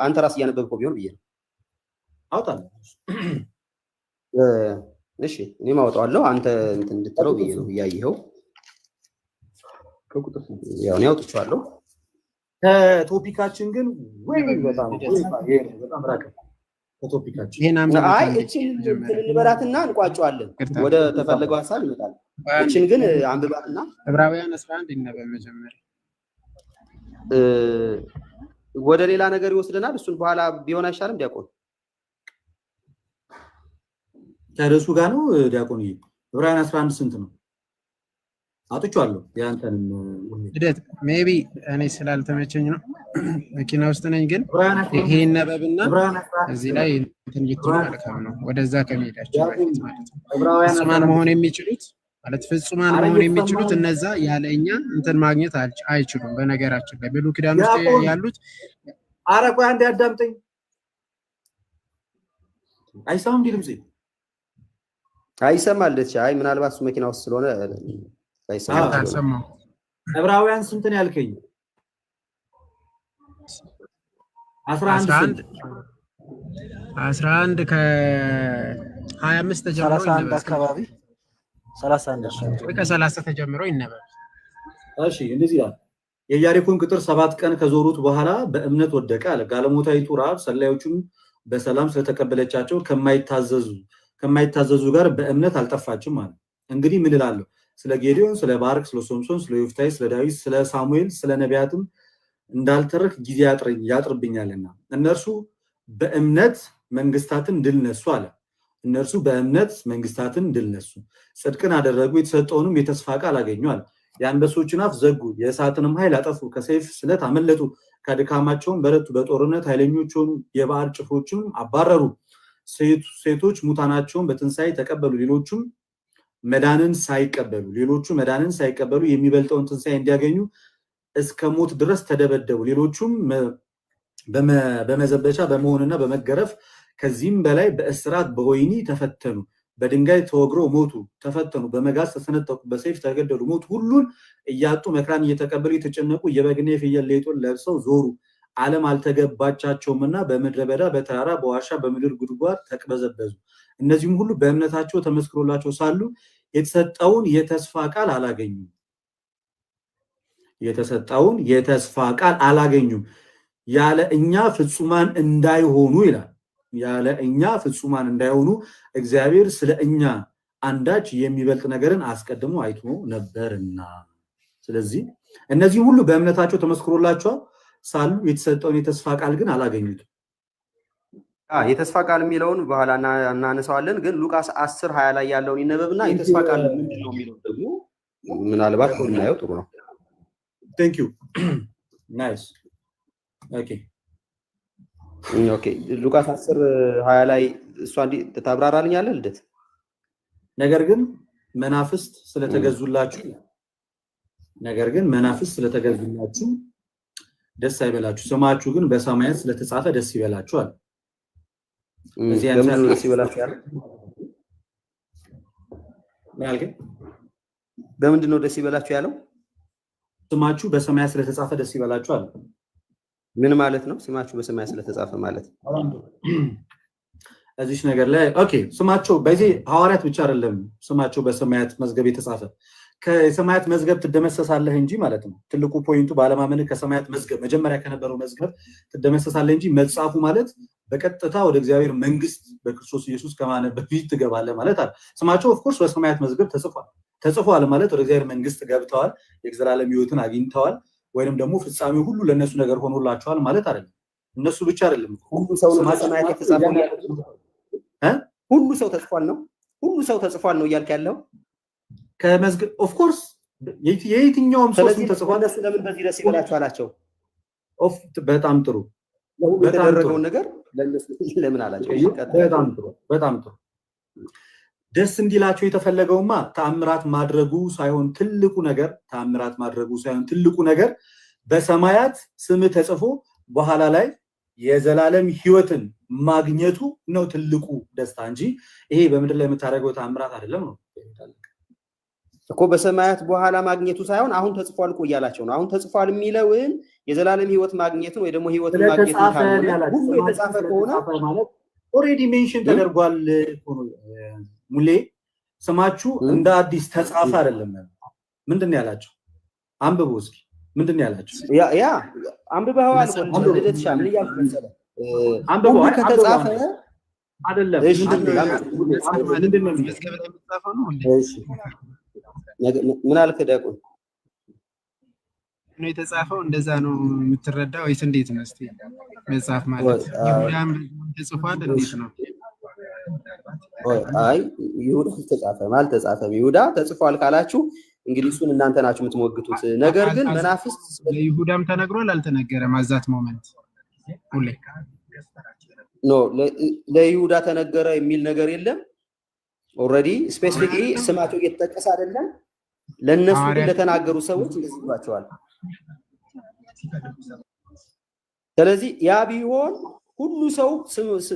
አንተ ራስህ እያነበብከው ቢሆን ብዬ ነው። አውጣለሁ። እሺ፣ እኔም አወጣዋለሁ። አንተ እንትን እንድትለው ብዬ ነው እያየኸው። ከቁጥር ስንት? ያው እኔ አውጥቼዋለሁ። ከ topic ኣችን ግን ወይ በጣም ወይ ይሄ ነው፣ በጣም ራቀ ከ topic ኣችን። ይሄን አንብቡት አይ አንዴ እችን መጀመሪያ። እንትን እንበላትና እንቋጨዋለን። ይቅርታ። ወደ ተፈለገው ሀሳብ ይመጣል። እችን ግን አንብባትና ዕብራውያን 11 ይነበብ መጀመሪያ። ወደ ሌላ ነገር ይወስደናል። እሱን በኋላ ቢሆን አይሻልም ዲያቆን? ከርዕሱ ጋር ነው ዲያቆን። ዕብራውያን 11 ስንት ነው? አጥቼዋለሁ። የአንተንም ልደት፣ maybe እኔ ስላልተመቸኝ ነው፣ መኪና ውስጥ ነኝ። ግን ዕብራውያን ይሄ ይነበብና ዕብራውያን 11 እዚህ ላይ እንትን ብትሉ መልካም ነው። ወደዛ ከመሄዳችን በፊት ማለት ነው። ዕብራውያን ፍጹማን 11 መሆን የሚችሉት ማለት ፍጹማን አረ መሆን የሚችሉት እየተሰማህ እነዛ ያለ እኛ እንትን ማግኘት አይችሉም። በነገራችን ላይ ብሉይ ኪዳን ውስጥ ዲያቆን ያሉት አረ ቆይ አንዴ አዳምጠኝ። አይሰማም እንዲህ ድምጼ? አይሰማል። ልደት፣ አይ ምናልባት እሱ መኪና ውስጥ ስለሆነ ላይሰማ አዎ። ይችላል። አልሰማሁም። ዕብራውያን ስንት ነው ያልከኝ? 11 11 ስንት? 11 ከ25 ተጀምሮ 31 ይነበብ። አካባቢ፣ 31 ወይ ከ30 ተጀምሮ ይነበብ። እሺ፣ እንደዚህ ይላል። የኢያሪኮን ቅጥር 7 ቀን ከዞሩት በኋላ በእምነት ወደቀ አለ። ጋለሞታይቱ ረዓብ ሰላዮቹን በሰላም ስለተቀበለቻቸው ከማይታዘዙ ጋር በእምነት አልጠፋችም አለ። እንግዲህ ምን እላለሁ? ስለ ጌዲዮን፣ ስለ ባርቅ፣ ስለ ሶምሶን፣ ስለ ዮፍታሔ፣ ስለ ዳዊት፣ ስለ ሳሙኤል፣ ስለ ነቢያትም እንዳልተርክ ጊዜ ያጥርብኛልና። እነርሱ በእምነት መንግስታትን ድል ነሱ አለ። እነርሱ በእምነት መንግስታትን ድል ነሱ፣ ጽድቅን አደረጉ፣ የተሰጠውንም የተስፋ ቃል አገኙ አለ። የአንበሶችን አፍ ዘጉ፣ የእሳትንም ኃይል አጠፉ፣ ከሰይፍ ስለት አመለጡ፣ ከድካማቸውም በረቱ፣ በጦርነት ኃይለኞች ሆኑ፣ የባዕድ ጭፍሮችንም አባረሩ። ሴቶች ሙታናቸውን በትንሣኤ ተቀበሉ፣ ሌሎቹ መዳንን ሳይቀበሉ የሚበልጠውን ትንሣኤ እንዲያገኙ እስከ ሞት ድረስ ተደበደቡ። ሌሎቹም በመዘበቻ በመሆንና በመገረፍ ከዚህም በላይ በእስራት በወህኒ ተፈተኑ። በድንጋይ ተወግረው ሞቱ፣ ተፈተኑ፣ በመጋዝ ተሰነጠቁ፣ በሰይፍ ተገደሉ፣ ሞቱ። ሁሉን እያጡ መከራን እየተቀበሉ የተጨነቁ የበግና የፍየል ሌጦን ለብሰው ዞሩ። ዓለም አልተገባቻቸውምና በምድረ በዳ፣ በተራራ፣ በዋሻ፣ በምድር ጉድጓድ ተቅበዘበዙ። እነዚህም ሁሉ በእምነታቸው ተመስክሮላቸው ሳሉ የተሰጠውን የተስፋ ቃል አላገኙም። የተሰጠውን የተስፋ ቃል አላገኙም። ያለ እኛ ፍጹማን እንዳይሆኑ ይላል። ያለ እኛ ፍጹማን እንዳይሆኑ እግዚአብሔር ስለ እኛ አንዳች የሚበልጥ ነገርን አስቀድሞ አይቶ ነበርና። ስለዚህ እነዚህ ሁሉ በእምነታቸው ተመስክሮላቸዋል ሳሉ የተሰጠውን የተስፋ ቃል ግን አላገኙትም። የተስፋ ቃል የሚለውን በኋላ እናነሳዋለን። ግን ሉቃስ 10:20 ላይ ያለውን ይነበብና የተስፋ ቃል ምንድን ነው የሚለው ደግሞ ምናልባት ብናየው ጥሩ ነው። Thank you, nice, okay. Okay፣ ሉቃስ 10:20 ላይ እሷ እንዲህ ታብራራልኛለህ ልደት? ነገር ግን መናፍስት ስለተገዙላችሁ ነገር ግን መናፍስት ስለተገዙላችሁ ደስ አይበላችሁ፣ ስማችሁ ግን በሰማያት ስለተጻፈ ደስ ይበላችሁ አለ። እዚህ በምንድን ነው ደስ ይበላችሁ ያለው? ምን አልከኝ? በምንድን ነው ደስ ይበላችሁ ያለው? ስማችሁ በሰማያት ስለተጻፈ ደስ ይበላችሁ አለ። ምን ማለት ነው? ስማችሁ በሰማያት ስለተጻፈ ማለት? እዚች ነገር ላይ okay፣ ስማቸው በዚህ ሐዋርያት ብቻ አይደለም ስማቸው በሰማያት መዝገብ የተጻፈ። ከሰማያት መዝገብ ትደመሰሳለህ እንጂ ማለት ነው። ትልቁ point ኡ ባለማመንህ ከሰማያት መዝገብ፣ መጀመሪያ ከነበረው መዝገብ ትደመሰሳለህ እንጂ መጻፉ ማለት በቀጥታ ወደ እግዚአብሔር መንግስት በክርስቶስ ኢየሱስ ከማመን በፊት ትገባለህ ማለት አይደለም። ስማቸው of course በሰማያት መዝገብ ተጽፏል። ተጽፏል ማለት ወደ እግዚአብሔር መንግስት ገብተዋል፣ የዘላለም ሕይወትን አግኝተዋል፣ ወይንም ደግሞ ፍጻሜው ሁሉ ለእነሱ ነገር ሆኖላቸዋል ማለት አይደለም። እነሱ ብቻ አይደለም። ሁሉ ሰው ነው በሰማያት የተጻፈው? ሁሉ ሰው ተጽፏል ነው? ሁሉ ሰው ተጽፏል ነው እያልክ ያለው? ከመዝገብ of course የየትኛውም ሰው ስም ስለዚህ ተጽፏል። እነሱ ለምን በዚህ ደስ ይበላችሁ አላቸው? በጣም ጥሩ። ለሁሉ በጣም ጥሩ። የተደረገውን ነገር ለእነሱ ለምን አላቸው? እሺ፣ ቀጥል። በጣም ጥሩ፣ በጣም ጥሩ። ደስ እንዲላቸው የተፈለገውማ ተአምራት ማድረጉ ሳይሆን ትልቁ ነገር በሰማያት ስም ተጽፎ በኋላ ላይ የዘላለም ሕይወትን ማግኘቱ ነው ትልቁ ደስታ እንጂ ይሄ በምድር ላይ የምታደርገው ተአምራት አይደለም ነው። እኮ በሰማያት በኋላ ማግኘቱ ሳይሆን አሁን ተጽፏል እኮ እያላቸው ነው። አሁን ተጽፏል የሚለውን የዘላለም ሕይወት ማግኘትን ወይ ደግሞ ሕይወትን ማግኘትን ስለተጻፈ ካልሆነ ያላቸው ሁሉ የተጻፈ ከሆነ ስለተጻፈ ማለት already mention ተደርጓል እኮ ነው። ሙሌ፣ ስማችሁ እንደ አዲስ ተጻፈ አይደለም። ምንድን ነው ያላቸው? አንብቡ እስኪ፣ ምንድን ነው ያላቸው? Yeah፣ አንብበኸዋል እኮ። አንብቡ። ልደትሻ፣ ምን እያልኩ መሰለህ? አንብቡ። ሁሉ አይ አንብቡ። ከተጻፈ አንዴ። አይደለም። እሺ። አንዴ። አንብብ። አንብቡ። ምንድን ነው የሚለው? መዝገብ ላይ የሚጻፈው ነው እንዴ? እሺ፣ ምን አልክ ዲያቆን? ነው የተጻፈው? እንደዛ ነው የምትረዳው ወይስ እንዴት ነው? እስቲ መጽሐፍ ማለት ይሁዳም ተጽፏል፣ እንዴት ነው? አይ፣ ይሁዳ አልተጻፈም፣ አልተጻፈም። ይሁዳ ተጽፏል ካላችሁ እንግዲህ እሱን እናንተ ናችሁ የምትሞግቱት። ነገር ግን መናፍስት ለይሁዳም ተነግሯል አልተነገረም? At that moment ሁሌ No፣ ለይሁዳ ተነገረ የሚል ነገር የለም። Already specifically ስማቸው እየተጠቀሰ አይደለም። ለእነሱ ግን ሐዋርያት ለተናገሩ ሰዎች እንደዚህ ብሏቸዋል። ስለዚህ ያ ቢሆን ሁሉ ሰው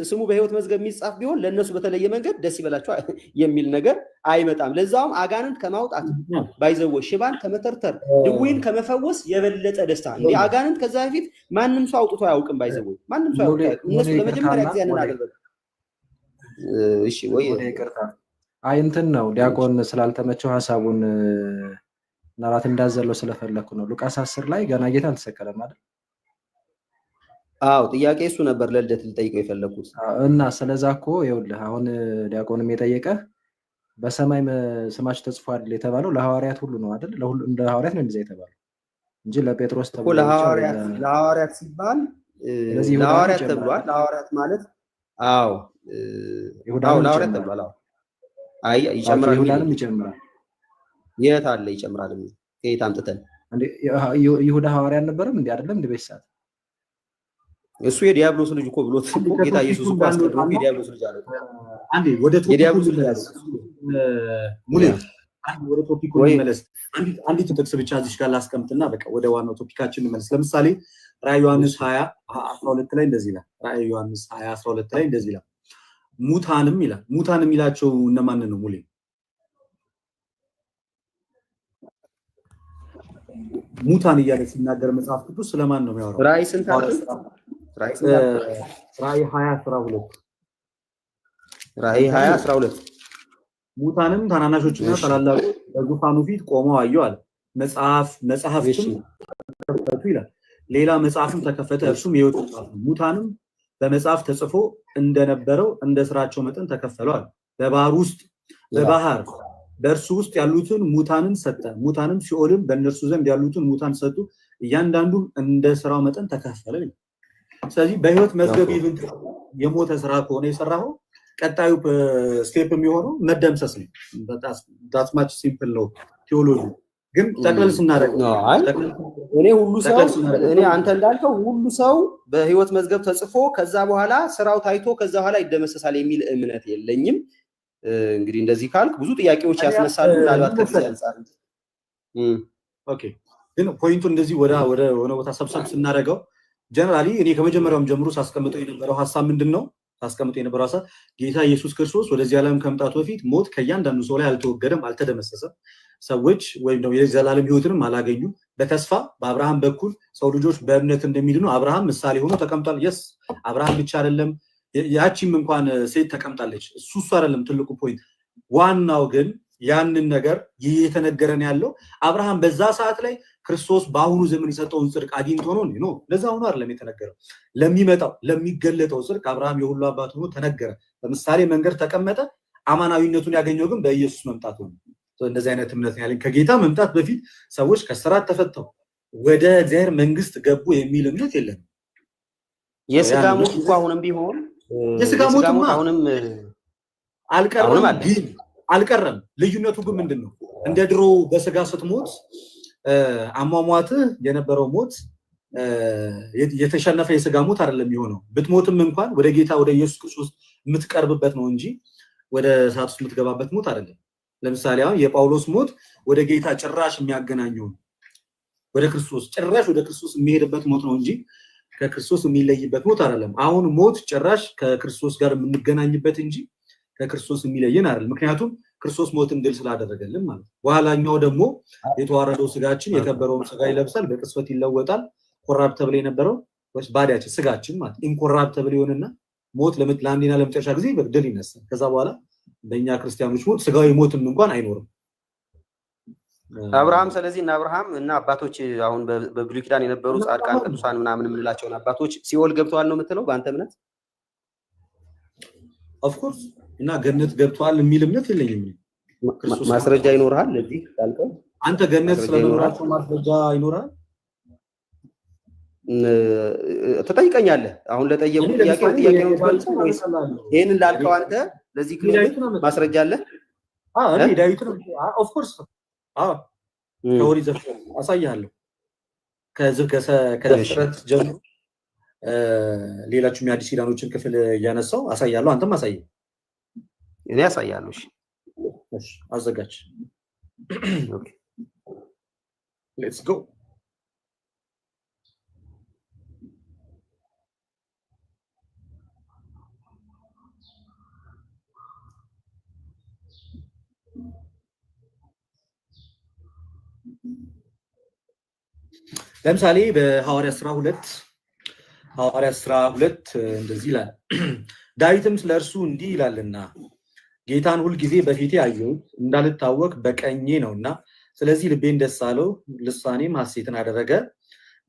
ስሙ በሕይወት መዝገብ የሚጻፍ ቢሆን ለእነሱ በተለየ መንገድ ደስ ይበላቸው የሚል ነገር አይመጣም። ለዛውም አጋንንት ከማውጣት፣ by the way፣ ሽባን ከመተርተር፣ ድውይን ከመፈወስ የበለጠ ደስታ እንዲህ አጋንንት ከዛ በፊት ማንም ሰው አውጥቶ አያውቅም። By the way፣ ማንም ሰው አውጥቶ አያውቅም። እነሱ ለመጀመሪያ ጊዜ ያንን አደረጉ። እሺ ወይ። ሙሌ ይቅርታ። አይ፣ እንትን ነው፣ ዲያቆን ስላልተመቸው ሀሳቡን ምናልባት እንዳዘለው ስለፈለግኩ ነው። ሉቃስ 10 ላይ ገና ጌታ አልተሰቀለም አይደል? አዎ፣ ጥያቄ እሱ ነበር ለልደት ልጠይቀው የፈለግኩት። እና ስለዛ እኮ ይኸውልህ፣ አሁን ዲያቆንም የጠየቀህ በሰማይ ስማቸው ተጽፏል የተባለው ለሐዋርያት ሁሉ ነው አይደል? ለሁሉ እንደ ሐዋርያት ነው እንደዛ የተባለው እንጂ ለጴጥሮስ እኮ ተብሎ ብቻ ወይ ለሐዋርያት ለሐዋርያት ሲባል ስለዚህ ይሁዳንም ለሐዋርያት ይጨምራል። ተብሏል። ለሐዋርያት ማለት አዎ አዎ ይሁዳንም ለሐዋርያት ይጨምራል። ተብሏል። አዎ፣ አይ ይጨምራል የሚል ይሁዳንም ይጨምራል። የት አለ ይጨምራል የሚል? ከየት አምጥተን? እንዴ፣ ይሁዳ ሐዋርያ አልነበረም እንዴ? አይደለም እንዴ? በዚህ ሰዓት እሱ የዲያብሎስ ልጅ እኮ ብሎት እኮ ጌታ ኢየሱስ እኮ አስቀድሞ እኮ የዲያብሎስ ልጅ አለው። አንዴ ወደ topic ኡ የዲያብሎስ ልጅ እንመለስ። አለው። ሙሌ፣ አንዴ ወደ topic ኡ ወይ እንመለስ። አንዲት ጥቅስ ብቻ እዚሽ ጋር ላስቀምጥና በቃ ወደ ዋናው topic ኣችን እንመለስ። ለምሳሌ ራዕይ ዮሐንስ 20 12 ላይ እንደዚህ ይላል። ራዕይ ዮሐንስ 20 12 ላይ እንደዚህ ይላል። ሙታንም ይላል። ሙታን የሚላቸው እነማንን ነው ሙሌ? ሙታን እያለ ሲናገር መጽሐፍ ቅዱስ ስለማን ነው የሚያወራው? ራእይ ስንት አልክ? ራእይ ስንት አልክ? ራእይ 20 12። ራእይ 20 12። ሙታንም ታናናሾችና ታላላቆች በዙፋኑ ፊት ቆመው አየሁ አለ። መጽሐፍትም ተከፈቱ ይላል። ሌላ መጽሐፍም ተከፈተ፣ እርሱም የሕይወት መጽሐፍ ነው። ሙታንም በመጽሐፍ ተጽፎ እንደነበረው እንደ ስራቸው መጠን ተከፈሉ አለ። በባህር ውስጥ በባህር በእርሱ ውስጥ ያሉትን ሙታንን ሰጠ። ሙታንም ሲኦልም በእነርሱ ዘንድ ያሉትን ሙታን ሰጡ። እያንዳንዱም እንደ ስራው መጠን ተከፈለ ይላል። ስለዚህ በህይወት መዝገብ even የሞተ ስራ ከሆነ የሰራኸው ቀጣዩ step የሚሆነው መደምሰስ ነው። That much simple ነው ቴዎሎጂ። ግን ጠቅለል ስናደርገው አይ፣ እኔ ሁሉ ሰው ጠቅለል ስናደርገው እኔ አንተ እንዳልከው ሁሉ ሰው በህይወት መዝገብ ተጽፎ ከዛ በኋላ ስራው ታይቶ ከዛ በኋላ ይደመሰሳል የሚል እምነት የለኝም። እንግዲህ እንደዚህ ካልክ ብዙ ጥያቄዎች ያስነሳሉ። ምናልባት ከጊዜ አንጻር Okay፣ ግን point ኡ እንደዚህ ወደ ሆነ ቦታ ሰብሰብ ስናደርገው generally እኔ ከመጀመሪያውም ጀምሮ ሳስቀምጠው የነበረው ሀሳብ ምንድን ነው? ሳስቀምጠው የነበረው ሀሳብ ጌታ ኢየሱስ ክርስቶስ ወደዚህ ዓለም ከመምጣቱ በፊት ሞት ከእያንዳንዱ ሰው ላይ አልተወገደም፣ አልተደመሰሰም። ሰዎች ወይም ደግሞ የዘላለም ሕይወትንም አላገኙም። በተስፋ በአብርሃም በኩል ሰው ልጆች በእምነት እንደሚድኑ አብርሃም ምሳሌ ሆኖ ተቀምጧል። Yes፣ አብርሃም ብቻ አይደለም፣ ያቺም እንኳን ሴት ተቀምጣለች። እሱ አይደለም ትልቁ point። ዋናው ግን ያንን ነገር ይህ የተነገረን ያለው አብርሃም በዛ ሰዓት ላይ ክርስቶስ በአሁኑ ዘመን የሰጠውን ጽድቅ አግኝቶ ነው no፣ ለዛ ሆኖ አይደለም የተነገረው። ለሚመጣው ለሚገለጠው ጽድቅ አብርሃም የሁሉ አባት ሆኖ ተነገረ። በምሳሌ መንገድ ተቀመጠ። አማናዊነቱን ያገኘው ግን በኢየሱስ መምጣት ሆነ። እንደዚህ አይነት እምነት ነው ያለኝ። ከጌታ መምጣት በፊት ሰዎች ከስራት ተፈተው ወደ እግዚአብሔር መንግስት ገቡ የሚል እምነት የለንም። የስጋ ሞት እኮ አሁንም ቢሆን የስጋ ሞትማ አሁንም አልቀረም አሁንም አለ። ግን አልቀረም። ልዩነቱ ግን ምንድን ነው? እንደ ድሮ በስጋ ስትሞት አሟሟትህ የነበረው ሞት የተሸነፈ የስጋ ሞት አይደለም የሚሆነው። ብትሞትም እንኳን ወደ ጌታ ወደ ኢየሱስ ክርስቶስ የምትቀርብበት ነው እንጂ ወደ እሳት ውስጥ የምትገባበት ሞት አይደለም። ለምሳሌ አሁን የጳውሎስ ሞት ወደ ጌታ ጭራሽ የሚያገናኘው ነው። ወደ ክርስቶስ ጭራሽ ወደ ክርስቶስ የሚሄድበት ሞት ነው እንጂ ከክርስቶስ የሚለይበት ሞት አይደለም። አሁን ሞት ጭራሽ ከክርስቶስ ጋር የምንገናኝበት እንጂ ከክርስቶስ የሚለየን አይደለም። ምክንያቱም ክርስቶስ ሞትን ድል ስላደረገልን ማለት ነው። በኋላኛው ደግሞ የተዋረደው ስጋችን የከበረውን ስጋ ይለብሳል፣ በቅጽበት ይለወጣል። Corruptible የነበረው body ያችን ስጋችን ማለት incorruptible ይሆንና ሞት ለአንዴና ለመጨረሻ ጊዜ ድል ይነሳል። ከዛ በኋላ በእኛ ክርስቲያኖች ሞት ስጋዊ ሞትም እንኳን አይኖርም። አብርሃም ስለዚህ እና አብርሃም እና አባቶች አሁን በብሉይ ኪዳን የነበሩ ጻድቃን ቅዱሳን ምናምን የምንላቸውን አባቶች ሲኦል ገብተዋል ነው የምትለው በአንተ እምነት? Of course፣ እና ገነት ገብተዋል የሚል እምነት የለኝም። ማስረጃ ይኖርሃል ለዚህ ላልከው? አንተ ገነት ስለመኖራቸው ማስረጃ ይኖራል? ትጠይቀኛለህ። አሁን ለጠየቁ ጥያቄ ጥያቄ ነው የምትመልሰው ወይስ ይሄንን ላልከው አንተ ለዚህ claim ማስረጃ አለ? እኔ ዳዊትን of course ከኦሪት ዘፍጥረት አሳይሃለሁ። ከዘፍጥረት ጀምሮ ሌላችሁም የአዲስ ኪዳኖችን ክፍል እያነሳው አሳያለሁ። አንተም አሳየኝ። እኔ አሳያለሁ። እሺ፣ አዘጋጅ። Let's go። ለምሳሌ በሐዋርያ ስራ 2፣ ሐዋርያ ስራ 2 እንደዚህ ይላል። ዳዊትም ስለ እርሱ እንዲህ ይላልና ጌታን ሁልጊዜ በፊቴ አየሁት፣ እንዳልታወክ በቀኜ ነውና፣ ስለዚህ ልቤን ደስ አለው፣ ልሳኔም ሐሴትን አደረገ።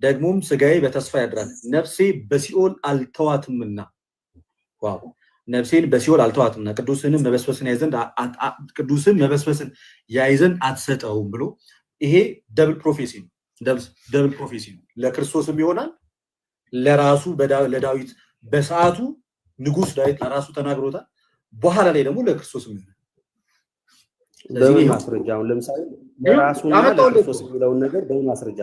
ደግሞም ስጋዬ በተስፋ ያድራል፣ ነፍሴ በሲኦል አልተዋትምና። Wow! ነፍሴን በሲኦል አልተዋትምና ቅዱስን መበስበስን ያይ ዘንድ አትሰጠውም ብሎ ይሄ double prophecy ነው። Double prophecy ነው። ለክርስቶስም ይሆናል፣ ለራሱ ለዳዊት በሰዓቱ ንጉስ ዳዊት ለራሱ ተናግሮታል። በኋላ ላይ ደግሞ ለክርስቶስም ይሆናል። በምን ማስረጃ? አሁን ለምሳሌ ለራሱና ለክርስቶስ የሚለውን ነገር በምን ማስረጃ?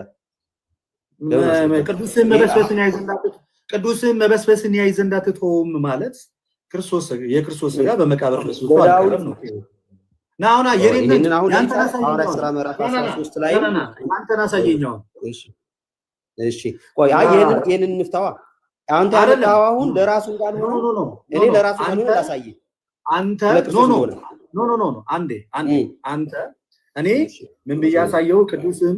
ቅዱስን መበስበስን ያይ ዘንድ አትተውም ማለት ክርስቶስ የክርስቶስ ስጋ በመቃብር በስብሶ አልቀረም ነው። ና አሁን ይሄንን አሁን ሐዋርያት ሥራ ምዕራፍ 13 ላይ አንተን አሳየኝ አሁን። እሺ ቆይ፣ አይ ይሄንን እንፍታዋ። አንተ ያመጣኸው አሁን ለራሱ እንዳልሆነ እኔ ለራሱ እንዳልሆነ ላሳይህ። አንተ no no no no no አንዴ አንዴ አንተ እኔ ምን ብዬ አሳየው? ቅዱስን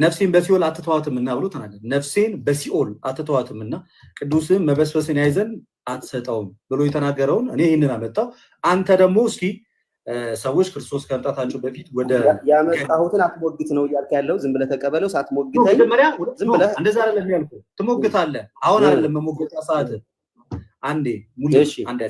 ነፍሴን በሲኦል አትተዋትምና ብሎ ተናገረ። ነፍሴን በሲኦል አትተዋትምና ቅዱስን መበስበስን ያይ ዘንድ አትሰጠውም ብሎ የተናገረውን እኔ ይህንን አመጣው። አንተ ደግሞ እስኪ ሰዎች ክርስቶስ ከመምጣታቸው በፊት ወደ ያመጣሁትን አትሞግት ነው እያልክ ያለው። ዝም ብለህ ተቀበለው ሳትሞግተኝ። መጀመሪያ ዝም ብለህ እንደዛ አይደለም ያልኩህ፣ ትሞግታለህ። አሁን አይደለም መሞገቻ ሰዓት። አንዴ ሙሉ አንዴ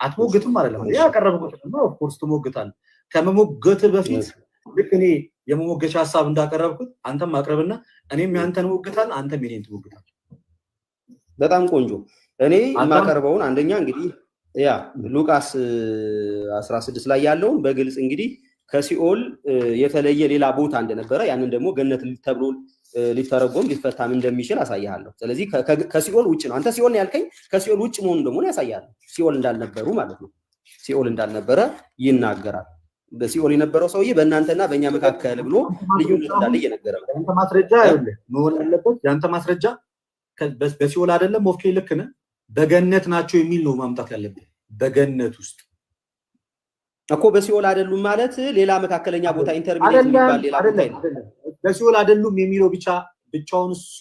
አትሞግትም አይደለም ያቀረብኩት ነው። Of course ትሞግታለህ። ከመሞገት በፊት ልክ እኔ የመሞገቻ ሀሳብ እንዳቀረብኩት አንተም አቅርብና እኔም ያንተን እሞግታለሁ፣ አንተም የኔን ትሞግታለህ። በጣም ቆንጆ። እኔ የማቀርበውን አንደኛ እንግዲህ ያ ሉቃስ 16 ላይ ያለውን በግልጽ እንግዲህ ከሲኦል የተለየ ሌላ ቦታ እንደነበረ ያንን ደግሞ ገነት ተብሎ ሊተረጎም ሊፈታም እንደሚችል አሳይሃለሁ። ስለዚህ ከሲኦል ውጭ ነው። አንተ ሲኦል ነው ያልከኝ፣ ከሲኦል ውጭ መሆኑን ደግሞ ያሳያለሁ። ሲኦል እንዳልነበሩ ማለት ነው። ሲኦል እንዳልነበረ ይናገራል። በሲኦል የነበረው ሰውዬ በእናንተና በእኛ መካከል ብሎ ልዩነት እንዳለ እየነገረ ነው። ያንተ ማስረጃ ይኸውልህ መሆን ያለበት ያንተ ማስረጃ በሲኦል አይደለም። Okay ልክ ነህ። በገነት ናቸው የሚል ነው ማምጣት ያለብህ። በገነት ውስጥ እኮ በሲኦል አይደሉም ማለት ሌላ መካከለኛ ቦታ intermediate የሚባል ሌላ ቦታ አይደለም። በሲኦል አይደሉም የሚለው ብቻ ብቻውን እሱ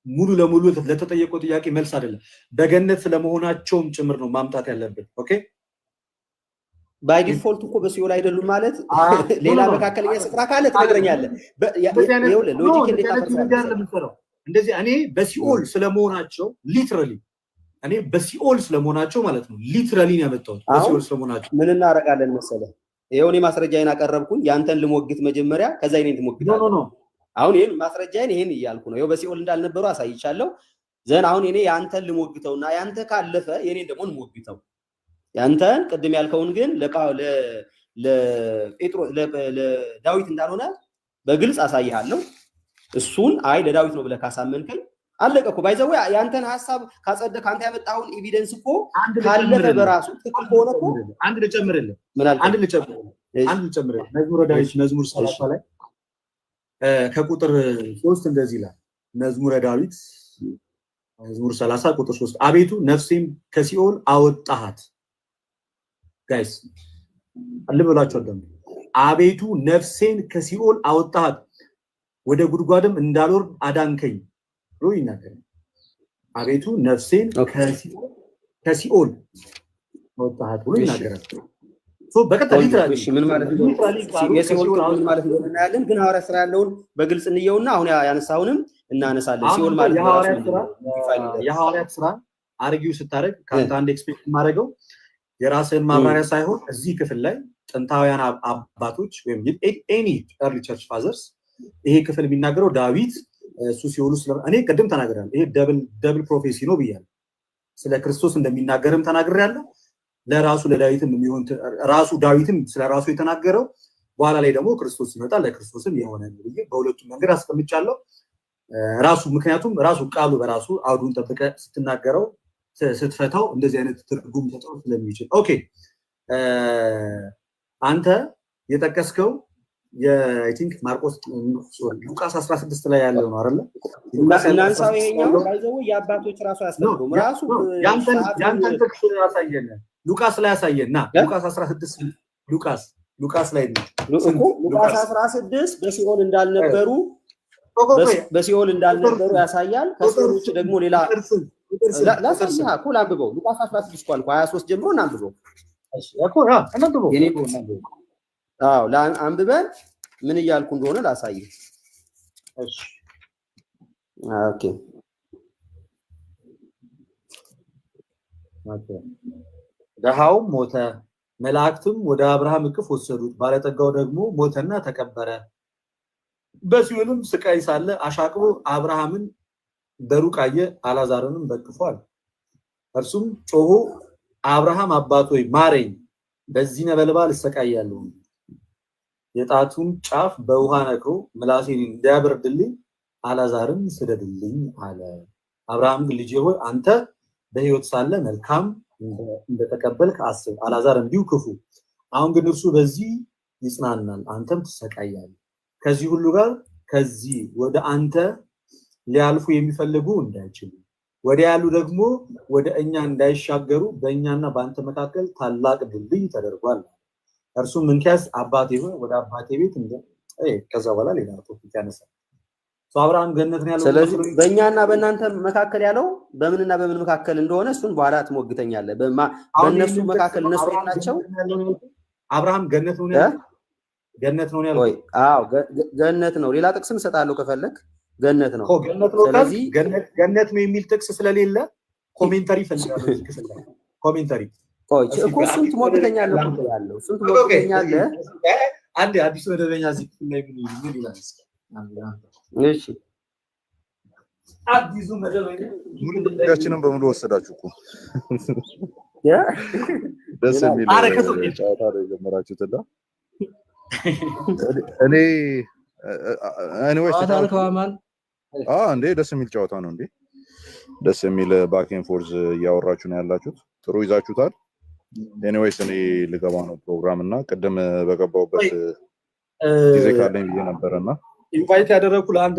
ሙሉ ለሙሉ ለተጠየቀው ጥያቄ መልስ አይደለም። በገነት ስለመሆናቸውም ጭምር ነው ማምጣት ያለብን። Okay By default እኮ በሲኦል አይደሉም ማለት ሌላ መካከለኛ ስፍራ ካለ ትነግረኛለህ። ይኸውልህ logic እንዴት አፈርሰዋለሁ? እንደዚህ እኔ በሲኦል ስለመሆናቸው literally እኔ በሲኦል ስለመሆናቸው ማለት ነው literally ነው ያመጣሁት። በሲኦል ስለመሆናቸው ምን እናደርጋለን መሰለህ? ይኸው እኔ ማስረጃዬን አቀረብኩኝ። ያንተን ልሞግት መጀመሪያ፣ ከዛ የእኔን ትሞግታለህ። አሁን ይሄን ማስረጃዬን ይሄን እያልኩ ነው። ይኸው በሲኦል እንዳልነበሩ አሳይቻለሁ። Then አሁን እኔ ያንተን ልሞግተውና ያንተ ካለፈ የኔን ደግሞ ልሞግተው። ያንተን ቅድም ያልከውን ግን ለጴጥሮስ ለዳዊት እንዳልሆነ በግልጽ አሳይሃለሁ። እሱን አይ ለዳዊት ነው ብለህ ካሳመንከኝ አለቀ እኮ። By the way ያንተን ሐሳብ ካጸደቅ አንተ ያመጣኸውን evidence እኮ ካለፈ በራሱ ትክክል ከሆነ እኮ አንድ ልጨምርልህ አንድ ልጨምርልህ አንድ ልጨምርልህ መዝሙረ ዳዊት መዝሙር 30 ላይ ከቁጥር 3 እንደዚህ ይላል። መዝሙረ ዳዊት መዝሙር 30 ቁጥር 3 አቤቱ ነፍሴን ከሲኦል አወጣሃት። Guys ልበላችሁ አዳም አቤቱ ነፍሴን ከሲኦል አወጣሃት ወደ ጉድጓድም እንዳልወርድ አዳንከኝ ብሎ ይናገራል። አቤቱ ነፍሴን ከሲኦል አወጣሃት ብሎ ይናገራል። በቀጥታ ቆንጆ። literally እሺ፣ ምን ማለት እንደሆነ literally ቃሉ የሲኦል ከሲኦል ትርጉም ምን ማለት እንደሆነ እናያለን። ግን ሐዋርያት ስራ ያለውን በግልጽ እንየውና አሁን ያነሳውንም እናነሳለን። አሁን ሲኦል ማለት በራሱ የሐዋርያት ምንድን ስራ ነው? Define ይደረግ። የሐዋርያት ስራ argue ስታደርግ ከአንተ አንድ expect የማደርገው የራስህን ማብራሪያ ሳይሆን እዚህ ክፍል ላይ ጥንታውያን አባቶች ወይም any early church fathers ይሄ ክፍል የሚናገረው ዳዊት እሱ ሲኦል ውስጥ እኔ ቅድም ተናግሬያለሁ። ይሄ double prophecy ነው ብያለሁ። ስለ ክርስቶስ እንደሚናገርም ተናግሬያለሁ። ለራሱ ለዳዊትም የሚሆን ራሱ ዳዊትም ስለ ራሱ የተናገረው በኋላ ላይ ደግሞ ክርስቶስ ሲመጣ ለክርስቶስም የሆነ ነው ብዬ በሁለቱም መንገድ አስቀምጫለሁ። ራሱ ምክንያቱም ራሱ ቃሉ በራሱ አውዱን ጠብቀ ስትናገረው ስትፈታው እንደዚህ አይነት ትርጉም ሰጠው ስለሚችል፣ okay፣ አንተ የጠቀስከው የ I think ማርቆስ፣ sorry፣ ሉቃስ 16 ላይ ያለው ነው አይደለ? ሉቃስ ያለው እናንሳው። 16 ይሄኛው ያለው by the way የአባቶች ራሱ አያስፈልገውም። ራሱ ያንተን ጸሐፊው ያንተን ጥቅስ አሳየን። ሉቃስ ላይ አሳየን። ና ሉቃስ 16፣ ሉቃስ ላይ ነው። እኮ ሉቃስ 16 በሲኦል እንዳልነበሩ ያሳያል። ከሲኦል ውጭ ደግሞ ሌላ ላሳይህ እኮ፣ ላንብበው። ሉቃስ 16 እኮ አልኩህ፣ 23 ጀምሮ እናንብበው። እኮ እናንብበው። የኔ፣ አዎ፣ አንብበን ምን እያልኩ እንደሆነ ላሳይህ። እሺ። Okay። Okay። ደሃውም ሞተ፣ መላእክትም ወደ አብርሃም እቅፍ ወሰዱት። ባለጠጋው ደግሞ ሞተና ተቀበረ። በሲኦልም ስቃይ ሳለ አሻቅቦ አብርሃምን በሩቅ አየ፣ አላዛርንም በእቅፉ አለ። እርሱም ጮሆ አብርሃም አባት ሆይ ማረኝ፣ በዚህ ነበልባል እሰቃያለሁ። የጣቱን ጫፍ በውሃ ነክሮ ምላሴን እንዲያበርድልኝ አላዛርን ስደድልኝ አለ። አብርሃም ግን ልጄ ሆይ፣ አንተ በሕይወት ሳለ መልካም እንደተቀበልክ አስብ፣ አላዛር እንዲሁ ክፉ። አሁን ግን እርሱ በዚህ ይጽናናል፣ አንተም ትሰቃያለህ። ከዚህ ሁሉ ጋር ከዚህ ወደ አንተ ሊያልፉ የሚፈልጉ እንዳይችሉ፣ ወዲያ ያሉ ደግሞ ወደ እኛ እንዳይሻገሩ በእኛና በአንተ መካከል ታላቅ ድልድይ ተደርጓል። እርሱም እንኪያስ አባቴ ሆይ፣ ወደ አባቴ ቤት ከዛ በኋላ ሌላ topic ያነሳል። አብርሃም ገነት ነው ያለው። ስለዚህ በእኛና በእናንተ መካከል ያለው በምንና በምን መካከል እንደሆነ እሱን በኋላ ትሞግተኛለህ። በእነሱ መካከል እነሱ የት ናቸው? አብርሃም ገነት ነው ያለው። ገነት ነው ያለው። አዎ፣ ገነት ነው። ሌላ ጥቅስም እሰጥሃለሁ ከፈለግ። ገነት ነው። ገነት ነው። ስለዚህ ገነት ነው የሚል ጥቅስ ስለሌለ commentary እፈልጋለሁ። እዚህ ክፍል ላይ commentary። ቆይ እኮ እሱን ትሞግተኛለህ እኮ ያለው፣ እሱን ትሞግተኛለህ። አንዴ አዲሱ መደበኛ እዚህ ክፍል ላይ ምን ይላል? እሺ። አዲሱ መደበኛ ሙሉ በሙሉ ወሰዳችሁ እኮ። ደስ የሚል ጨዋታ ነው የጀመራችሁት እና እኔ anyways እንዴ ደስ የሚል ጨዋታ ነው እንዴ፣ ደስ የሚል back and forth እያወራችሁ ነው ያላችሁት። ጥሩ ይዛችሁታል። Anyways እኔ ልገባ ነው ፕሮግራም እና ቅድም በገባሁበት ጊዜ ካለኝ ብዬ ነበረ እና invite ያደረግኩ ለአንድ